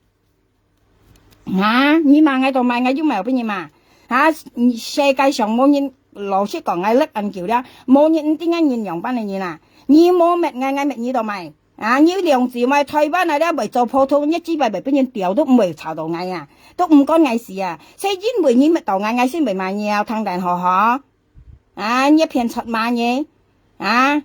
啊，你罵𠊎到罵𠊎又無分你罵？啊，世界上無人，老實講，𠊎歷恁久了，無人毋知𠊎人樣般个人啊。你無搣𠊎，𠊎搣你到罵？ 啊，你兩姊妹台灣啊，這會做普通，你幾擺會分人吊都毋會吵到𠊎啊，都毋管𠊎事啊。係因為你搣到𠊎，𠊎先會罵你啊，聽等好好。啊，你騙出罵你，啊，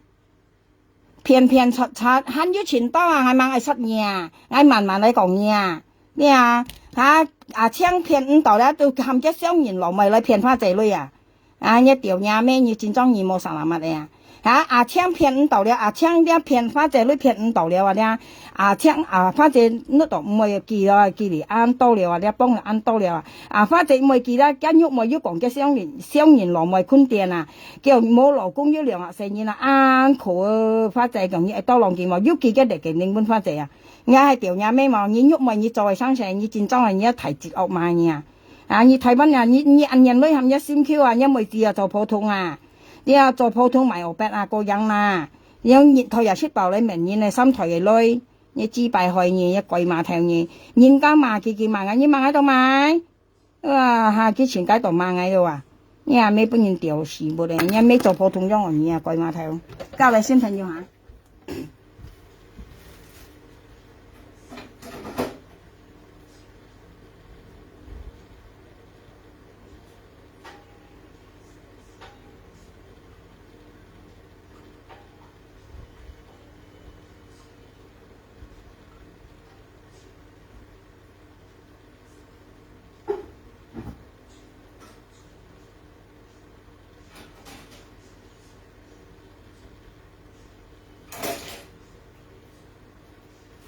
騙騙出出，還有錢到啊，𠊎吂愛殺你啊，𠊎慢慢來講你啊。你啊，啊，阿青騙毋到了，都喊隻小人老妹來騙花姐鐳啊。 啊，你吊你阿姆，你真正你無salamat个啊！啊，阿青騙毋到了，阿青這騙花姐鐳騙毋到了啊！這阿青啊，花姐你都毋會記了啊，記哩恁多了啊，這幫了恁多了啊！啊，花姐毋會記了，今日無又講个小人，小人老妹困店啊，叫無老公有兩個細人啊，恁苦哦！花姐講你愛多浪記無？又記个得个靈魂花姐啊！𠊎還吊你阿姆無？你玉妹你做个生事，你真正啊，你要大隻惡罵你啊！ 啊，你台灣啊，你，你恁樣來喊人心臼啊，你妹子啊做普通啊，你啊做普通賣烏白啊，過癮啦，你日頭也食飽來罵人个三台个鐳，你幾擺害人，你鬼罵頭人，人家罵佢，佢罵𠊎，你罵𠊎做麼个？哇哈，佢全街都罵𠊎了啊！你也毋係分人屌死無咧，你也毋係做普通樣个人啊，該嘛頭。教來新朋友哈。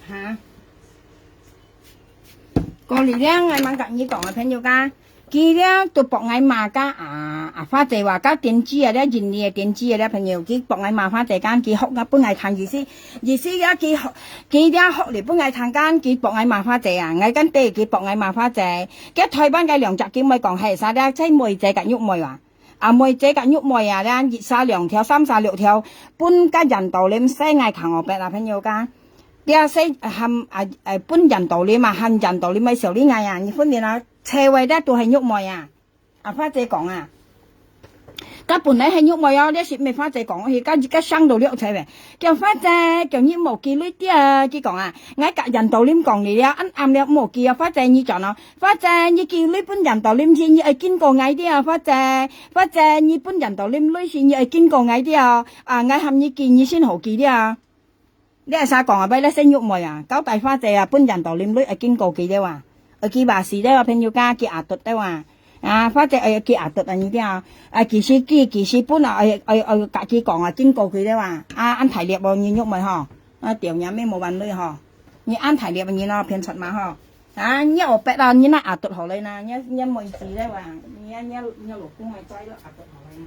哈？過來了，𠊎吂甲你講啊，朋友家，佢了都駁𠊎罵甲啊，啊花姐話甲電視啊，了人哋个電視啊，了朋友，佢駁𠊎罵花姐，講佢學啊分𠊎聽，意思意思啊，佢學佢了學了分𠊎聽，講佢駁𠊎罵花姐啊，𠊎講對，佢駁𠊎罵花姐，該台灣个兩隻姊妹講係啥了，在妹姐甲玉妹啊。 啊妹姐甲玉妹啊，這一儕兩條、三儕六條，分甲緣投林洗𠊎吭烏白啊，朋友家。這洗含啊，誒，分緣投林啊，含緣投林个小麗𠊎啊，你分辨啊，車位這都係玉妹啊。啊花姐講啊，該本來係玉妹哦，這係毋係花姐講，佢甲甲想到了車位。叫花姐，叫你莫寄鐳啊，佢講啊，𠊎甲緣投林講你了，恁暗了莫寄啊，花姐你轉哦，花姐你寄鐳分緣投林去，你愛經過𠊎的啊，花姐。 花姐，你分緣投林鐳時，你愛經過𠊎的哦。啊，𠊎喊你寄，你先好寄的啊。這儕講啊，拜這細玉妹啊，交代花姐啊，分緣投林鐳愛經過佢的啊。愛寄巴士的啊，朋友家寄阿德的啊。啊，花姐愛寄阿德啊，你的啊。啊，幾時寄，幾時分啊，愛愛愛甲佢講啊，經過佢的啊。啊，恁大力哦，你玉妹吼。 啊，對，你也無還鐳吼。你恁大力个人哦，騙出嘛吼。啊，你烏白啊，你那阿德好來呢，你你妹子咧哇，你你你老公个仔都阿德好來呢。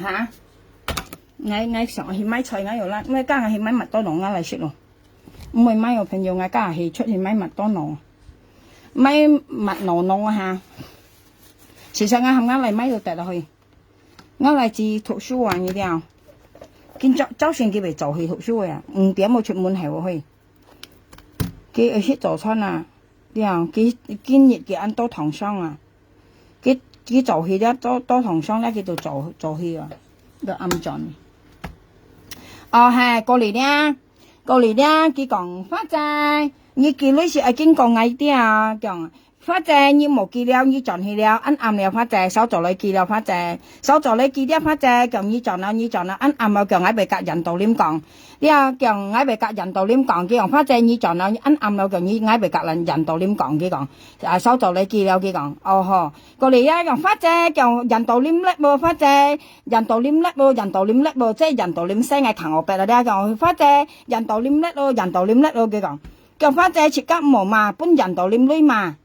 哈？𠊎𠊎想去買菜，𠊎有啦，𠊎講去買麥當勞，𠊎來食咯。 毋會買哦，朋友，𠊎今日係出去買麥當勞，買麥當勞啊哈。其實𠊎喊𠊎倈買都得落去，𠊎倈子讀書啊，你知啊。今朝朝晨佢會早去讀書个啊，五點就出門係會去。佢愛食早餐啊，知啊，佢今日佢恁多糖霜啊。 佢佢早去了，早早同上了，佢就早早去啊，就暗轉。哦，係，過來了，過來了，佢講，花姐，你寄鐳係愛經過𠊎的啊，講，花姐，你無寄了，你轉去了，恁暗了，花姐，稍早來寄了，花姐，稍早來寄了，花姐，講你轉了，你轉了，恁暗了，講𠊎會甲緣投林講，了，講𠊎會甲緣投林講，佢講，花姐，你轉了，恁暗了，講你𠊎會甲緣投林講，佢講。 啊，稍早來寄了，佢講，哦吼，過來啊，講，花姐，講緣投林咧無，花姐，緣投林咧無，緣投林咧無，這緣投林洗𠊎吭烏白啊，了講，花姐，緣投林咧咯，緣投林咧咯，佢講，講花姐自家毋好罵，分緣投林鐳罵。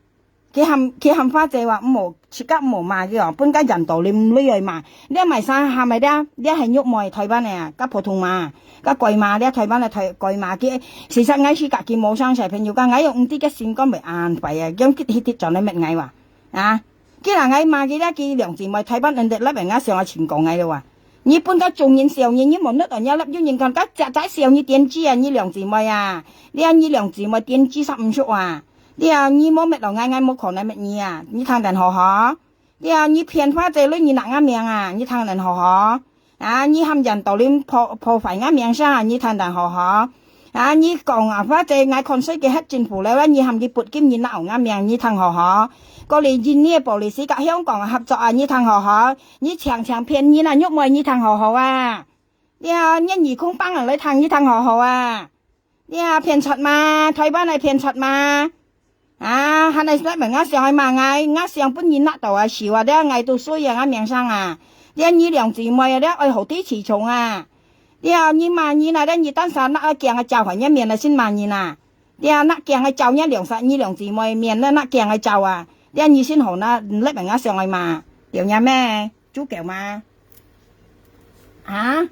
佢喊佢喊花姐話毋好，自家毋好罵，佢講，分甲緣投林鐳來罵。這麼儕喊个了，這係玉妹台灣个啊，甲普通罵，甲該罵，這台灣个台該罵，佢，其實𠊎係甲佢無相識，朋友講，𠊎用毋知个心肝會恁壞啊，用佢佢佢轉來搣𠊎哇。 啊，既然𠊎罵佢了，佢兩姊妹台灣人的，𠊎想愛情講𠊎了啊。你分个中人笑你，你無能哦，你立有人講，該隻隻笑你點知啊，你兩姊妹啊，你啊，你兩姊妹點知煞毋熟啊。你啊，你無搣到𠊎，𠊎無可能搣你啊，你聽等好好。你啊，你騙花姐鐳，你拿𠊎命啊，你聽等好好。 啊，你喊緣投林破破壞𠊎名聲啊，你聽聽好好。啊，你講啊，花姐，𠊎看衰佢核政府了，你喊佢撥金，你拿𠊎名，你聽好好。過來印尼police甲香港合作啊，你聽好好。你常常騙人啊，玉妹，你聽好好啊。你啊，你耳空放啊，來聽，你聽好好啊。 你啊，騙出嘛，台灣个騙出嘛。啊，還來來問𠊎想愛罵𠊎，𠊎想分人拿到啊，笑啊，這𠊎都衰啊，𠊎名聲啊。這你兩姊妹啊，這愛好地起重啊。這你罵人啊，這你單儕拿驚个招，還你面來先罵人啊。這拿驚个招，你兩儕，你兩姊妹面來拿驚个招啊。這你先好拿，來問𠊎想愛罵，對呀咩？豬狗嘛。啊？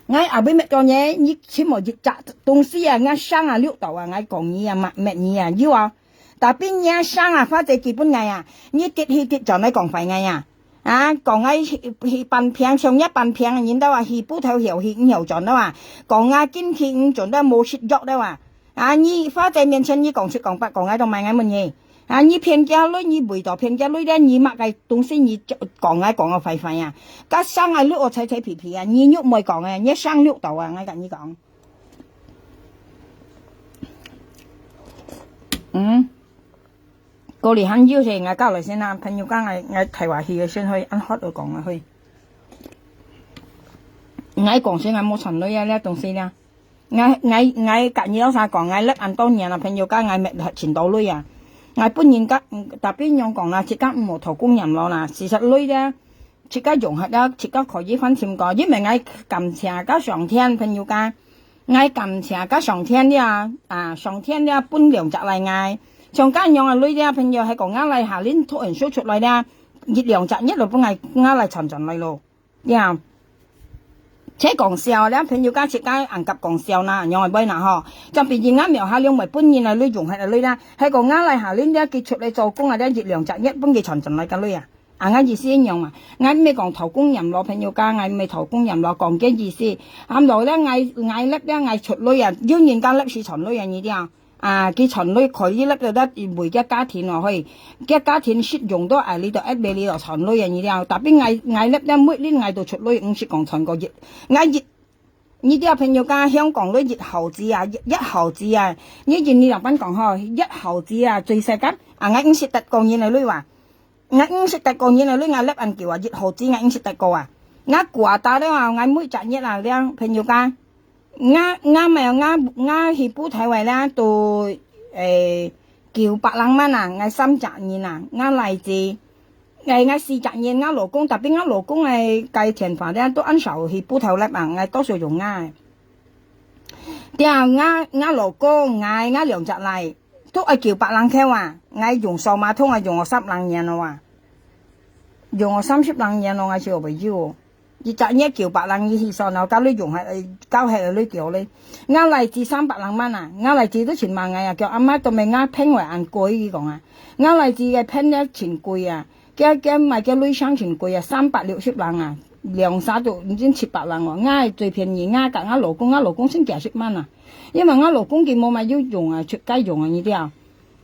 𠊎阿妹搣到你，你起碼一隻東西啊，𠊎聲啊，錄到啊，𠊎講你啊，搣搣你啊，有啊。Tapi你啊聲啊，花姐寄分𠊎啊，你跌去跌轉來講壞𠊎啊。啊，講𠊎去，去搬病，像若搬病个人兜啊，去布頭曉去毋曉轉兜啊，講𠊎經期毋準兜無食藥兜啊。啊，你花姐面前你講七講八，講𠊎都賣𠊎問你。啊，你騙厥鐳，你為到騙厥鐳咧，你麼个東西你講𠊎講个壞壞啊？該生𠊎鐳我扯扯皮皮啊，你肉妹講个，你生肉到啊，𠊎跟你講。嗯。 過來還有些，𠊎教來先啊，朋友講𠊎，𠊎大話去个先可以，恁好个講啊，可以。𠊎講先，𠊎無傳落啊，這東西呢。𠊎，𠊎，𠊎甲你老實講，𠊎勒恁多年了，朋友講𠊎乜盡多鐳啊。𠊎本人甲，嗯，tapi仰講啦，自家毋好偷工減料啦，事實鐳咧，自家用下了，自家可以放心个，因為𠊎感謝个上天，朋友講。 𠊎感謝个上天了，啊，上天了分兩隻來𠊎。像恁樣个鐳了，朋友係講𠊎來下輪突然燒出來了，一兩隻月就分𠊎，𠊎來賺轉來咯。呀，這講笑了，朋友家自家硬甲講笑啦，仰會會啦吼。像畢竟𠊎廟下兩位本人个鐳用下个鐳啦，係講𠊎來下輪了，佢出來做工啊，了一兩隻月分佢賺轉來个鐳啊。 啊，𠊎意思一樣嘛，𠊎毋係講偷工減料，朋友家，𠊎毋係偷工減料，講个意思。啊，毋過咧，𠊎，𠊎勒咧，𠊎出鐳啊，有人家勒係賺鐳啊，你知啊？啊，佢賺鐳可以勒到得為个家庭哦，嘿，个家庭實用到啊，你都一味你都賺鐳啊，你知啊？Tapi𠊎，𠊎勒咧，每年𠊎都出鐳，毋係講賺過一，𠊎一 你兜朋友家香港个一毫子啊，一，一毫子啊，你印尼老闆講吼，一毫子啊，最細个，啊，𠊎毋識得講印尼鐳哇，𠊎毋識得講印尼鐳，𠊎勒恁久啊，一毫子𠊎毋識得過啊，𠊎掛打了啊，𠊎每隻月啊，了朋友家，𠊎，𠊎買，𠊎，𠊎去布袋位啦，都，誒，九百零萬啊，𠊎三隻人啊，𠊎倈子。 誒，𠊎四隻人，𠊎老公，tapi𠊎老公个該電話咧，都恁少去布頭粒啊，𠊎多數用𠊎。對啊，𠊎，𠊎老公，𠊎，𠊎兩隻倈，都愛九百零箍啊，𠊎用數碼通啊，用了三零年了啊，用了三十零年了，𠊎就袂有。一隻月九百零，你去算咯，到你用下，交下你幾多咧？𠊎倈子三百零萬啊，𠊎倈子都盡猛个啊，叫阿媽都毋係𠊎騙話恁貴，佢講啊，𠊎倈子个騙了盡貴啊。 該，該買个鐳箱真貴啊，三百六十零啊，兩儕都已經七百零哦。𠊎最便宜，𠊎甲𠊎老公，𠊎老公先幾十萬啊。因為𠊎老公佢無買有用啊，出街用啊，你知啊。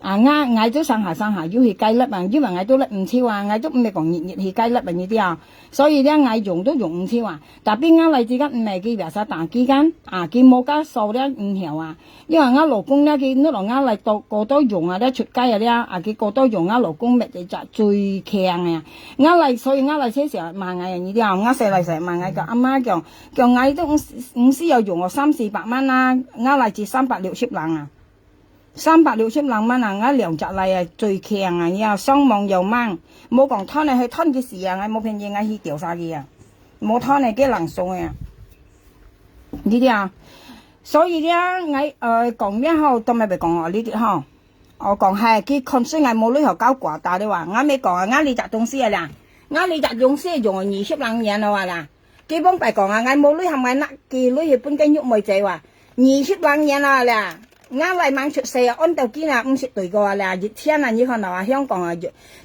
啊，𠊎，𠊎都上下上下有去街立啊，因為𠊎都立毋少啊，𠊎都毋係講日日去街立啊，你知啊。所以咧，𠊎用都用毋少啊。Tapi𠊎倈子个毋係佢biasa打機間，啊，佢無加數咧，毋曉啊。 因為𠊎老公咧，佢，你老公𠊎倈過多用啊，咧出街啊，咧啊，佢過多用，𠊎老公搣一隻最強啊。𠊎倈，所以𠊎倈時時罵𠊎啊，你知啊，𠊎細倈時罵𠊎，講阿媽講，講𠊎都毋，毋需要用哦，三四百萬啊，𠊎倈只三百六十零啊，三百六十零萬啊，𠊎兩隻倈啊最強啊，你啊，上網又猛，無講斷啊，係斷个時啊，𠊎無騙你，𠊎去調查佢啊，無斷啊，佢冷送啊，你知啊。 所以咧，𠊎，呃，講了吼，都毋係講哦，你知吼。哦，講係，佢看衰𠊎無鐳好交掛打了啊。𠊎毋係講啊，𠊎這隻東西啊啦，𠊎這隻東西用了二十零年了啊啦。佢往擺講啊，𠊎無鐳喊𠊎拿佢鐳去分个玉妹仔哇，二十零年了啦。𠊎倈吂出世啊，安到今啊，毋識對過啊啦，一千啊，你看到啊，香港啊，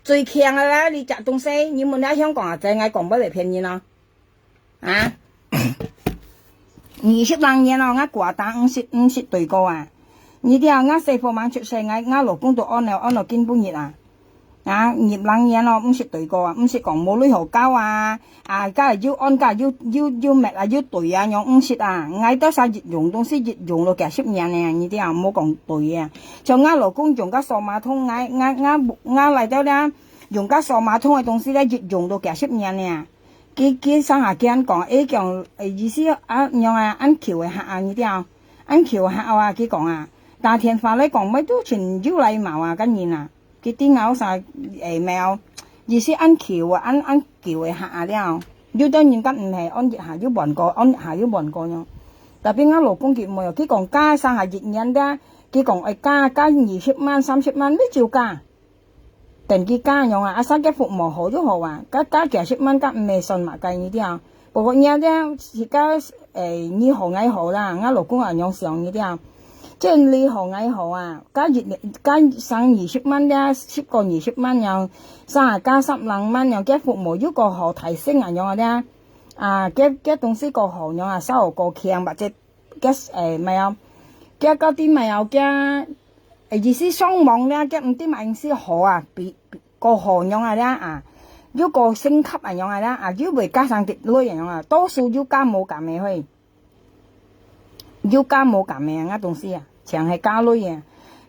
最強啊啦，這隻東西，你問下香港啊，在𠊎講毋會騙人哦。 啊，二十零年咯，𠊎掛打毋識，毋識對過啊。你知啊，𠊎細婆吂出世，𠊎，𠊎老公都安了，安了今晡日啊。啊，二十零年咯，毋識對過啊，毋識講無鐳好交啊。啊，該又安，該又，又，又搣啊，又對啊，樣毋識啊。𠊎兜儕一用東西一用了幾十年呢，你知啊，無講對啊。像𠊎老公用个數碼通，𠊎，𠊎，𠊎，𠊎來到咧，用个數碼通个東西咧，一用了幾十年呢。 佢，佢上下間講，誒，講，誒，意思啊，仰啊，恁巧个客啊，你知啊，恁巧个客啊，佢講啊，打電話來講，乜都盡有禮貌啊，跟人啊，佢頂下啥，誒，無，意思恁巧啊，恁，恁巧个客啊了，有兜人家毋係，安一下又換過，安一下又換過樣。Tapi𠊎老公佢毋會哦，佢講加上下一年个，佢講，誒，加，加二十萬、三十萬，你就加。 等佢加樣啊，asal佢服務好就好啊，加，加幾十萬，加毋係算麼个，你知啊。不過你啊，這自家，誒，你好，𠊎好啦，𠊎老公也恁樣想，你知啊。這你好𠊎好啊，加一年加省二十萬了，十過二十萬了，省啊加十零萬了，該服務又過好提升啊樣啊了，啊，該該東西過好樣啊，稍微過強，或者該誒，毋係啊，該到底毋係啊，該誒，意思上網了，該毋知麼个意思好啊，比比過好樣啊了啊，又過升級啊樣啊了啊，又會加上滴鐳啊樣啊，多數又加無減个嘿。 又加無減个啊，𠊎東西啊，全係加鐳啊。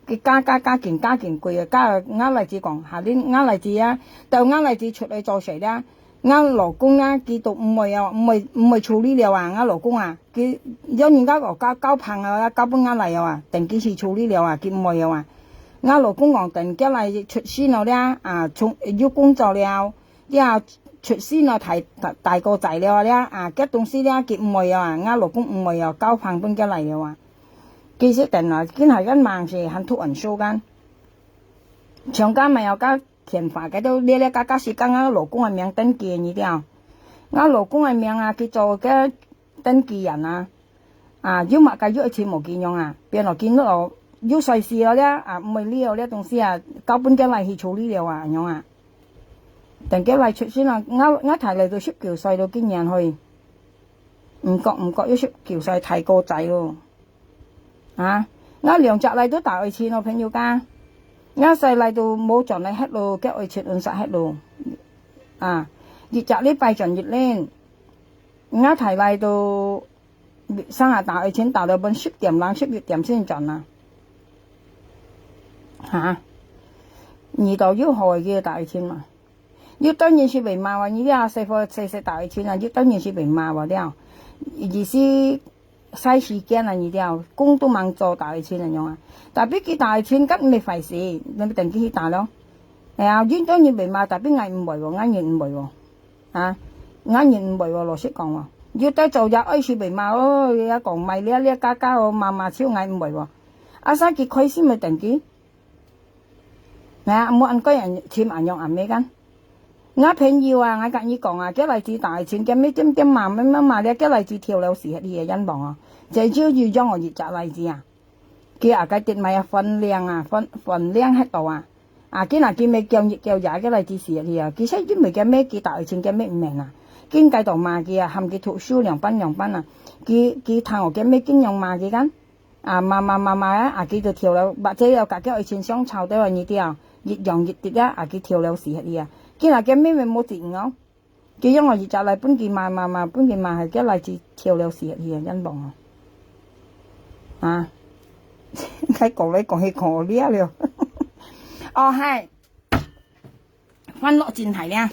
佢加加加緊加緊貴啊，加𠊎倈仔講，下輪𠊎倈仔啊，到𠊎倈仔出來做事了，𠊎老公啊，佢都毋會哦，毋會毋會處理了啊，𠊎老公啊，佢要人家講交交棒啊，交分𠊎倈仔啊，等佢去處理了啊，佢毋會了啊。𠊎老公講等佢倈仔出世了了啊，從有工作了， 了，出世了，大大大個仔了了啊，該東西了，佢毋會啊，𠊎老公毋會啊，交棒分佢倈仔了啊。其實等啊，今下間忙是還突然收間。像該買啊，該電話該都列列加加是講𠊎老公个名登記你了。𠊎老公个名啊，佢做个登記人啊。 啊，又麼个又愛錢無幾樣啊，變到今咯，又衰死了了啊，毋會了了東西啊，交分佢倈仔去處理了啊，恁樣啊。等佢倈仔出世啊，𠊎𠊎大倈仔都十九歲了，今年去，毋覺毋覺又十九歲大個仔咯。啊，𠊎兩隻倈仔都大愛錢咯，朋友家，𠊎細倈仔都無轉來歇咯，佢愛錢毋使歇咯。啊，一隻禮拜轉一輪，𠊎大倈仔都 生啊，大愛錢打到分十點零十一點先轉啊。哈？你都有好个打愛錢嘛？有當然是會罵啊，你這細貨細細打愛錢啊，有當然是會罵啊了。意思，使時間啊，你了，工都吂做打愛錢恁樣啊。Tapi佢打愛錢，該毋係壞事，你等佢去打咯。哎呀，有當然會罵，tapi𠊎毋會哦，𠊎人毋會哦。 啊，𠊎人毋會哦，老實講哦，有兜做也愛是會罵哦，也講買了了加加哦，罵罵笑𠊎毋會哦。啊，啥佢開心个等佢，啊，無恁該人，尋恁樣阿妹間。𠊎朋友啊，𠊎甲你講啊，佢倈仔打愛錢，佢乜點點罵，罵罵罵了，佢倈仔跳了死，你个冤枉哦，這就有樣哦，一隻倈仔啊。 佢啊，該跌埋啊，翻領啊，翻翻領歇到啊。啊，今啊，佢乜叫日叫夜，佢倈仔死去啊。其實因為佢乜佢打愛錢，佢乜毋明啊。今該到罵佢啊，喊佢讀書兩班兩班啊。佢佢聽哦，佢乜經常罵佢間。啊，罵罵罵罵啊，啊，佢就跳了，或者要甲佢愛錢相吵，對吧？你知啊，一樣一滴啊，啊，佢跳了死去啊。今啊，佢乜乜無責任哦。 佢用我一隻倈仔分佢罵罵罵，分佢罵，害佢倈仔跳了死去啊，冤枉啊！啊，該講來講去講了了。哦，嗨，歡樂真大了，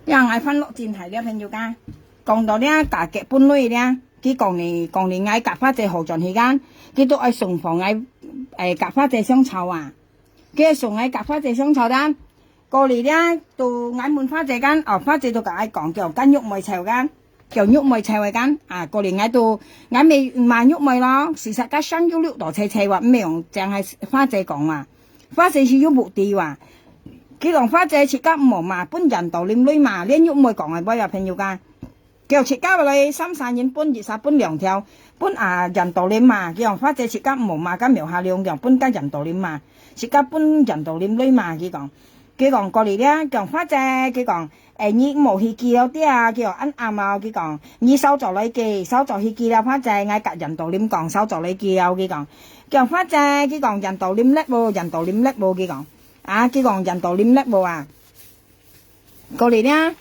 這𠊎歡樂真大了，朋友家。講到了，價格分類了，佢講你講你𠊎甲花姐好轉去間，佢都愛送房𠊎，誒，甲花姐相吵啊。 佢送𠊎甲花姐相吵單。過來了，都𠊎問花姐間，哦，花姐都甲𠊎講，叫甲玉妹湊間，叫玉妹湊个間，啊，過來𠊎都，𠊎乜罵玉妹咯，事實甲上有六道齊齊哇，毋係用淨係花姐講哇，花姐是有目的哇。佢講花姐自家毋好罵，分人道林來罵，連玉妹講个話啊，朋友家。 佢自家來三三人分一儕分兩條，分啊人道林罵，佢講花姐自家毋好罵，甲苗下兩條分甲人道林罵，自家分人道林來罵，佢講。佢講過來了，講花姐，佢講，誒，你毋好去記了啲啊，佢講恁暗啊，佢講，你稍早來記，稍早去記了，花姐，𠊎甲人道林講，稍早來記了，佢講。佢講花姐，佢講人道林叻無，人道林叻無，佢講。啊，佢講人道林叻無啊。 過來呢，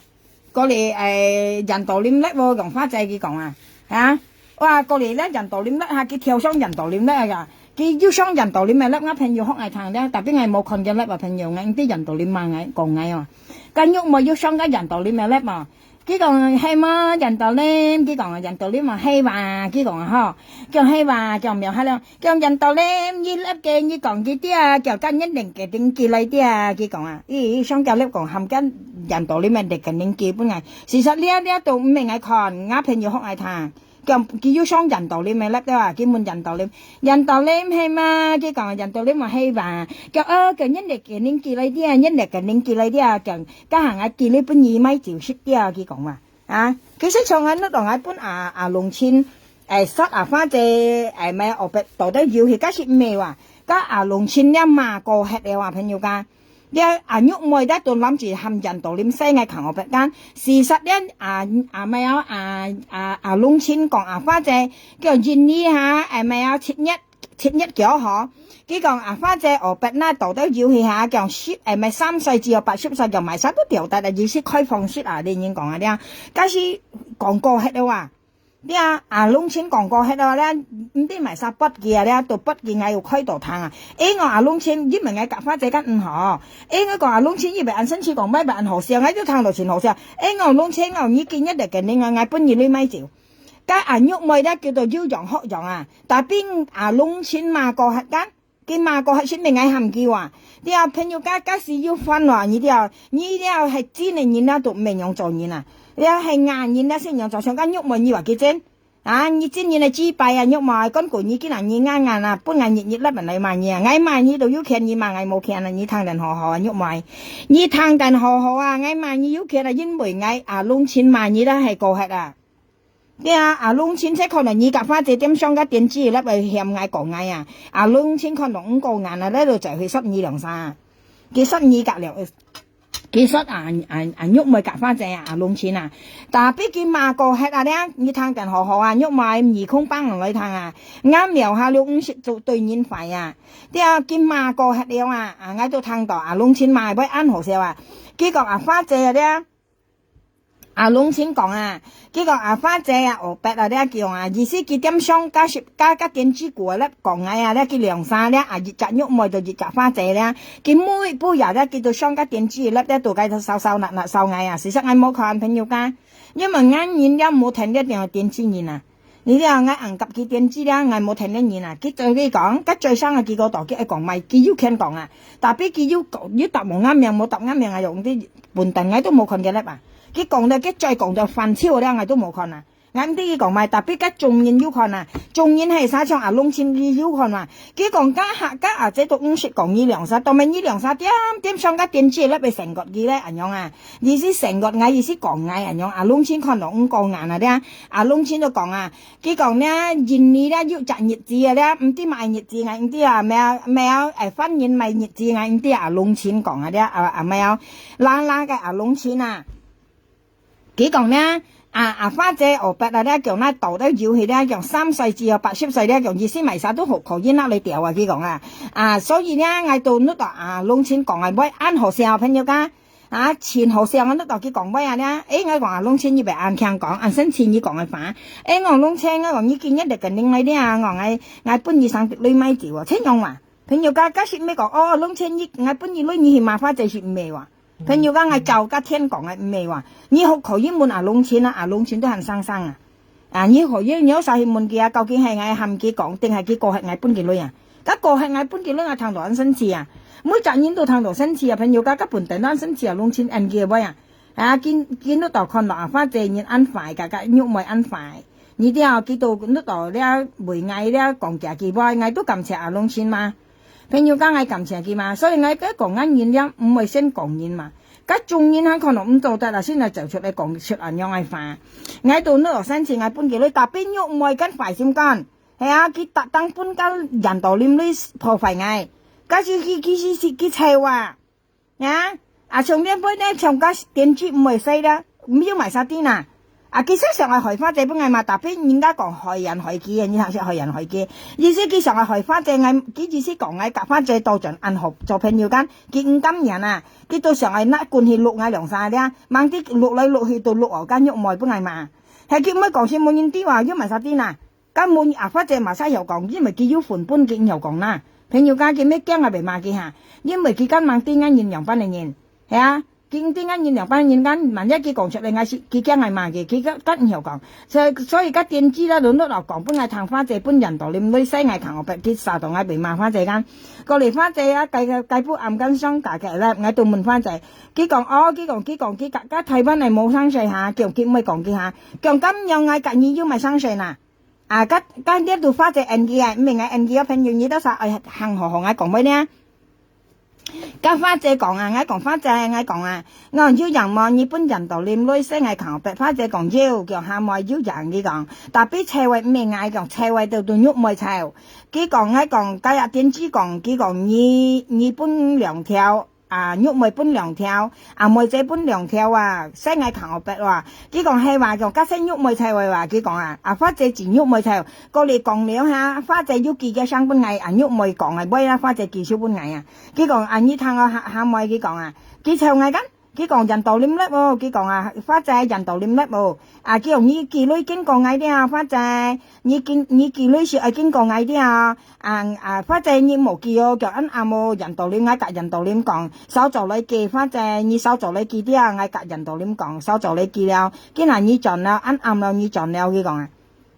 過來，誒，人道林力無，用花姐佢講啊，啊，哇，過來呢，人道林力哈，佢跳上人道林力啊，佢又上人道林个力，𠊎朋友學𠊎聽呢，tapi𠊎無看佢力啊，朋友，𠊎毋知人道林嘛，𠊎講𠊎哦，該玉妹又上个人道林个力嘛，佢講係嘛，人道林，佢講人道林嘛係哇，佢講吼，叫係哇，叫苗下了。 講人道林，你粒个，你講佢啲啊，叫甲人靈个靈機來啲啊，佢講啊，咦，上交粒講含甲人道林个靈个靈機分𠊎。事實這這都毋係𠊎看，𠊎朋友學𠊎聽。講佢又上人道林个粒啊，佢問人道林，人道林係嘛？佢講人道林嘛係哇。叫哦，叫人靈个靈機來啲啊，人靈个靈機來啲啊，叫甲行啊，寄你分你買酒食啲啊，佢講嘛。 啊，其實像𠊎那當𠊎分阿阿龍親，哎，煞阿花姐，哎，毋係，哦，別，到底有去，該係毋係哇？該阿龍清這罵過忒了啊，朋友家。這阿玉妹這都諗住喊人到臨細，𠊎看哦，別間。事實呢，啊，啊，毋係啊，啊，啊，阿龍清講阿花姐，叫印尼哈，哎，毋係啊，七月，七月幾號？佢講阿花姐，哦，別那到底有去哈，講十，哎，毋係三歲至到八十歲，講買啥都掉得啊，意思開放式啊，你人講啊，這樣。該係講過忒了啊。 對啊，阿龍清講過忒咯，咧，毋知買啥發佢啊，咧，都發佢，𠊎有開到聽啊。因為阿龍清，因為𠊎佮花姐間毋好，因為講阿龍清，佢會恁生氣講，毋會恁好笑，𠊎就聽到真好笑。因為阿龍清哦，你今日來跟你，𠊎，𠊎分你鐳買酒。該阿玉妹咧，叫做有樣學樣啊，tapi阿龍清罵過忒間， 佢罵過忒，係毋係𠊎喊佢哇？你啊，朋友家，假使有犯咯，你這，你這係真个人啊，都毋會樣做人啊。你啊，係假人啊，先樣做，像該玉妹你話佢真。啊，你真人个雞掰啊，玉妹，講過你今日你硬硬啊，分𠊎日日擸人來罵你啊，𠊎罵你都有權，你罵𠊎無權啊，你聽等好好啊，玉妹。你聽等好好啊，𠊎罵你有權啊，因為𠊎阿龍清罵你啦，係過忒啊。 對啊，阿龍清在看到你佮花姐點上个電視，咧會嫌𠊎講𠊎啊。阿龍清看到毋過眼啊，咧就走去煞你兩儕。佢煞你佮兩，佢煞啊，啊，啊，玉妹佮花姐啊，阿龍清啊。Tapi佢罵過忒啊，咧，你聽等好好啊，玉妹耳空放落來聽啊。𠊎廟下了毋識做對人壞啊。對啊，佢罵過忒了啊，啊，𠊎都聽到阿龍清罵會恁好笑啊。佢講啊，花姐啊，咧， 阿龍清講啊，佢講啊，花姐啊，哦，別啊，這講啊，意思佢點上加十，加，加電視股啊，咧講𠊎啊，咧佢兩儕咧，啊，一隻玉妹就一隻花姐咧，佢每一步也咧，佢都上加電視，咧，咧都該燒燒拿拿燒𠊎啊，事實𠊎無看朋友家，因為𠊎人了無聽這電，電視人啊。 你這𠊎恁急佢電視咧，𠊎無聽得人啊。佢對佢講，該最生啊，佢個度，佢愛講麼，佢有權講啊。Tapi佢有講，有答無𠊎名，無答𠊎名啊，用啲笨蛋，𠊎都無看佢粒啊。佢講到，佢再講到翻手咧，𠊎都無看啊。𠊎毋知佢講麼，tapi該眾人有看啊，眾人係啥像阿龍清佢有看啊。佢講，該下，該阿姐都毋識講你兩儕，當面你兩儕點點上該電視粒會成個佢咧，恁樣啊。意思成個𠊎，意思講𠊎恁樣，阿龍清看到毋過眼啊，咧。阿龍清就講啊， 佢講咧，印尼咧有隻日子啊，咧，毋知麼日子，𠊎毋知啊，咩啊，咩啊，誒，犯人麼日子，𠊎毋知啊，阿龍清講啊，咧，啊，啊，咩啊，冷冷个阿龍清啊。佢講咧，啊，啊，花姐，哦，別啊，咧，講那到底有去咧，講三歲至到八十歲咧，講意思麼儕都好，可以拿來調啊，佢講啊。啊，所以咧，𠊎都摎到阿龍清講啊，會恁好笑，朋友家。 啊，真好笑，𠊎都到佢講話啊，咧，誒，𠊎講啊，龍清你別恁聽講，恁生氣你講个話。誒，𠊎講龍清，𠊎講你今日就跟你來咧，𠊎，𠊎，𠊎分你上滴鐳買酒哦，這樣哇。朋友家，假使毋係講，哦，龍清你，𠊎分你鐳，你去罵花姐係毋係哇？朋友家，𠊎照該天講个毋係哇？你好可以問啊，龍清啊，啊，龍清都還生生啊。 啊，你好，你，你有啥去問佢啊？究竟係𠊎喊佢講，定係佢過忒𠊎分佢鐳啊？該過忒𠊎分佢鐳，𠊎聽到恁生氣啊！每隻人都聽到生氣啊，朋友家，該本等都恁生氣啊，攏真N G會啊！啊，今，今日到看到啊，花姐人恁壞，甲，甲玉妹恁壞，你知啊，佢都，你到了為𠊎了講幾句話，𠊎都感謝啊，攏真嘛。朋友家，𠊎感謝佢嘛，所以𠊎个講𠊎人了，毋會先講人嘛。該種人還可能毋做得啦，先來走出來講出恁樣个話。 𠊎都摎生氣，𠊎分佢鐳，tapi玉妹間壞心肝。係啊，佢特登分間人到啉鐳破壞𠊎。假使佢，佢，佢，佢，佢臭啊！啊，啊，像這杯呢，像甲電視毋會使啦，毋要買啥啲啦。啊，佢實想愛害花姐分𠊎嘛，tapi人家講害人害己个，你聽識害人害己。意思佢想愛害花姐，𠊎，佢意思講𠊎甲花姐到轉恁好做朋友間，佢毋甘願啊，佢都想愛拿棍去摝𠊎兩儕了，吂知摝來摝去都摝哦，間玉妹分𠊎罵。 係佢毋會講先無人知啊，又買啥啲啦？該無人啊，或者嘛使曉講，因為佢有份分佢曉講啦。朋友家佢乜驚啊，袂罵佢哈，因為佢間吂知𠊎人仰般个人，係啊，佢毋知𠊎人仰般个人，間萬一佢講出來，𠊎是佢驚𠊎罵佢，佢間，間毋曉講。所以，所以該電視啦，輪到老講分𠊎聽花姐，分人到啉鐳使𠊎聽，我別佢殺到𠊎被罵花姐間。過來花姐啊，該，該，該不暗間上架个啦，𠊎都問花姐，佢講哦，佢講，佢講，佢甲，甲台灣个無相識哈，叫佢毋會講佢哈。 講咁樣，𠊎甲你又買生水啦。啊，甲，甲這都花姐N G啊，毋係𠊎N G个朋友，你到時愛行好好𠊎講話呢。該花姐講啊，𠊎講花姐，𠊎講啊，𠊎講有影無？你分楊道林鐳洗𠊎看白。花姐講有，佢講下妹有影，佢講，tapi臭个毋係𠊎，佢講臭个都都玉妹臭。佢講，𠊎講，該阿天志講，佢講你你分兩條啊，玉妹分兩條，阿妹姐分兩條啊，洗𠊎看白哇。佢講係哇，佢講該洗玉妹臭个哇，佢講啊，啊花姐指玉妹臭，過來講了哈，花姐有寄个相分𠊎，啊玉妹講个，尾啊花姐寄相分𠊎啊。佢講啊，你聽哦，下下妹佢講啊，佢臭𠊎kan，佢講楊道林粒哦，佢講啊，花姐楊道林粒哦，啊佢講你寄鐳經過𠊎了，花姐，你寄你寄鐳係愛經過𠊎了，啊啊花姐你無寄哦，佢講恁暗哦，楊道林，𠊎甲楊道林講，稍早來寄，花姐你稍早來寄了，𠊎甲楊道林講，稍早來寄了，今日你轉了，恁暗了你轉了，佢講啊。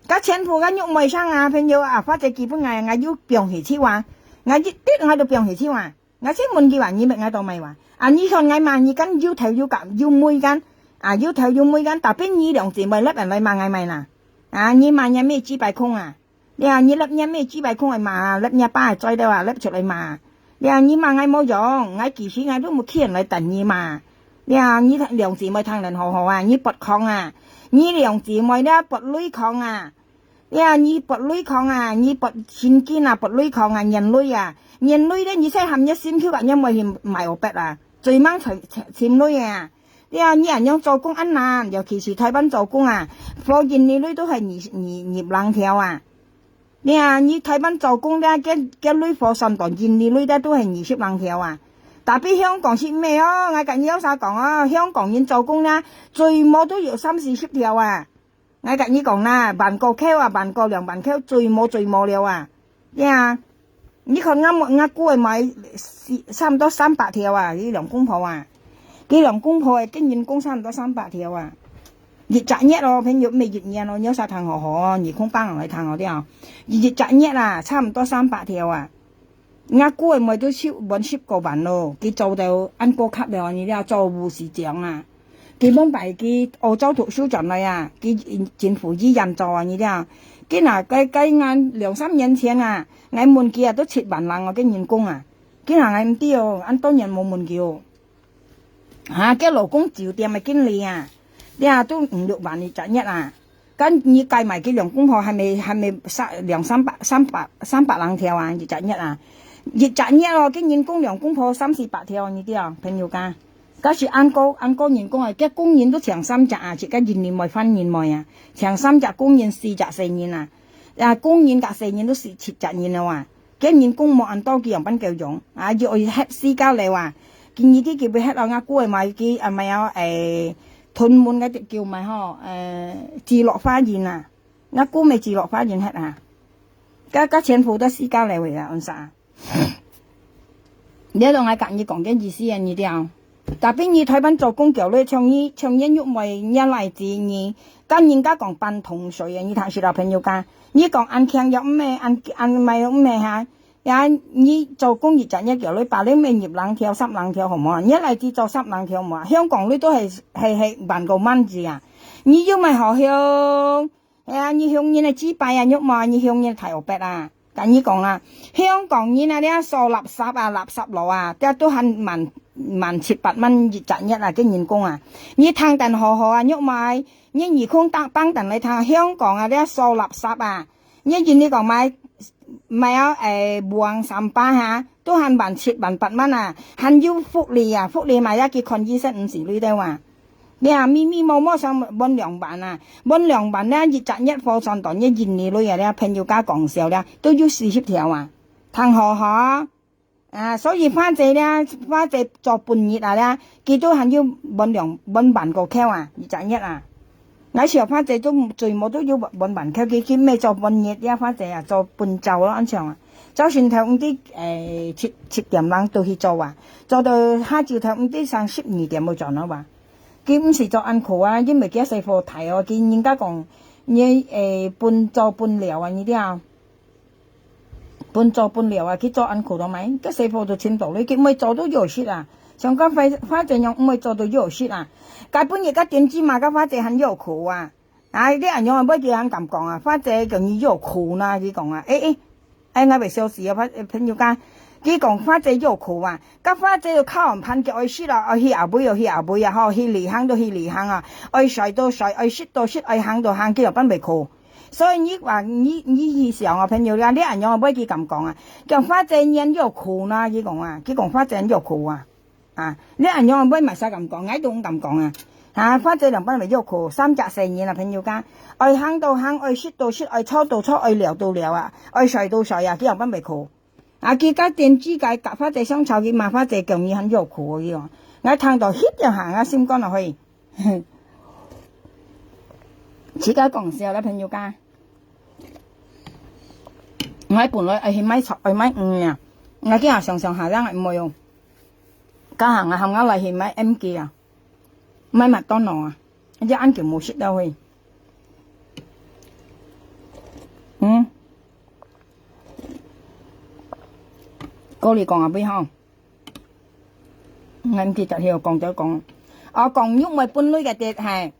該全部个玉妹上啊，朋友啊，花姐寄分𠊎，𠊎又放下去哇，𠊎一滴𠊎都放下去哇。𠊎先問佢話，你搣𠊎做麼个話？啊，你看𠊎罵你kan，又頭又甲又尾kan，啊，又頭又尾kan，tapi你兩姊妹lap人來罵𠊎麼个啦？啊，你罵人咩幾百空啊？呀，你lap人咩幾百空來罵，lap人爸个嘴了啊，lap出來罵。呀，你罵𠊎無用，𠊎其實𠊎都無去人來等你罵。呀，你兩姊妹聽人好好啊，你發狂啊，你兩姊妹了發鐳狂啊。 呀，你發鐳狂啊，你發神經啊，發鐳狂啊，眼淚啊，眼淚咧，你使含你心去甲你妹去買烏白啊，最猛尋尋尋鐳啊。呀，你恁樣做工恁難，尤其是台灣做工啊，貨印尼鐳都係二二二零條啊。呀，你台灣做工咧，該該鐳貨算到印尼鐳咧都係二十零條啊。Tapi香港係咩哦？𠊎甲你有啥講哦？香港人做工咧，最無都有三四十條啊。 𠊎甲你講啦，萬過箍啊，萬過兩萬箍，最無最無了啊。呀，你看𠊎妹，𠊎姑个妹，四，差毋多三百條啊，佢兩公婆啊。佢兩公婆个，个人工差毋多三百條啊。一隻月哦，朋友，毋係一年哦，你有啥聽好好哦，二空八來聽好了。一隻月啊，差毋多三百條啊。 𠊎姑个妹都十，滿十過萬咯，佢做到恁高級了，你了做護士長啊。佢往擺佢澳洲讀書轉來啊，佢政府醫院做啊，你了。佢那該該𠊎兩三年前啊，𠊎問佢啊，都七萬零哦，个人工啊。佢那𠊎毋知哦，恁多年無問佢哦。 哈，該老公酒店个經理啊，這都五六萬一隻月啊。該你計埋佢兩公婆還沒還沒三兩三百三百三百零條啊，一隻月啊。一隻月哦，佢人工兩公婆三四百條，你知啊，朋友家。該是恁高恁高人工啊，該工人都請三隻啊，自家人人妹番人妹啊，請三隻工人四隻細人啊。啊，工人甲細人都四七隻人了啊。 該人工無恁多，佢樣般夠用啊？又愛歇私家樓啊？佢日日佢會歇啊，𠊎姑个買佢啊，買啊，誒，屯門該隻叫買吼，誒，置樂花園啊。𠊎姑買置樂花園歇啊。該該全部都私家樓个啊，安啥？你懂𠊎甲你講个意思啊？你知啊？ Tapi你台灣做工久了，像你像你玉妹，你倈仔你，甲人家講半桶水啊，你聽識啦朋友家，你講恁強又毋係，恁恁歹又毋係哈。呀，你做工一隻月久了，把你咩入零條、三零條好無？你倈仔做三零條無？香港你都係係係萬個萬字啊！你又毋係好香，哎呀，你香人个雞排啊，玉妹，你香人太烏白啊！ 甲你講啦，香港人啊，這掃垃圾啊，垃圾佬啊，這都還萬萬七八萬一隻月啊，个人工啊。你聽等好好啊，玉妹，你耳空當當等來聽，香港啊，這掃垃圾啊，你人你講買買啊，誒，buang sampah哈，都還萬七萬八萬啊，還有福利啊，福利買啊，去看醫生毋使鐳兜啊。 呀，密密麻麻想分兩萬啊，分兩萬呢，一隻月貨算到你印尼鐳啊，這朋友家講笑了，都有四十條啊，聽好好啊。啊，所以花姐呢，花姐做半日啊，這佢都還有分兩分萬個箍啊，一隻月啊。𠊎想花姐都最無都有分萬箍，佢佢毋係做半日，這花姐啊，做半晝咯，恁樣啊。朝晨頭毋知，誒，七七點零都去做啊，做到下晝頭毋知成十二點會轉來啊。 佢毋使做恁苦啊，因為佢細貨大哦，佢人家講，你，誒，分做分了啊，你知啊？分做分了啊，佢做恁苦做麼个？个細貨都尋到了，佢毋會做到有食啊。像个花花姐娘毋會做到有食啊。該本日个點子嘛，个花姐還有苦啊。啊，你恁樣啊，尾佢還敢講啊，花姐叫你有苦呢，佢講啊，誒誒， 哎，𠊎會笑死啊！朋朋友講，佢講花姐有苦啊，該花姐就靠毋盼佢愛食啊，愛去阿尾哦，去阿尾啊，吼，去旅行就去旅行啊，愛睡就睡，愛食就食，愛行就行，佢有辦法苦。所以你話，你，你去想啊，朋友啊，你恁樣會佢敢講啊？講花姐人有苦呢，佢講啊，佢講花姐人有苦啊。啊，你恁樣會麼儕敢講？𠊎都毋敢講啊。啊，花姐人辦法有苦，三隻細人啊，朋友家，愛行就行，愛食就食，愛坐就坐，愛尞就尞啊，愛睡就睡啊，佢有辦法苦。啊，佢家電之界，甲花姐相吵，佢罵花姐，講你還有苦哦。𠊎聽到翕一下，𠊎心肝落去。自家講笑啦，朋友家。𠊎本來愛去買菜，愛買魚啊，𠊎今日想想下，𠊎毋會用。家下𠊎喊𠊎來去買M記啊，買麥當勞啊，這恁久無食到去。嗯。 過來講啊，尾吼，𠊎毋記得了，講就講。哦，講玉妹分鐳个，對，係。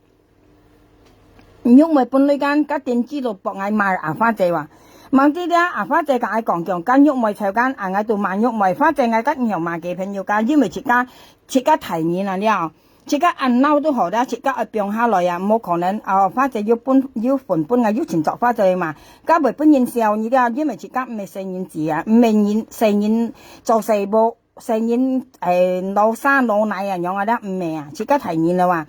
玉妹分鐳間，甲電視都駁𠊎罵阿花姐哇。吂知了，阿花姐甲𠊎講，講甲玉妹吵間，啊，𠊎都罵玉妹，花姐𠊎甲毋曉罵个朋友家，因為自家，自家大人啊了。 自家恁鬧都好啦，自家愛放下來啊，無可能，哦，花姐有分，有份分啊，有錢做花姐嘛，該會分人笑你了，因為自家毋係細人子啊，毋係人，細人做細婆，細人，誒，老三老奶啊，樣啊啦，毋係啊，自家大人了啊，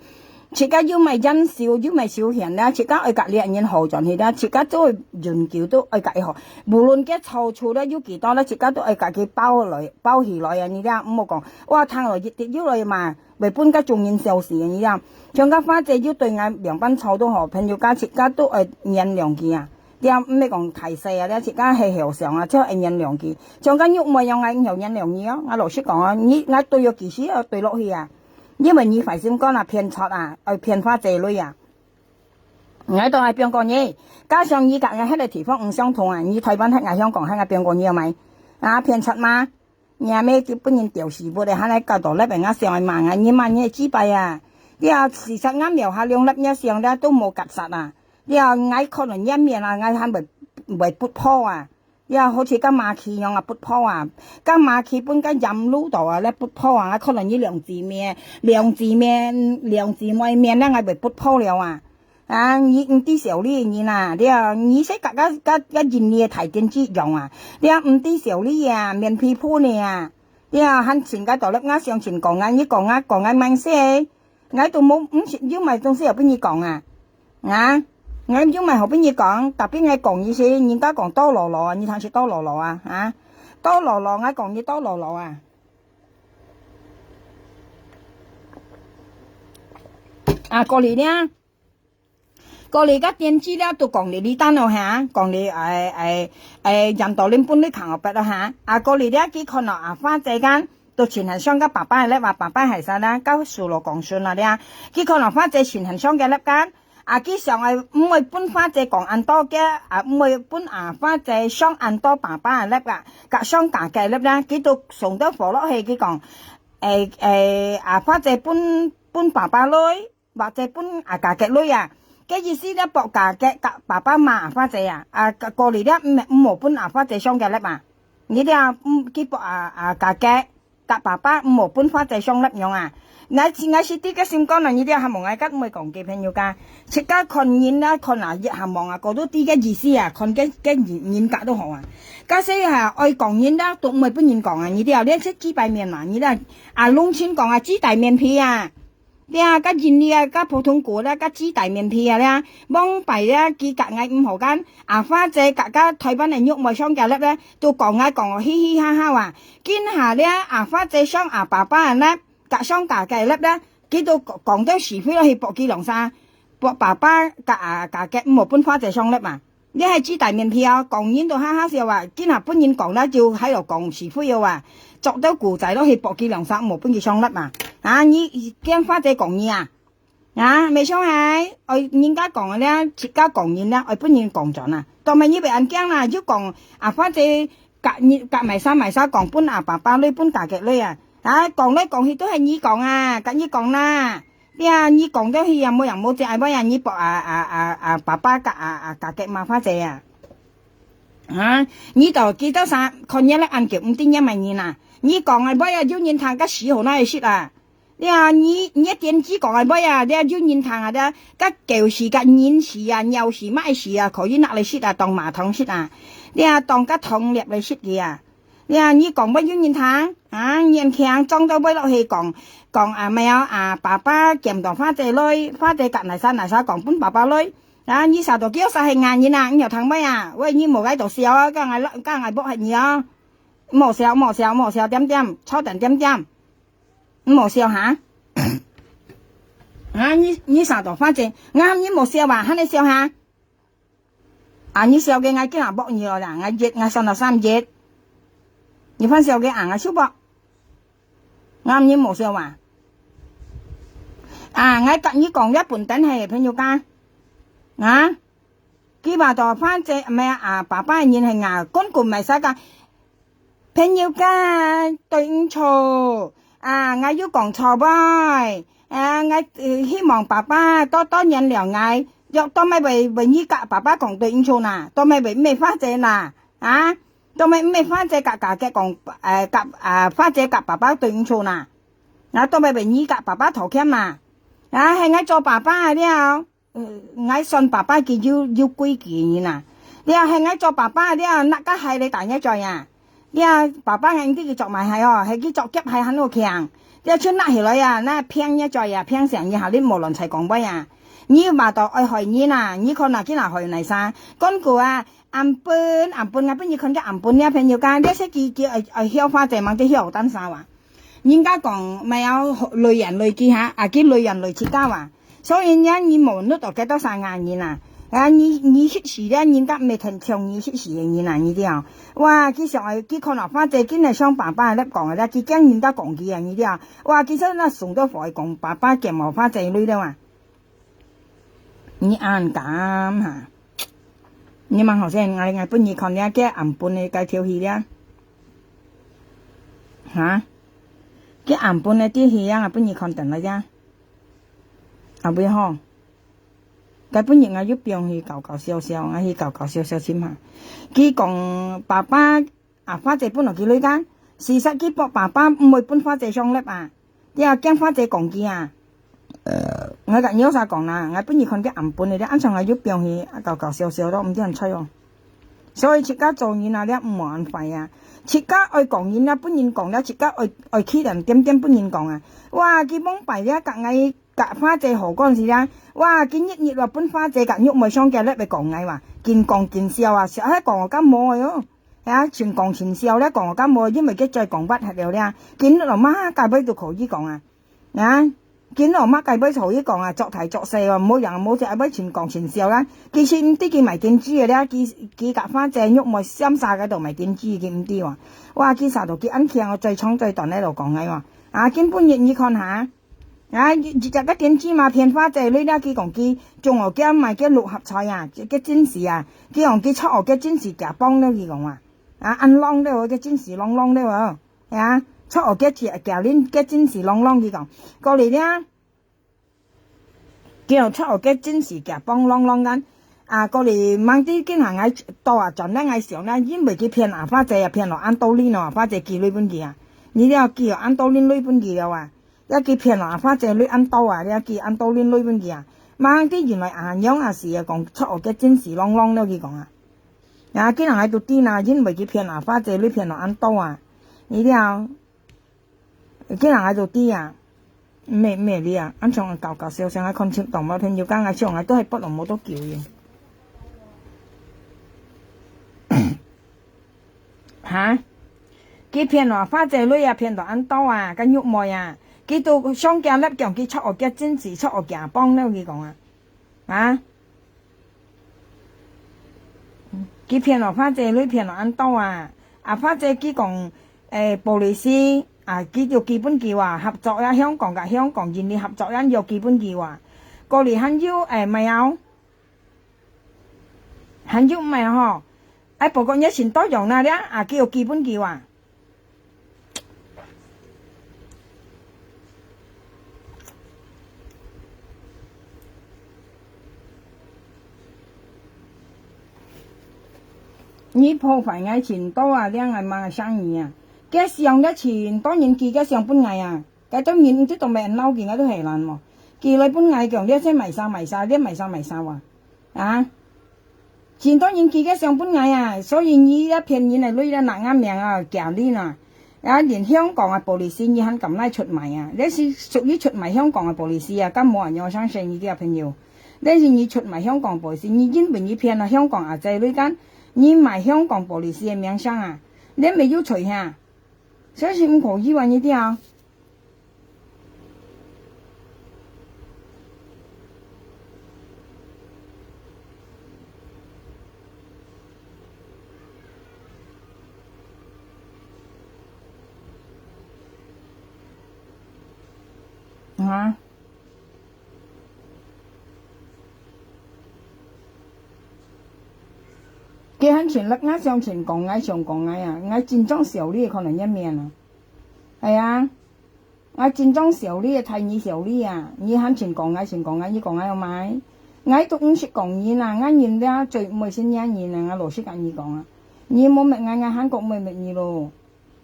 自家又毋係忍受，又毋係受氣啦，自家愛甲這人好轉去啦，自家做永久都愛甲佢好，無論佢錯處了有幾多了，自家都愛甲佢包來，包起來啊，你了，毋好講，哇，聽落一滴有來嘛。 會分該種人笑死个，你知道？像該花姐又對𠊎兩班吵都好，朋友家自家都愛原諒佢啊。這毋係講大細啊，這自家係後生啊，就愛原諒佢。像該玉妹樣，𠊎毋曉原諒你哦。𠊎老實講啊，你，𠊎對有幾時要對落去啊？因為你壞心肝啊，騙財啊，愛騙花姐鐳啊。𠊎都愛放過你，加上你甲𠊎歇个地方毋相同啊，你台灣歇𠊎香港歇，𠊎放過你有無？啊，騙財嘛！ 若姆就分人吊死，無得還來搞到這邊，𠊎想愛罵𠊎，你罵你个雞掰啊！這事實𠊎廟下兩粒若想了都無夾實啊！這𠊎看到若面啊，𠊎還會，會發泡啊！這好似該麻氣樣啊，發泡啊！該麻氣分該鹽滷到啊，來發泡啊！𠊎看到你兩姊妹，兩姊妹，兩姊妹面了，𠊎會發泡了啊！ 啊，你毋知笑你个人啊，對啊，你識甲甲甲甲人个大電視一樣啊，對啊，毋知笑你啊，面皮薄呢啊，對啊，還尋个道理，𠊎相信講啊，你講啊，講啊，慢些，𠊎都無，毋是，有麼東西好分你講啊，啊，𠊎有麼好分你講，tapi𠊎講你是，人家講多勞勞啊，你聽是多勞勞啊，啊，多勞勞，𠊎講你多勞勞啊。啊，過來呢？ 過來个電視了都講你哩單哦哈，講你，哎，哎，哎，嚴道林分你扛哦，別哦哈。啊，過來了，佢看到阿花姐間，都盡很像个爸爸了，話爸爸還生啦，告訴了講順了了。佢看到花姐盡很像个了間，啊，佢想愛，毋會分花姐講恁多个，啊，毋會分阿花姐想恁多爸爸了个，甲想家个了啦，佢都送到火落去，佢講，哎，哎，阿花姐分，分爸爸鐳， 或者分阿家个鐳啊。个意思呢，駁家个甲爸爸罵阿花姐啊，啊，過來了，毋，毋好分阿花姐上个粒啊。你這，嗯，去駁啊，啊，家个，甲爸爸毋好分花姐上粒樣啊。𠊎，𠊎是知个心肝啊，你這還無愛甲毋會講个朋友家。自家看人啊，看啊，一下望啊，過都知个意思啊，看个，个人，人格都好啊。假使啊，愛講人啦，都毋會分人講啊，你這，連出幾擺面嘛，你這，啊，攏親講啊，幾大面皮啊。 了，甲人了，甲普通過了，甲雞大面皮啊了，往擺了，佢甲𠊎毋好間，阿花姐甲甲台灣个玉妹上个粒了，都講啊講哦，嘻嘻哈哈啊。今下了，阿花姐上阿爸爸个粒，甲上家个粒了，佢都講，講到是非落去，駁佢兩儕，駁爸爸甲阿家个，毋好分花姐上粒啊。 你還雞大面皮啊，講人都哈哈笑啊，今下分人講了就還要講是非哦啊，作到古仔落去駁佢兩儕，無分佢上粒嘛。啊，你驚花姐講你啊？啊，未上海，愛人家講个了，自家講人了，愛分人講轉啊。當然你袂恁驚啦，就講啊，花姐甲你，甲買衫買衫講分阿爸爸鐳，分家个鐳啊。啊，講來講去都係你講啊，甲你講啦。 呀，你講到去啊，無影無跡，哎，無影，你爸啊啊啊啊，爸爸甲啊啊，家个罵花姐啊。啊，你到幾多儕看你來恁久，毋知你麼人啊？你講个話啊，有人聽个時候哪會識啊？你啊，你，你電視講个話啊，你啊有人聽啊，你啊，个狗屎、个人屎啊、鳥屎、麼屎啊，可以拿來食啊，當馬桶食啊，你啊當个桶粒來食个啊。你啊，你講話有人聽啊？年輕撞到尾落去講，講啊，無啊，爸爸見到花姐來，花姐甲哪儕哪儕講分爸爸來。 啊，你啥都叫啥係外人啊，你有聽無啊？喂，你莫該度笑啊，甲𠊎，甲𠊎บอก係你啊。莫笑，莫笑，莫笑，點點，坐等點點。莫笑哈。啊，你，你啥都反正，啊，你莫笑啊，喊你笑哈。啊，你笑个，𠊎今下บอก你了啦，𠊎一，𠊎算到三一。你還笑个啊，𠊎就บอก。啊，你莫笑啊。啊，𠊎甲你講，這本等係朋友家。啊？ 佢話到反正，毋係啊，爸爸个人係啊，根本毋係啥个朋友个對毋住，啊，𠊎有講錯無？啊，𠊎，呃，希望爸爸多多原諒𠊎，若到尾會，會你甲爸爸講對毋住啦，到尾會毋係花姐啦，啊，到尾毋係花姐甲，甲，甲講，呃，甲，啊，花姐甲爸爸對毋住啦，啊，到尾會你甲爸爸道歉啦，啊，係𠊎做爸爸个了。 呃，𠊎算爸爸佢有，有規矩个人啊。了，係𠊎做爸爸了，拿个鞋來打你嘴啊。了，爸爸𠊎毋知佢著麼鞋哦，係佢著夾鞋還好強。了，就拿起來啊，那拚你嘴啊，拚成你下你無亂才講話啊。你話到愛害人啊，你看啊，佢哪害哪儕？講過啊，暗晡，暗晡，𠊎分你看个暗晡，你朋友家，你識佢，佢愛，愛曉花姐，忙得曉單啥啊？人家講，毋係要累人累己哈，啊，佢累人累自家啊。 所以呢，你無遇到幾多儕个人啊，啊，你，你識死了，人家毋係疼像你識死个人啊，你知啊？哇，佢想，佢看到花姐，佢係想爸爸來講个，佢驚人家講佢啊，你知啊？哇，佢就那送到火講爸爸見無花姐累了啊。你恁敢哈？你蠻好笑，𠊎，𠊎分你看了，該暗晡个該條戲了。哈？該暗晡个電視啊，𠊎分你看等來呀。 後尾吼，該本日𠊎又放去搞搞笑笑，𠊎去搞搞笑笑尋下。佢講爸爸，啊，花姐分落佢累个，事實佢บอก爸爸毋會分花姐上壢啊，你啊驚花姐講佢啊。呃，𠊎甲你有啥講啦，𠊎本日看个暗晡个，你暗晡𠊎又放去，啊，搞搞笑笑咯，毋知安在哦。 所以自家做人啊，了毋好恁壞啊。自家愛講人啊，分人講了，自家愛，愛去人點點分人講啊。哇，佢往擺了，甲𠊎，甲花姐好講時啊，哇，佢日日咯分花姐甲玉妹上家咧會講𠊎哇，緊講緊笑啊，笑係講我感冒个哦。啊，盡講盡笑咧，講我感冒，因為佢嘴講發黑了咧，今日咯嘛，該位都可以講啊。 啊，今日嘛，該位坐佢講啊，作大作細哦，無樣無隻，愛會盡講盡笑啦。其實毋知佢買電視个咧，佢，佢甲花姐玉妹三儕个都買電視，佢毋知哇。哇，佢啥都佢恁強哦，最長最短个都講个哇。啊，今晡日你看下，啊，一隻个電視嘛，騙花姐，你咧佢講佢中學个買个六合彩啊，个，个真實啊，佢講佢出學个真實假幫了，佢講啊，啊，恁浪了，个真實浪浪了哦。 呀，出學个姐，个人个真實浪浪，佢講，過來咧，佢講出學个真實假幫浪浪間，啊，過來，吂知今下𠊎到啊，轉來𠊎想咧，因為佢騙啊，花姐啊，騙落恁多年咯，花姐寄鐳分佢啊，你了寄哦，恁多年鐳分佢了啊，也佢騙落啊，花姐鐳恁多啊，也寄恁多年鐳分佢啊，吂知原來阿娘啊是啊，講出學个真實浪浪了，佢講啊。 啊，今人愛都知啦，因為佢騙啊，花姐你騙到恁多啊，你了，今人愛都知啊，毋係，毋係你啊，恁像搞搞笑笑，還看清楚無？朋友講啊，像啊，都係不能無多久嘅。哈？佢騙啊，花姐你也騙到恁多啊，跟玉妹啊，佢都上家立講佢出學个真實，出學假幫了，佢講啊。 啊？佢騙哦，花姐你騙哦，恁多啊！啊，花姐佢講，誒，policy，啊，佢有寄分佢啊，合作啊，香港甲香港印尼合作啊，有寄分佢啊。過來還有，誒，咩啊？還有咩吼？誒，不過你先到用那了，啊，佢有寄分佢啊。你破壞𠊎盡多啊，這𠊎麼个生意啊？該相這盡多人寄該相分𠊎啊，該兜人毋知道愛鬧佢，𠊎都係懶無。寄來分𠊎講，這先賣啥賣啥，這賣啥賣啥哇。啊？盡多人寄該相分𠊎啊，所以你這騙人个鐳這拿𠊎命啊，寄你啦。啊，連香港个policy你還敢來出賣啊？這係屬於出賣香港个policy啊，敢無啊？你相信你个朋友？ 但是你出賣香港policy，你因為你騙了香港阿姐鐳間，你賣香港policy个名聲啊，你毋係有罪哈？所以係毋可以話你聽啊。啊？ 佢還盡力，𠊎想盡講𠊎想講𠊎啊，𠊎真正笑你可能一面啊。哎呀，𠊎真正笑你，大你笑你啊！你還盡講𠊎盡講𠊎，你講𠊎有麼个？𠊎都毋識講人啊，𠊎人了最毋會識惹人啊，𠊎老實甲你講啊，你無搣𠊎，𠊎還過毋會搣你咯。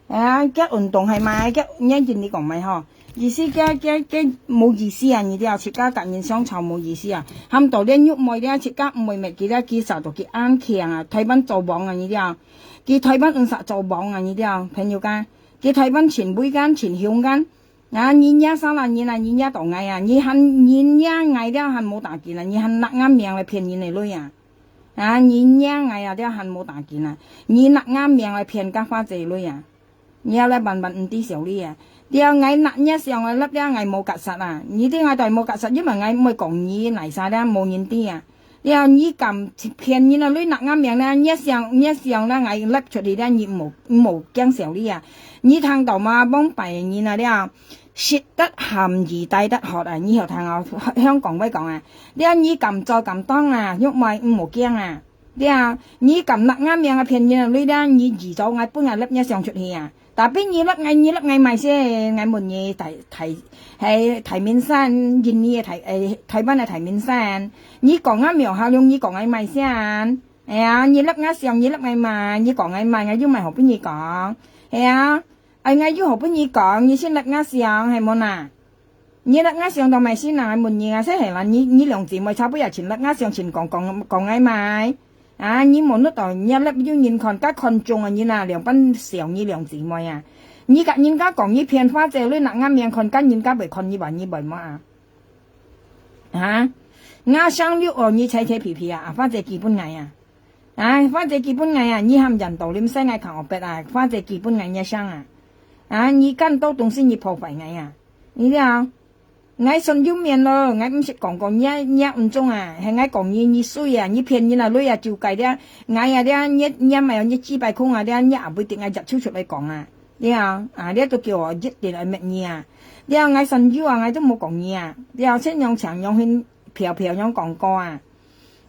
啊，該運動係嘛？該，你聽你講嘛吼，意思該，該，該無意思啊！你了自家甲人相吵無意思啊！喊到連玉妹了自家毋會搣佢了，佢殺到佢恁強啊！台灣做王啊！你了，佢台灣毋殺做王啊！你了，朋友間，佢台灣盡威間盡雄間。啊，你惹啥啦？你啦，你惹到𠊎啊！你還，你惹𠊎了還無打緊啊！你還拿𠊎命來騙人个鐳啊！ 啊，你惹𠊎啊，這還無打緊啊！你拿𠊎命來騙該花姐鐳啊！你也來慢慢毋知笑你啊！了，𠊎拿若相來立了，𠊎無夾殺啊！你知𠊎到底無夾殺，因為𠊎毋會講你哪儕了，無人知啊！了，你敢騙人啊？鐳拿𠊎命了，若相，若相了，𠊎立出去了，你無，無驚笑你啊！你聽到嗎？往擺人啊了， 食得鹹魚抵得渴啊！你曉聽哦，香港話講啊，這你敢做敢當啊，玉妹毋好驚啊。這你敢拿𠊎命啊騙人啊，鐳了，你預早𠊎分𠊎立若相出去啊。Tapi你立𠊎，你立𠊎麼个先？𠊎問你大，大，係大明山，印尼个大，誒，台灣个大明山。你講𠊎廟下龍，你講𠊎麼个先？哎呀，你立𠊎相，你立𠊎麼个？你講𠊎麼个，𠊎又毋係好分你講。哎呀， 哎，𠊎有好分你講，你先立𠊎相，係無哪？你立𠊎相到麼个先啊？𠊎問你啊，係係啦，你，你兩姊妹差不多也盡立𠊎相，盡講，講，講𠊎麼个？啊，你無搦到，你立有人看，較看重啊，你哪兩半笑你兩姊妹啊？你甲人家講，你騙花姐鐳拿𠊎命看，甲人家會看你話，你會無啊？啊？𠊎生日哦，你扯扯皮皮啊，啊，花姐寄分𠊎啊。 啊，花姐寄分𠊎啊，你還緣投臨使𠊎扛惡別啊，花姐寄分𠊎若相啊。啊，你恁多東西你破壞𠊎啊。你了，𠊎算有面咯，𠊎毋識講講若，若毋中啊，係𠊎講你，你衰啊，你騙人啊，鐳啊，就該了，𠊎啊了，若，若買哦，若幾百空啊了，若也毋一定𠊎日手出來講啊。了，啊，這都叫我一定愛搣你啊。了，𠊎算有啊，𠊎都無講你啊。了，先用強用hin，飄飄用講過啊。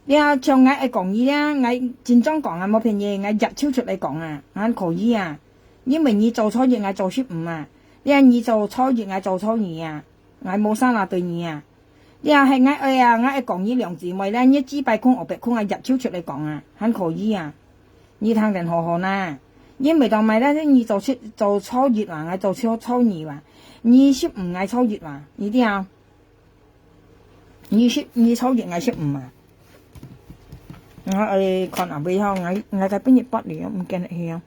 了，像𠊎愛講你啊，𠊎真正講啊，無騙你，𠊎日手出來講啊，還可以啊。因為你做初一，𠊎做十五啊。了，你做初一，𠊎做初二啊，𠊎無啥啦對你啊。了，係𠊎愛啊，𠊎愛講你兩姊妹了，你幾百空、五百空啊，日手出來講啊，還可以啊。你聽等好好哪。因為當買了，你做七，做初一啊，𠊎做初，初二啊，你十五，𠊎初一啊，你聽啊。 你十，你初一，𠊎十五啊。𠊎愛看阿妹吼，𠊎，𠊎个畢業badly毋見去啊。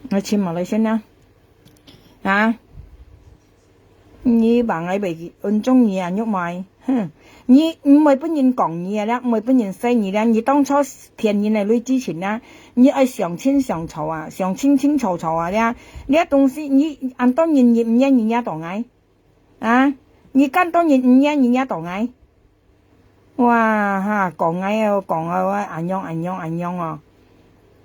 𠊎尋無來先啊。啊？你話𠊎袂尊重你啊，玉妹？哼！你毋會分人講你啊了，毋會分人說你了。你當初騙人个鐳之前啊，你愛想清想楚啊，想清清楚楚啊了。你个東西，你恁多人，你毋願意惹到𠊎？ 啊，你恁多人毋願意惹到𠊎？哇哈，講𠊎哦，講𠊎哦，恁樣恁樣恁樣哦。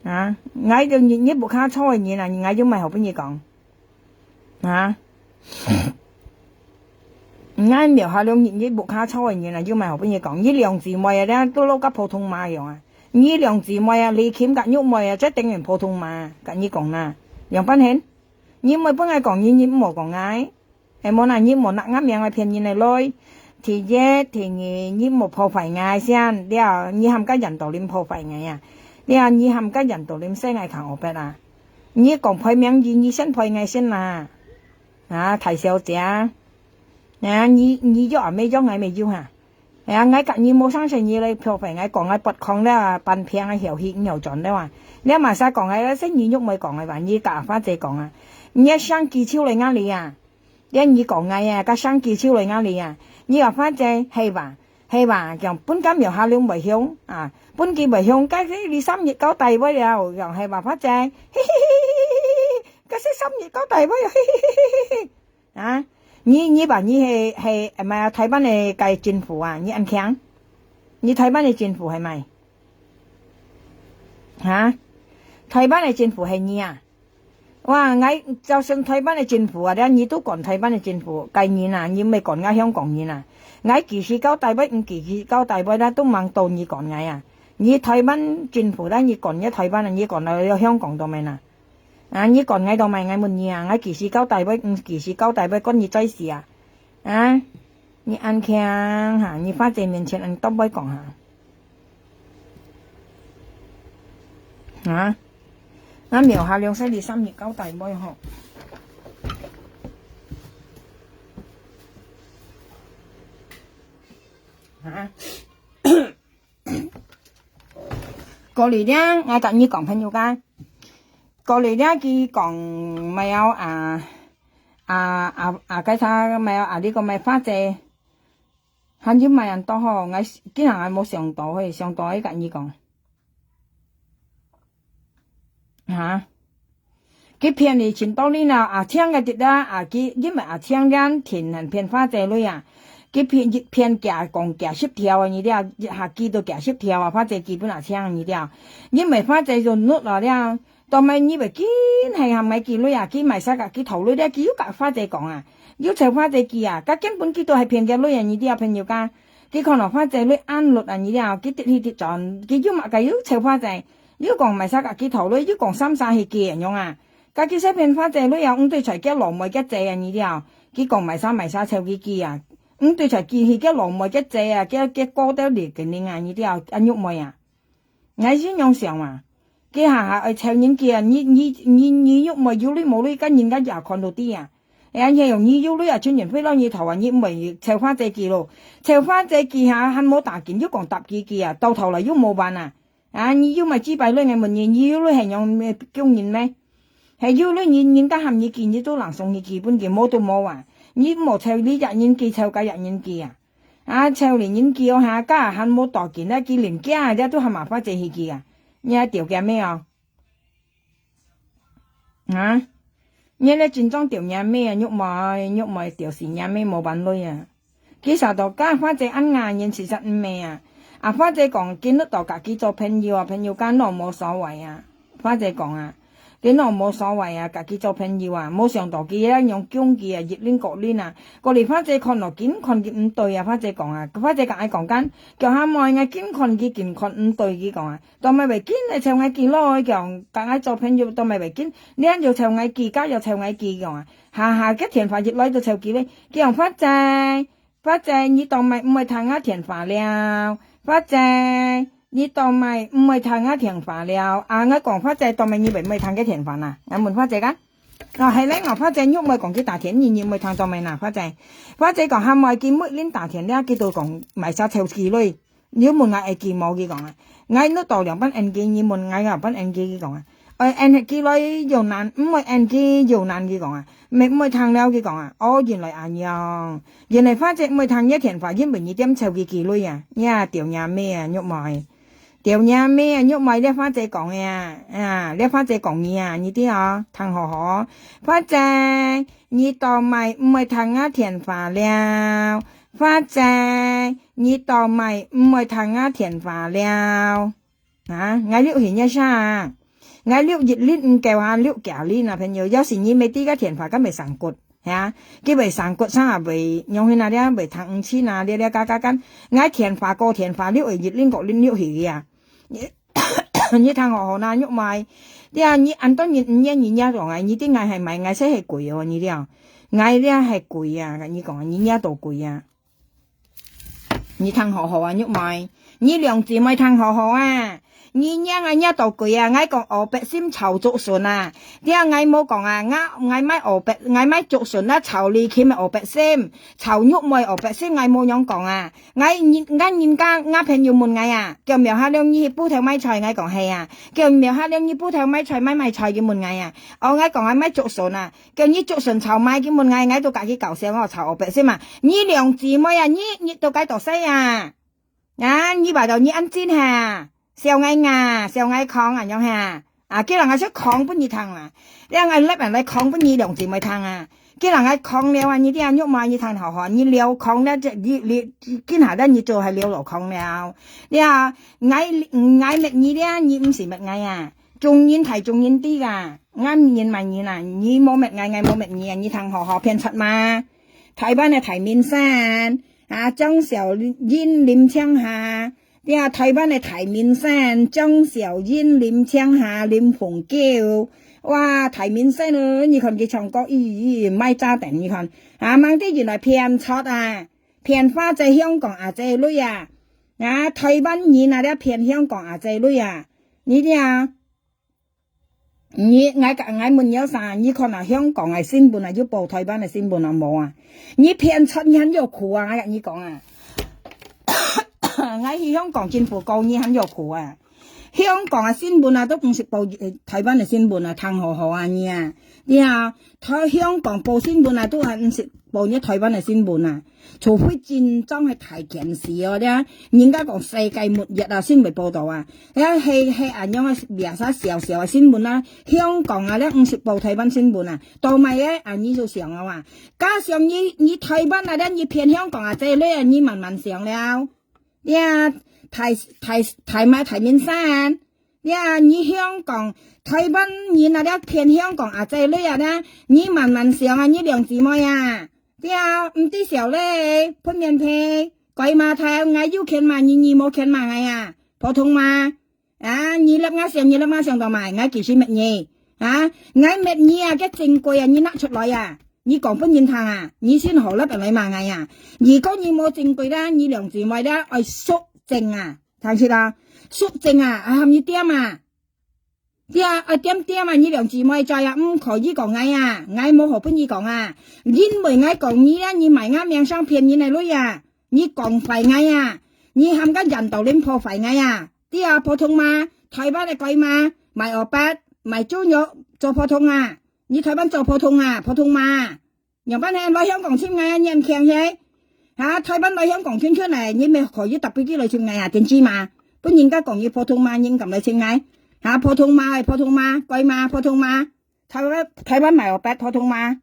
啊，𠊎就日日屋下坐个人啊，𠊎有麼个好分你講？啊？𠊎廟下龍日日屋下坐个人啊，有麼个好分你講？你兩姊妹啊，這都老甲普通媽樣啊。你兩姊妹啊，李琴甲玉妹啊，這等於普通媽，甲你講啦。兩半仙，你毋會分𠊎講，你，你毋好講𠊎。 係無哪，你莫拿𠊎名來騙人个鐳。第一，第二，你莫破壞𠊎先，了，你還敢緣投臨破壞𠊎啊？對啊，你喊个人都臨細𠊎看烏白啊。你講賠名義，你先賠𠊎先啦。啊，大小姐，啊，你，你約也無約，𠊎無約哈。哎呀，𠊎佮你無相信，你來漂白，𠊎講𠊎發狂了啊，半病啊，曉氣你曉轉了啊。你嘛使講𠊎，係你玉妹講个吧，你佮花姐講啊。你个聲氣就來𠊎哩啊。 連你講𠊎啊，个聲氣就來𠊎哩啊。你話花姐係吧？係吧？講分佢廟下龍袂響啊，分佢袂響，該係你三日交代會了，講係吧，花姐？嘿嘿嘿嘿嘿嘿，該係三日交代會，嘿嘿嘿嘿嘿。啊，你，你話你係，係，毋係啊，台灣个个政府啊，你恁強？你台灣个政府係無？哈？台灣个政府係你啊？ 哇，𠊎就算台灣个政府啊，了你都管台灣个政府，个人啊，你毋係管𠊎香港人啊。𠊎幾時交代會，毋幾時交代會，啦，都吂到你管𠊎啊。你台灣政府，啦，你管你台灣啊，你管到香港到咩啊？啊，你管𠊎到咩？𠊎問你啊，𠊎幾時交代會，毋幾時交代會，管你在事啊？啊，你恁強哈，你花姐面前恁多會講哈。啊？ 啊，廟下龍，係你三日交代會吼。啊？過來了，𠊎佮你講朋友間。過來了，佢講無啊，啊，啊，啊，該啥無啊，你講無花姐，還有無恁多吼，𠊎今日𠊎無想到嘿，想到𠊎佮你講。 哈？佢騙你盡多年了，阿青个直啦，啊，佢因為阿青連天還騙花姐鐳啊，佢騙，騙假講假十條啊，你了，一下寄到假十條啊，花姐寄分阿青你了，因為花姐就怒了了，到尾你會緊係還買寄鐳啊，佢買啥个，佢討鐳了，佢又佮花姐講啊，又找花姐寄啊，該根本佢都係騙个鐳啊，你了朋友家，佢看到花姐鐳安樂啊，你了，佢直去直轉，佢又麼个又找花姐。 又講買啥个佢討鐳，又講三儕去寄恁樣啊。該佢識騙花姐鐳啊，毋對在佢老妹个姐啊，你了。佢講買啥買啥湊佢寄啊，毋對在佢去佢老妹个姐啊，佢，佢過得了个人啊，你了，阿玉妹啊。𠊎係恁樣想啊，佢下下愛湊人寄啊，你，你，你，你玉妹有鐳無鐳，該人家也看到知啊。哎呀，你用你有鐳啊，親人會摎你討啊，你毋會湊花姐寄咯。湊花姐寄下還無打緊，又講搭佢寄啊，到頭來又無還啊。 啊，你又買幾百鐳，𠊎問你，你有鐳係仰咩供人咩？係有鐳人，人家喊你寄，你都人送去寄分佢，無都無啊。你莫湊你一人寄，湊該一人寄啊。啊，湊你人寄哦哈，該還無打緊啊，佢連假啊，這都喊麻花姐去寄啊。你還吊佢咩哦？啊？ 你這真正吊若姆啊，玉妹，玉妹吊死若姆無還鐳啊。佢想到該花姐恁𠊎人，其實毋係啊。啊，花姐講，佢摎到佮佢做朋友啊，朋友間攏無所謂啊。花姐講啊，佢攏無所謂啊，佮佢做朋友啊，無想到佢恁樣供佢啊，一輪過輪啊。過來花姐看咯，緊看佢毋對啊，花姐講啊，花姐佮𠊎講緊，叫下妹，𠊎緊看佢，緊看毋對，佢講啊。 到尾會緊來湊𠊎寄咯，講，佮𠊎做朋友到尾會緊，你又湊𠊎寄，該又湊𠊎寄，講啊。下下个電話一來就湊佢咧，佢講，花姐，花姐，你到尾毋會聽𠊎電話了，花姐，你到尾毋會聽𠊎電話了。啊，𠊎講，花姐，到尾你會毋會聽个電話啊？𠊎問花姐个。哦，係咧，𠊎花姐玉妹講佢打電，你，你毋會聽到尾啊，花姐。花姐講，下尾佢每輪打電了，佢都講，買啥湊佢咧。 你問𠊎會寄無？佢講啊，𠊎摎到兩班人寄，你問𠊎兩班人寄，佢講啊，愛人寄來有難，毋會人寄有難，佢講啊，毋會，毋會聽了，佢講啊，哦，原來恁樣，原來花姐毋會聽你電話，因為你點湊佢寄鐳啊，你啊，吊若姆啊，玉妹，吊若姆啊，玉妹，這花姐講个啊，啊，這花姐講你啊，你知哦，聽好好哦，花姐，你到尾毋會聽𠊎電話了，花姐。 你到尾毋會聽𠊎電話了。啊，𠊎留係若儕啊？𠊎留一輪毋夠啊，留幾輪啊，朋友。要是你毋知个電話，敢會生骨，係啊？佢會生骨，生啊會，仰形啊，了會聽毋清啊，了了，嘎嘎干。𠊎電話過電話，留係一輪過輪留去个啊。你，你聽好好啦，玉妹。你啊，你恁多人毋願意惹到𠊎，你知𠊎係買，𠊎使係貴哦，你了。𠊎了係貴啊，你講，你惹到貴啊。 你聽好好啊，玉妹，你兩姊妹聽好好啊。你娘啊，你到鬼啊！𠊎講老百姓炒竹筍啊，這𠊎無講啊，𠊎𠊎買老百，𠊎買竹筍啊，炒李琴个老百姓，炒肉糜老百姓，𠊎無樣講啊。𠊎人，𠊎人家，𠊎朋友問𠊎啊，叫苗下亮你去埔頭賣菜，𠊎講係啊。叫苗下亮你埔頭賣菜，賣賣菜，佢問𠊎啊。哦，𠊎講𠊎買竹筍啊，叫你竹筍炒麼个，佢問𠊎，𠊎都家己搞笑哦，炒老百姓嘛。你兩姊妹啊，你你都該到細啊？啊，你話到你恁真哈？笑𠊎啊，笑𠊎講恁樣哈？啊，叫人家說講分你聽啊，這𠊎立人來講分你兩姊妹聽啊。叫人家講了啊，你這樣肉麻你聽好好，你了講了，這你你今下這你做係了老講了。這啊，𠊎𠊎搣你這，你毋使搣𠊎啊。眾人大眾人知啊，𠊎人罵人啊，你無搣𠊎，𠊎無搣你啊，你聽好好，騙出嘛。台灣个大明星啊，張小燕林青霞，對啊，台灣个大明星張小燕林青霞林鳳嬌，哇，大明星哦，你看佢唱歌，咦咦，賣炸彈，你看啊，吂知原來騙出啊，騙花姐香港阿姐女啊，啊，台灣人啊，這騙香港阿姐女啊，你知啊？ 你，𠊎，𠊎問你啥？你看啊，香港个新聞啊，有報台灣个新聞啊無啊？你騙出你還有苦啊！𠊎跟你講啊，𠊎去香港政府告你還有苦啊！香港个新聞啊，都毋識報，呃，台灣个新聞啊，聽好好啊你啊！你啊，台，香港報新聞啊，都還毋識報你台灣个新聞啊！ 除非真正係大件事哦，這人家講世界末日啊，先會報導啊。這係，係恁樣个，這儕小小个新聞啊，香港啊，這毋識報台灣新聞啊，到尾个啊，你就想了啊。加上你，你台灣啊，這你騙香港啊，這類啊，你慢慢想了。這大，大，大馬大明星， 呀，你香港，台灣人啊，這騙香港啊，這類啊，這，你慢慢想啊，你兩姊妹啊，對啊，毋知笑咧，分面皮，該嘛頭，𠊎有權罵你，你無權罵𠊎啊，普通嘛。啊，你立𠊎想，你立𠊎想到嘛，𠊎幾時搣你？啊，𠊎搣你啊，該證據啊，你拿出來啊，你講分人聽啊，你先好立人來罵𠊎啊。如果你無證據啦，你兩姊妹啦，愛肅靜啊。 聽識啊？肅靜啊，啊，喊你恬啊！恬啊，恬恬啊，你兩姊妹在啊，毋可以講𠊎啊，𠊎無好分你講啊。因為𠊎講你啊，你賣𠊎命相騙人个鐳啊，你講壞𠊎啊，你喊个人道人破壞𠊎啊。恬啊，普通嘛，台灣个該嘛，賣蚵殼，賣豬肉，做普通啊。你台灣做普通啊，普通嘛。 仰般呢？來香港尋𠊎啊，你恁慶嘿？哈，台灣來香港圈圈呢，你乜可以搭飛機來尋𠊎啊，點知嘛？分人家講你普通嘛，你敢來尋𠊎？哈，普通嘛，普通嘛，該嘛，普通嘛。台灣，台灣賣蚵殼普通嘛？